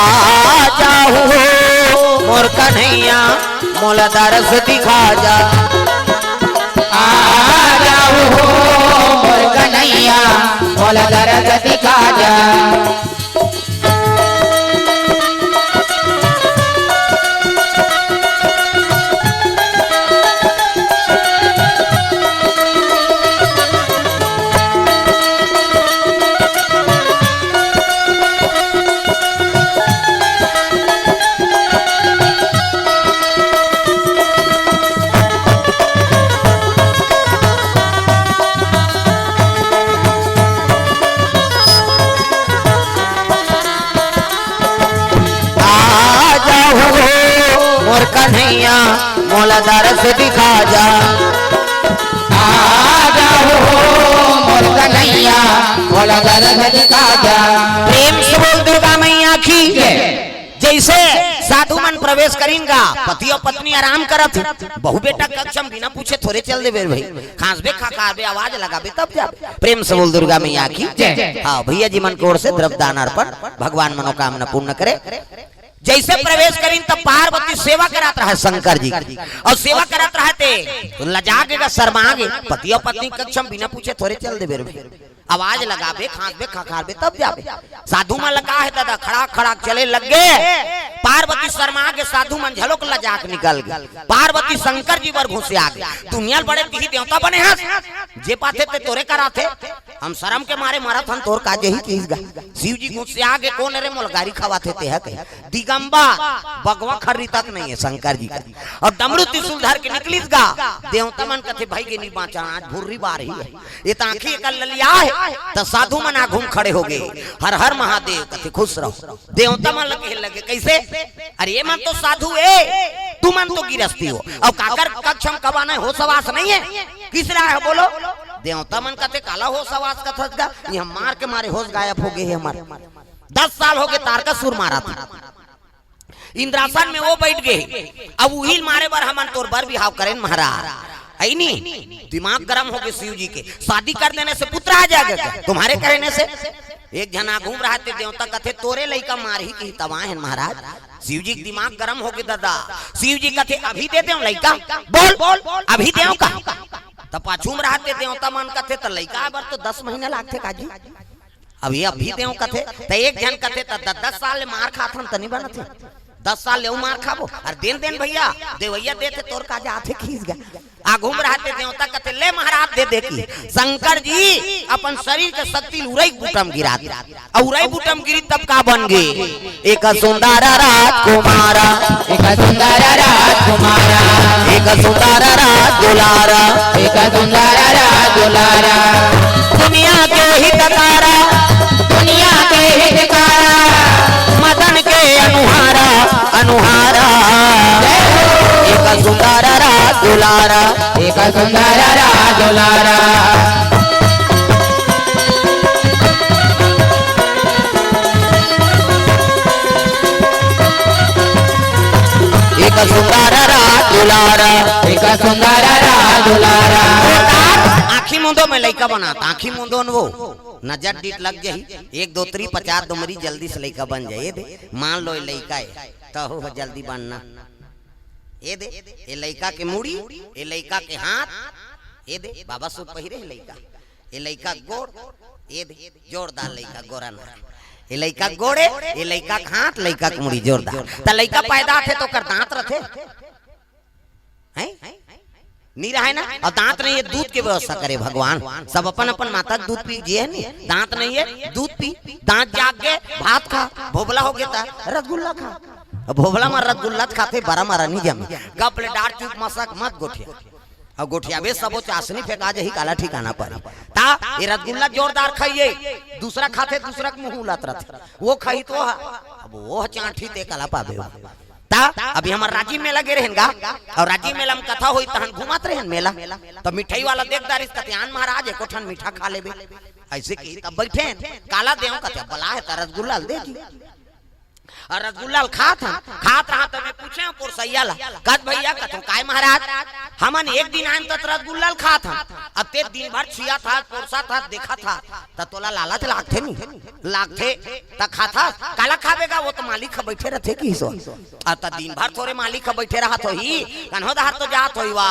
आ जाहू मोर कन्हैया, मोला दरस दिखा जा। आ जाहू मोर कन्हैया, मोला दरस दिखा जा। आ जाहू मोर कन्हैया, मोला दरस दिखा जा। आ जाहू मोर कन्हैया, मोला दरस दिखा जा। प्रेम से बोल दुर्गा मैया की। जय। जइसे साधु मन प्रवेश करिन गा, पति अउ पत्नी आराम करत हे, बहू बेटा कक्ष म बिना पूछे थोरे चल देबे रे भई। खांसबे, खखारबे, आवाज लगाबे तब जाबे। प्रेम से बोल दुर्गा मैया की। जय। हाँ, भैया जी मन के ओर से द्रव्य दान अर्पण, भगवान मनोकामना पूर्ण करे। जइसे प्रवेश करिन तब पार्वती सेवा करत रहे शंकर जी के, अउ सेवा करत रहे ते लजा गे गा, शर्मा गे। पति अउ पत्नी कक्ष म बिना पूछे थोरे चल देबे रे भई। आवाज लगाबे, खांसबे, खखारबे तब जाबे। साधु मन ल का हे दादा, खड़ाक खड़ाक चले लग गे। पार्वती शर्मा गे, साधु मन घलोक लजा के निकल गे। पार्वती शंकर जी बर घुसिया गे। दुनिया ल बड़े तिही देवता बने हस, जे पाथे ते तोरे करा आथे। हम शरम के मारे मरत हन, तोर का जही किहिस गा। शिव जी घुसिया गे, कोन रे मोला गारी खवाथे ते ह कही। दिगंबर बगवा खर्री तक नइ हे शंकर जी के। अउ डमरू त्रिशूल धर के निकलिस गा। देवता मन कथे, "भई गे नी बांचा, आज भुर्री बार ही हे।" ए त आंखी एकर ललिया हे, त साधु मन आघू म खड़े हो गे। "हर हर महादेव," कथे, "खुश रहो।" देवता मन ल कहे लगे, "कइसे? अरे ये मन तो साधु ए, तुमन तो गिरस्ती हो। अउ काकर कक्ष म कब आना हे, होस हवास नइ हे? किस ला आए हो बोलो?" देवता मन कथे, "काला होस हवास कथस गा? इहां मार के मारे होस गायब हो गे हे हमर।" दस साल हो गे तारकासुर मारत हे। इंद्रासन में वो बइठ गे, अब उही ल मारे बर हमन तोर बर बिहाव करेन महाराज। अइ नी, दिमाग गरम हो गे शिव जी के। शादी कर देने से पुत्र आ जाएगा क्या? तुम्हारे कहने से। एक झन आघू म रहते देवता कथे, "तोरे लइका मारही किही तब आए हन महाराज।" शिव जी के दिमाग गरम हो गे दादा। शिव जी कथे, "अभी दे देंव लइका, बोल, अभी देंव का?" त पाछू म रहते देवता मन कथे, "त लइका बर तो दस महीना लागथे काजी।" अब ये अभी देंव कथे, त एक झन कथे, "त द-, दस साल ले मार खात हन, त नी बनत हे। दस साल ले अउ मार खाबो।" अरे देन देन भैया, देवैया देथे, तोर का जाथे खींच गा। आघू म रहते देवता कथे, "ले महाराज दे दे की।" शंकर जी अपन शरीर के शक्ति ल उरई बूटा म गिरा दे। अउ उरई बूटा म गिरी तब का बन गे? एक सुंदर राजकुमार, एक सुंदर राजकुमार, एक सुंदर राजदुलार, एक सुंदर राजदुलार। दुनिया के हितकारा, दुनिया के हितकारा, मदन के अनुहारा, अनुहारा। एक सुंदर राजदुलार, एक सुंदर राजदुलार। एक सुंदर राजदुलार, एक सुंदर राजदुलार। आँखी मूंदो, मैं लइका बनात, आँखी मूंदो न वो, नजर डीठ लग जाही, एक दो तरी पचास दो मरी, जल्दी से लइका बन जाए। ए दे, मान लो ये लइका हे, त हो जल्दी बनना। ए दे, ए लइका के मुड़ी, ए लइका के हाथ, ए दे, बाबा सूट पहिरे हे लइका, ए लइका के गोड़, ए दे, जोरदार लइका गोरा ना। ये लइका के गोड़े, ये लइका के हाथ, लइका के मुड़ी जोरदार। त लइका पैदा आथे त ओकर दांत रथे? हैं? नी रहय ना? अउ दांत नहीं हे, दूध के व्यवस्था करे भगवान। सब अपन अपन माता के दूध पी जिए हे नी। दांत नहीं हे, दूध पी, दांत जाग गे, भात खा, भोभला हो गे त रसगुल्ला खा। अब भोभला म रसगुल्ला त खाथे, बरा मरा नी जमे। गप ले डार चुप मसक मत गोठिया। अउ गोठियाबे सबो चासनी फेंका जही, काला ठिकाना परी। त ये रसगुल्ला जोरदार खाइए, दूसरा खाथे, दूसरा के मुंह उलात रथे। वो खाही त ह, अब वो ह चांठी ते काला पाबे। त अभी हमर राजीव मेला गे रहेन गा, अउ राजीव मेला म कथा होई तहन घुमात रहेन मेला। त मिठाई वाला देख डारिस, कथे, "आन महाराज, एको ठन मीठा खा लेबे।" अइसे कही तब बइठेन, काला देंव कथे, "बला हे त रसगुल्ला ल दे जी।" अउ रसगुल्ला ल खात हन, खात रहा त मैं पूछेंव पोरसइया ला, कत भइया कथों, "काय महाराज, हमन एक दिन आएन त रसगुल्ला ल खात हन, अब ते दिन भर छियाथस, पोरसथस, देखथस, त तोला लालच लागथे नी?" "लागथे।" "त खाथस?" "काला खाबे गा, वो त मालिक ह बइठे रथे," किहिस। "अ, त दिन भर थोरे मालिक ह बइठे रहत होही, कन्हो डहर तो जात होही वा,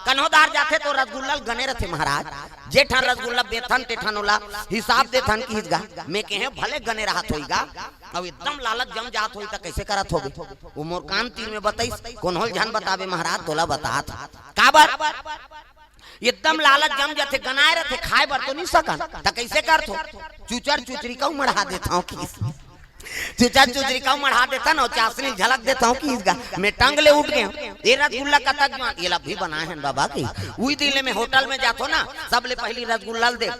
कन्हो डहर जाथे त रसगुल्ला ल गने रथे महाराज, जे ठन रसगुल्ला बेचथन ते ठन ओला हिसाब देथन," किहिस गा। मैं कहेंव भले गने रहत होही गा, अउ एकदम लालच जम जात होही त कइसे करत होबे? वो मोर कान तीर में बतइस, कोनो ल झन बताबे महाराज, तोला बतात हंव। काबर? एकदम लालच जम जाथे, गनाए रथे, खाए बर तो नी सकन, त कइसे करथों? चुचर चुचरी कऊ मढ़ा देथंव किहिस। चुचर चुचरी कऊ मढ़ा देथन अउ चासनी ल झलक देथंव किहिस गा। मैं टंग ले उठ गेंव। "ए रसगुल्ला कतक जुवार?" "एला अभी बनाए हन बाबा," किहिस। उही दिन ले मैं होटल में जाथों ना, सबले पहिली रसगुल्ला ल देख।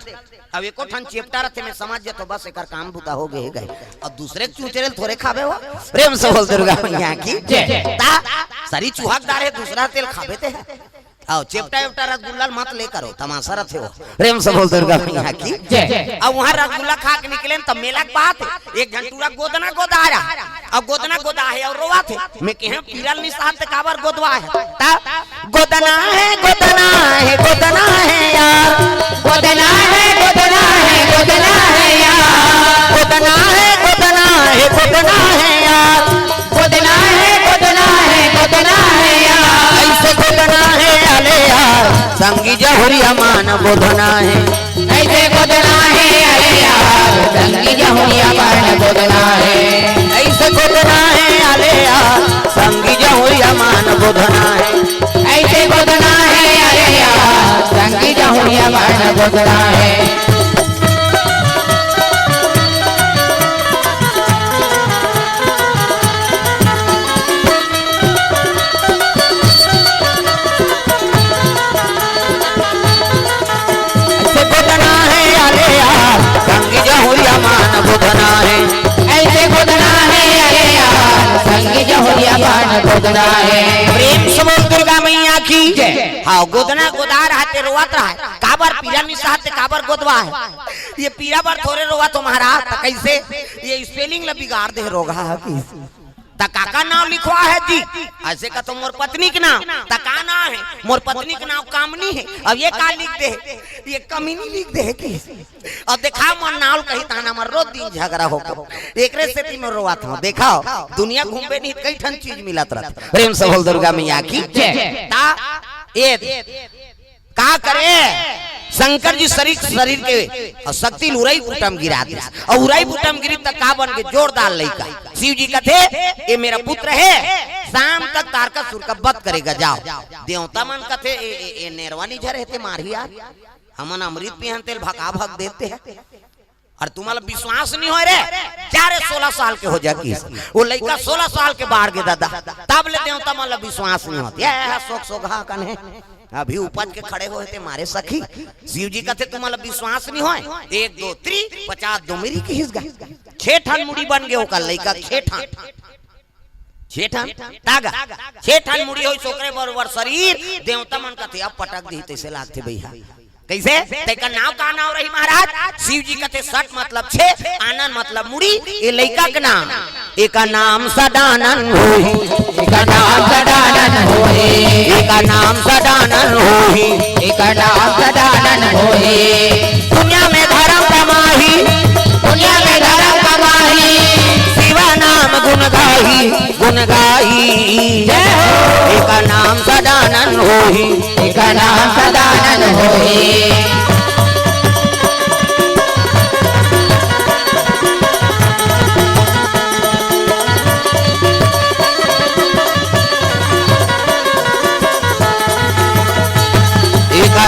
अब एको ठन चेपटा रथे, मैं समझ जाथों, बस एकर काम बुता हो गे हे गा। अब दूसरे के चुचरे ल थोरे खाबे हो। प्रेम से बोल दुर्गा मैया की जय। त सरी चुहकदार हे, दूसरा तेल खाबे ते ह। अउ चेपटा एपटा रसगुल्ला ल मत ले करो, तमाशा रथे वो। प्रेम से बोल दुर्गा मैया की जय। अब उहां रसगुल्ला खा के निकलेन त मेला के बात हे, एक झन टूरा गोदना गोदा रहा, अउ गोदना गोदा हे अउ रोवत हे। मैं कहेंव पीरा ल नी सहत ते काबर गोदवाए हस? त गोदना हे, गोदना हे, गोदना हे यार। गोदना हे, गोदना हे, गोदना हे यार। गोदना हे, गोदना हे, गोदना हे यार। गोदना हे, गोदना हे, गोदना हे यार। अइसे गोदना हे आले यार, संगी जहुरिया मान गोदना हे। अइसे गोदना हे आले यार, संगी जहुरिया मान गोदना हे। अइसे गोदना हे आले यार, संगी जहुरिया मान गोदना हे। अइसे गोदना हे आले यार, संगी जहुरिया मान गोदना हे। अइसे गोदना हे आले यार, संगी जहुरिया मान गोदना हे। अइसे गोदना हे आले यार, संगी जहुरिया मान गोदना हे। प्रेम से बोल दुर्गा मैया की जय। हाँ, गोदना गोदा रहा ते रोवत रहा, काबर पीरा नी सहत ते काबर गोदवाए हस? ये पीरा बर थोरे रोवत हों महाराज, त कइसे? ये spelling ल बिगाड़ दे रोगहा ह किहिस। त काकर नांव लिखवाए हस जी? अइसे कथों मोर पत्नी के नांव। त का नांव हे? मोर पत्नी के नांव कामनी हे। अब ये का लिख दे हे? ये कमीनी लिख दे हे किहिस। अब देखा मोर नांव ल कही तहन हमर रोज दिन झगरा होगे। एकरे सेती मैं रोवत हंव। देखव, दुनिया घूमबे नहीं त कई ठन चीज मिलत रथे। प्रेम से बोल दुर्गा मैया की जय। त ये का करे? शंकर जी सरीर, सरीर के अउ शक्ति ल उरई बूटा म गिरा दिस। अउ उरई बूटा म गिरिस त का बन गे? जोरदार लइका। शिव जी कथे, "ये मेरा पुत्र हे, शाम तक तारकासुर का वध करेगा, जाओ।" देवता मन कथे, "ए, ए, ए नेरवा नी झरे हे ते मारही यार, हमन अमृत पीहन तेल भका भक देते हैं।" अउ तुमन ला विश्वास नहीं होय रे, जा रे सोलह साल के हो जा किहिस। वो लइका सोलह साल के बाढ़ गे दादा, तब ले देवता मन ला विश्वास नहीं होत। ये, ये, ये सोग सोगहा कन हे, अभी उपज के खड़े होहे ते मारे सखी। शिव जी कथे तुमन ला विश्वास नहीं होय, एक दो त्री पचास दो मेरी किहिस गा। छे ठन मुड़ी बन गे ओकर लइका, छे ठन। छे ठन तागा, छे ठन मुड़ी होइस ओकरे बरोबर सरीर। देवता मन कथे, "अब पटक दिही तइसे लागथे भइया।" कइसे? तेकर नांव का नांव रही महाराज? शिव जी कथे, "षट मतलब छे, आनन मतलब मुड़ी।" ए लइका के नांव, एकर नांव सदानंद होही। एकर नांव सदानंद होही। एकर नांव सदानंद होही। एकर नांव सदानंद होही। दुनिया में धरम कमाही। दुनिया में धरम कमाही। शिवा नाम गुण गाही। गुण गाई। जय हो। एकर नाम सदानंद होही। एकर नाम सदानंद होही।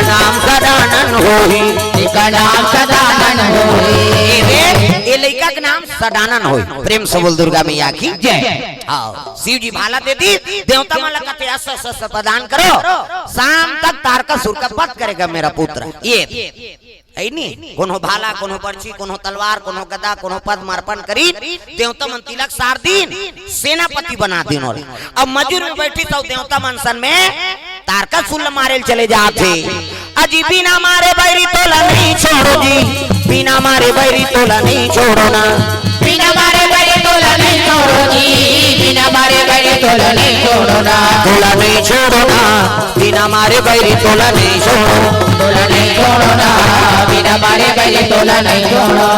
नाम सदानंद होही। एकर नाम सदानंद होही। ए, ए लइका के नाम सदानंद होही। प्रेम से बोल दुर्गा मैया की जय। हाँ, शिव जी भाला दे दी, देवता मन ला कथे, "अस्त्र शस्त्र प्रदान करो, शाम तक तारकासुर का वध करेगा मेरा पुत्र।" ये है नी, कोनो भाला, कोनो बरछी, कोनो तलवार, कोनो गदा, कोनो पद्म अर्पण करी, देवता मन तिलक सार दीन, सेनापति बना दीन। और अब मजूर में बैठी तो देवता मन सन में तारकासुर ल मारे ल चले जात हे। अजी बिना मारे बैरी तोला नहीं छोड़ो जी, बिना मारे बैरी तोला नहीं छोड़ो ना। बिना मारे बैरी तोला नहीं छोड़ो जी, बिना मारे बैरी तोला नहीं छोड़ो ना। तोला नहीं छोड़ो ना, बिना मारे बैरी तोला नहीं छोड़ो। तोला नहीं छोड़ो ना, बिना मारे बैरी तोला नहीं छोड़ो।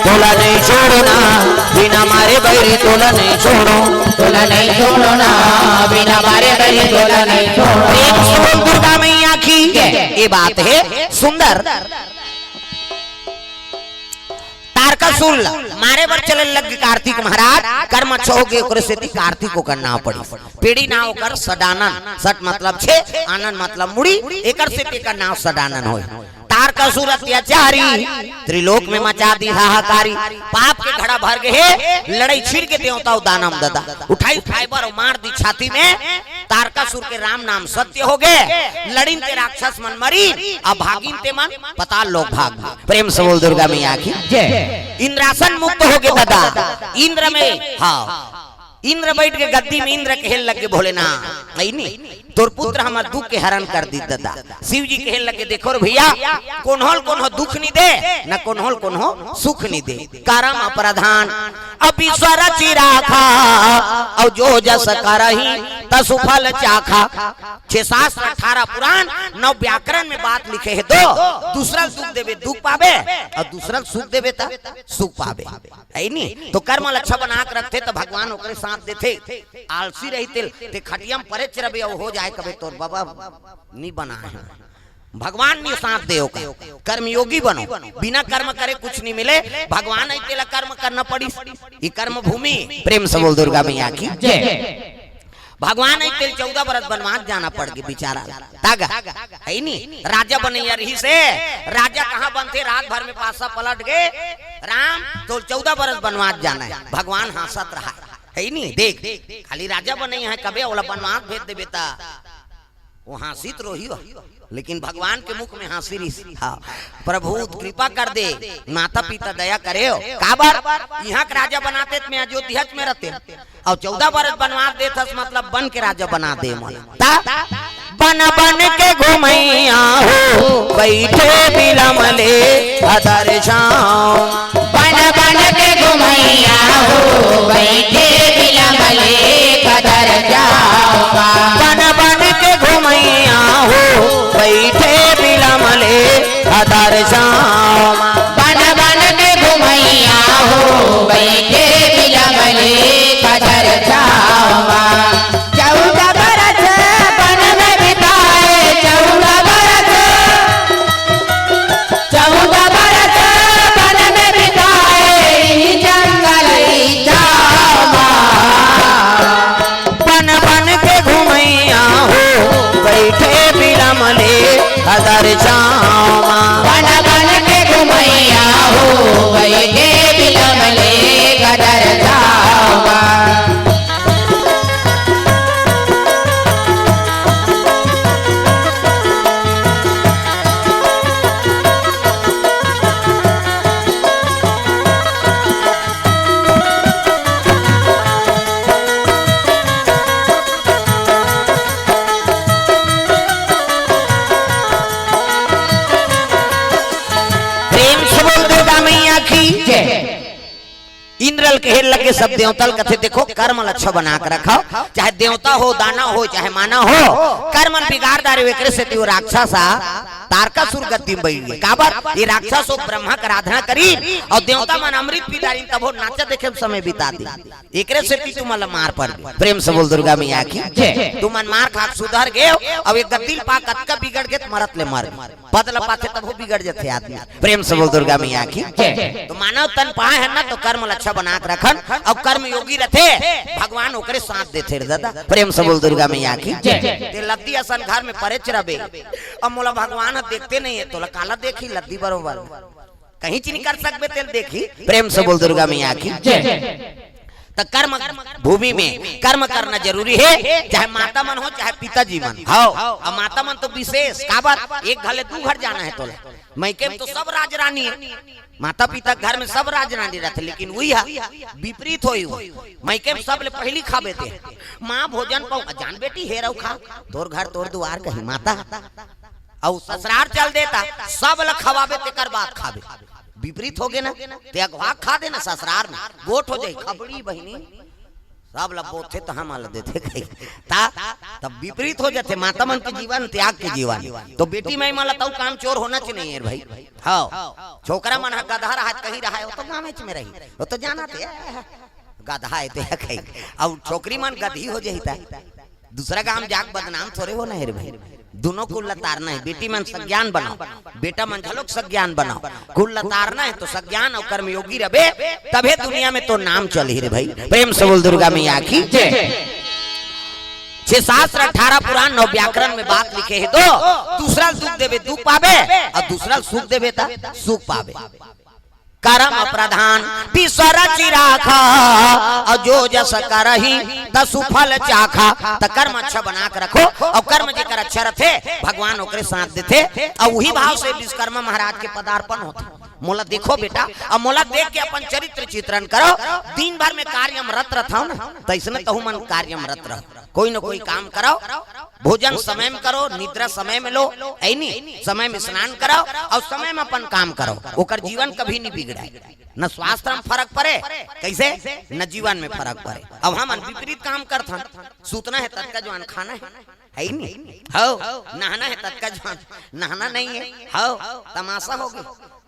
तोला नहीं छोड़ो ना, बिना मारे बैरी तोला नहीं छोड़ो। तोला नहीं छोड़ो ना, बिना मारे बैरी तोला नहीं छोड़ो। प्रेम से बोल दुर्गा मैया की। ये बात है सुंदर। तारकासुर ला मारे बर चले लग गे कार्तिक महाराज, कर्म अच्छा हो गे, ओकरे सेती कार्तिक ओकर नाव पड़ी। पीढ़ी नाव ओकर सदानंद, सत मतलब छे, आनंद मतलब मुड़ी, एकर सेती एकर नाव सदानंद होय। तारकासुर अत्याचारी, त्रिलोक में मचा दी हाहाकारी। पाप के घड़ा भर गे हे, लड़ाई छिड़ के देवता अउ दानव ददा उठाई फाइबर अउ मार दी छाती में। तारकासुर के राम नाम सत्य हो गे, लड़िन ते राक्षस मन मरी, अब भागिन ते मन पताल लोक भाग। प्रेम से बोल दुर्गा मैया की जय। इंद्रासन मुक्त हो गे ददा। इंद्र में, हाँ, इंद्र बैठ के गद्दी में इंद्र कहे लग गे भोलेनाथ, नहीं, नहीं, तोर पुत्र हमर दुख के हरण कर दी ददा। शिव जी कहे लग गे, देखो रे भैया, कोन्हो ल कोन्हो दुख नहीं दे, न कोन्हो ल कोन्हो सुख नहीं दे। कर्म प्रधान अब ईश्वर चिराखा, और जो जस करही तसु फल चाखा। छह शास्त्र, अठारह पुराण, नौ व्याकरण में बात लिखे हे। दो, दूसरा ल दुख देबे, दुख पाबे, और दूसरा ल सुख देबे, त सुख पाबे। है नी? तो कर्म ल अच्छा बना के रखथे, त भगवान ओकरे साथ देथे। आलसी रहिते, ते खटिया में परेच रबे, अउ हो जाए कबे तोर बबा नी बना है। भगवान नी साथ दे ओकर। कर्मयोगी बनो, बिना कर्म करे कुछ नहीं मिले। भगवान आई तेला कर्म करना पड़ी। ये कर्म भूमि। प्रेम से बोल दुर्गा मैया की जय। भगवान आई तेल चौदह बरस बनवास जाना पड़ गे बिचारा। तागा, है नी? राजा बनैया रहिसे, राजा कहाँ बनथे, रात भर में पासा पलट गे। राम तो चौदह बरस बनवास जाना है, भगवान हाँसत रहा है नी? देख, खाली राजा बनैया है, कबे ओला बनवास भेज देबे ता वो हाँसित रोही हो, लेकिन भगवान के मुख में हाँसी रहिस। हाँ, प्रभु कृपा कर दे, माता पिता दया करे हो। काबर? यहाँ के राजा बनाते त मैं अयोध्या में रहते, और चौदह बरस बनवास देथस, मतलब बन के राजा बना दे मन। ता बन बन के घुमैया हो, बैठे बिलमले अदर छाँव। बन बन के घुमैया हो, बैठे बिलमले कदर छाँव। बन बन के घुमैया हो, बैठे बिलमले अदर छाँव। बन बन के घुमैया हो, बैठे बिलमले कदर छाँव। चौदह बरस बन में बिताए, चौदह बरस, चौदह बरस बन में बिताए, ई जंगल ई छाँव मा। बन बन के घुमैया हो, बैठे बिलमले अदर छाँव मा। बन बन के घुमैया हो, बैठे बिलमले कदर छाँव मा। प्रेम से बोल दुर्गा मैया की जय। इंद्र ल कहे लगे सब देवता ल, कथे, देखो, कर्म ल अच्छा बना के रखो, चाहे देवता हो, दानव हो, चाहे मानव हो, कर्म ल बिगाड़ डारे, एकरे सेती वो राक्षस आ तारकासुर गद्दी में बइठ गे। काबर? ये राक्षस अउ ब्रह्मा के आराधना करिन अउ देवता मन अमृत पी डारिन, तभो नाचा देखे में समय बिता दिन। एकरे सेती तुमन ला मार पड़ गे। प्रेम से बोल दुर्गा मैया की। जय। तुमन मार खा के सुधर गेव, अउ ये गद्दी ल पा कतका बिगड़ गे त मरत ले मर गे। पद ल पाथे तभो बिगड़ जथे आदमी। प्रेम से बोल दुर्गा मैया की। जय। तो मानव तन पाए हन ना, तो कर्म ल अच्छा बना के रखन, अउ कर्म योगी रथे, भगवान ओकरे साथ देथे रे दादा। प्रेम से बोल दुर्गा मैया की। जय। ते लद्दी असन घर में परेच रबे, अब मोला भगवान ह देखते नहीं है, तोला काला देखी लद्दी बरोबर। कहीं चीज नहीं कर सकबे, तेल देखी। प्रेम से बोल दुर्गा मैया की। जय। त कर्म भूमि में कर्म करना जरूरी है, चाहे माता मन हो, चाहे पिताजी मन हो। अब माता मन तो विशेष, काबर एक घर ले दू घर जाना है तोला। मइके में तो सब राजरानी है, माता पिता के घर में सब राजरानी रथे, लेकिन उही ह विपरीत होई हो। मइके में सब ले पहिली खाबे ते, माँ भोजन पाऊ, जान बेटी हे रहो खा, तोर घर तोर दुआर कही माता। अउ ससुरार चल देता, सब ल खवाबे तेकर बाद खाबे। विपरीत हो गे ना, ते अगवा खा देना ससुरार में, गोठ हो जाई खबड़ी बहिनी। सब ल बोथे त हमन ल देथे कही। ता तब विपरीत हो जाथे, माता मन के जीवन, त्याग के जीवन। तो बेटी माई मन ल तऊ काम चोर होना च नहीं है भाई। हाँ, छोकरा मन ह गधा रहा कहीं रहा है, वो तो गाँव में रही, वो तो जाना थे गधा है ते कही। अब छोकरी मन गधी हो जाही ता दूसरा गांव जाके बदनाम थोड़े होना है रे भाई। दोनों कुल ल तारना है, बेटी मन सज्ञान बनाओ, बेटा मन घलोक सज्ञान बनाओ। कुल ल तारना है तो सज्ञान अउ कर्मयोगी रबे, तभे दुनिया में तो नाम चलही रे भाई। प्रेम से बोल दुर्गा मैया की जय। छह शास्त्र, अठारह पुराण, नौ व्याकरण में बात लिखे है, दो दूसरा ल दुख देबे दुख पाबे, अउ दूसरा ल सुख देबे त सुख पाबे। कर्म प्रधान विश्व रचि राखा, अउ जो जस करही तसु फल चाखा। त कर्म अच्छा बना के रखो, अउ कर्म जेकर अच्छा रथे, भगवान ओकरे साथ देथे। अउ उही भाव से विश्वकर्मा महाराज के पदार्पण होथे। मोला देखो बेटा, अउ मोला देख के अपन चरित्र चित्रण करो। दिन भर में कार्य में रत रथव ना, तइसने तहू मन कार्य में रत रहो। कोई न कोई काम करो, भोजन समय में करो, निद्रा समय में लो, ऐनी समय में स्नान करो अउ समय में अपन काम करो, ओकर जीवन कभी नहीं बिगड़ाय। न स्वास्थ्य में फरक पड़े, कइसे न जीवन में फरक पड़े। अब हमन विपरीत काम करथन, सुतना हे ततका जुवार खाना हे, हे नी? हव, नहाना हे ततका जुवार, नहाना नहीं हे, हव, तमाशा हो गे।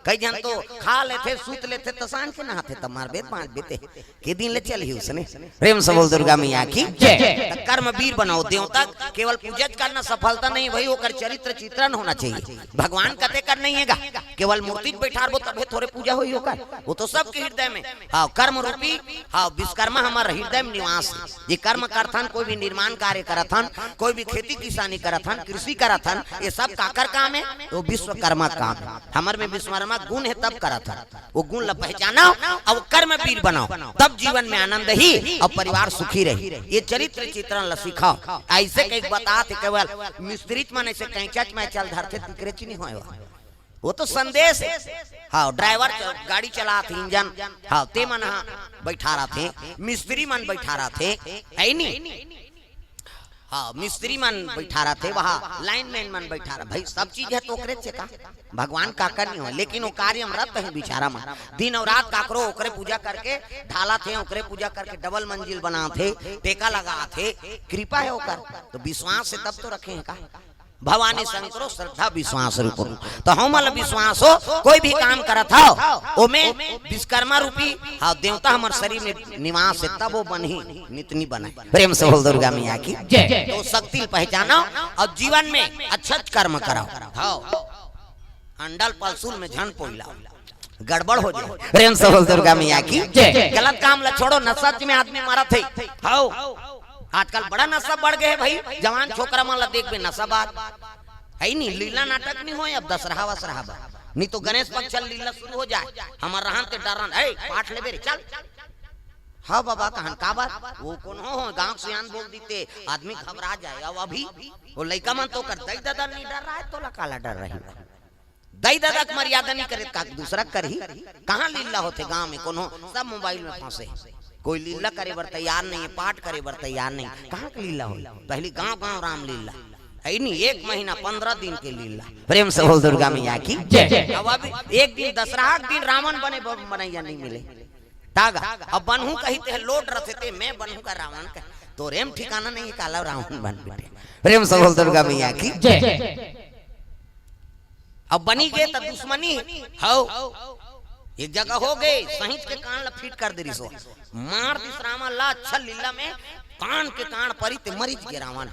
कई झन तो खा लेथे, सूत लेथे, त सांझ के नहाथे, त मार बेत बांच बेते। के दिन ले चलही उसने। प्रेम से बोल दुर्गा मैया की जय। त कर्मवीर बनाओ, देवता केवल पूजा करना सफलता नहीं भाई, ओकर चरित्र चित्रण होना चाहिए। भगवान कते कर नहीं है गा, केवल मूर्ति बैठारबो तबे थोरे पूजा होई ओकर, वो तो सबके हृदय में। हाँ, कर्म रूपी, हाँ, विश्वकर्मा हमर हृदय में निवास हे। ये कर्म करथन, कोई भी निर्माण कार्य करथन, कोई भी खेती किसानी करथन, कृषि करथन, ये सब काकर काम हे? वो विश्वकर्मा काम हे। हमर में विश्वकर्मा गुण हे तब करथन। वो गुण ला पहचानो अउ कर्मवीर बनाओ, तब जीवन में आनंद ही अउ परिवार सुखी रही। ये चरित्र चित्रण ला सिखाओ। अइसे कई बतात हे, केवल मिस्त्री मन अइसे कैंचा च में चल धरथे, तिकरे च नहीं होय। वो तो संदेश हे। हाँ, ड्राइवर च-, गाड़ी चलात हे, इंजन, हाँ, ते मन हा बैठा रथे, मिस्त्री मन बैठा रथे, हे नी? हाँ, मिस्त्री मन बैठा रथे, वहाँ लाइनमैन मन बैठा रहे, भाई सब चीज हे तो ओकरे से का, भगवान काकर नहीं हो, लेकिन वो कार्य में रत हे बेचारा मन, दिन अउ रात काकरो ओकरे पूजा करके ढालथे, ओकरे पूजा करके डबल मंजिल बनाथे, टेका लगाथे, कृपा हे ओकर, तो विश्वास हे तब तो रखे हे का। भवानी शंकरो श्रद्धा विश्वास रूप हो। तो हमन ला विश्वास हो, कोई भी काम करत हव, ओमे विश्वकर्मा रूपी, हाँ, देवता हमर शरीर में निवास हे, तब वो बनही, नित नी बने। प्रेम से बोल दुर्गा मैया की जय। तो शक्ति ल पहचानो अउ जीवन में अच्छा कर्म करो। हव, अंडा ल पलसुल में झन पोइला, गड़बड़ हो जाय। प्रेम से बोल दुर्गा मैया की जय। गलत काम ला छोड़ो, नशा में आदमी मरत हे। हव, आजकल बड़ा नशा बढ़ गे हे भाई, जवान छोकरा मन ला देखबे नशाबाज। हे नी, लीला नाटक नहीं होय अब दसरहा वसरहा बर, नहीं तो गणेश पक्ष लीला शुरू हो जाय। हमर रहन ते डरन, "ए, पाठ लेबे रे, चल।" हाँ बाबा, कहन काबर? वो कोनो हो, गांव सियान बोल दीते, आदमी घबरा जाय। अउ अभी वो लइका मन तो कर दई ददा नहीं डर रहा है, तोला काला डर रही। दई ददा के मर्यादा नहीं करे, का दूसरा करही? कहाँ लीला होथे गांव में? कोनो सब मोबाइल में फंसे। कोई लीला करे बर तैयार नहीं हे, पाठ करे बर तैयार नहीं। कहाँ के लीला होही? पहली गांव गांव रामलीला। हे नी, एक महीना पन्द्रह दिन के लीला। प्रेम से बोल दुर्गा मैया की जय। अब, अब एक दिन दसरहा के दिन रावण बने ब-, बनैया नहीं मिले। तागा, अब बनहूं कहिथे लोट रथे ते, मैं बनहूं का रावण का? तोरे में ठिकाना नहीं हे, काला रावण बन बेटे। प्रेम से बोल दुर्गा मैया की जय। अब बनी गे त दुश्मनी हव। एक जगह हो गे, सहिंच के कान ला फिट कर दे रिहिस ओ। मार दिस रावण ला अच्छा लीला में, कान के कान परी ते मरिच गे रावण।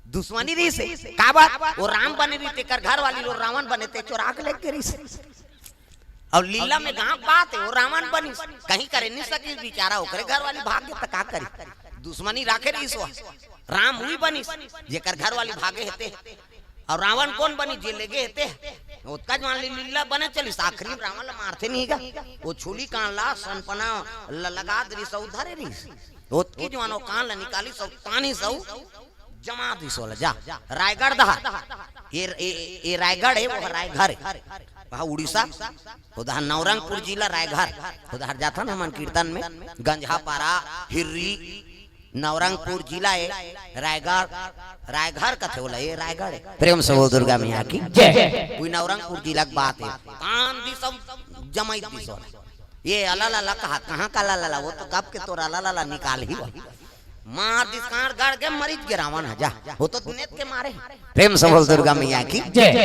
दुश्मनी रिहिस हे। का बात? ओ राम बने रिहिस, तेकर घर वाली लो रावण बने, ते चोरा के लेके रिहिस। अब लीला में गांव बात हे, ओ रावण बनिस, कहीं करे नहीं सकिस बिचारा, ओकरे घर वाली भाग गे त का करी? दुश्मनी राखे रिहिस ओ। राम उही बनिस जेकर घर वाली भागे हे ते। अउ रावण कोन बनिस? जे लेगे हे ते। ओतका जुवान ले लीला बने चलिस, आखिरी में रावण ला मारथे नहीं गा। ओ छुली कान ला सनपना ल-, लगा दे रिहिस अउ धरे रिहिस। ओतकी जुवान ओ कान ला निकालिस अउ तानिस अउ जमा दिस ओला, जा, रायगढ़ डहर। ये, ये, ये रायगढ़ हे, वो रायघर हे। वहाँ उड़ीसा, उधर नवरंगपुर जिला रायघर, उधर जाथन हमन कीर्तन में, गंजहापारा, हिर्री, नवरंगपुर जिला हे, रायगढ़, रायघर कथे ओला, ये रायगढ़ हे। प्रेम से बोल दुर्गा मैया की जय। कोई नवरंगपुर जिला के बात हे, कान दिस अउ जमाई दिस ओला। ये अला ला ला कहा, कहाँ का ला ला ला, वो तो कब के तोर अला ला ला निकालही। मार दिस कान गड़ के मरिच गे रावण ह जा, वो तो नेत के मारे। प्रेम से बोल दुर्गा मैया की जय।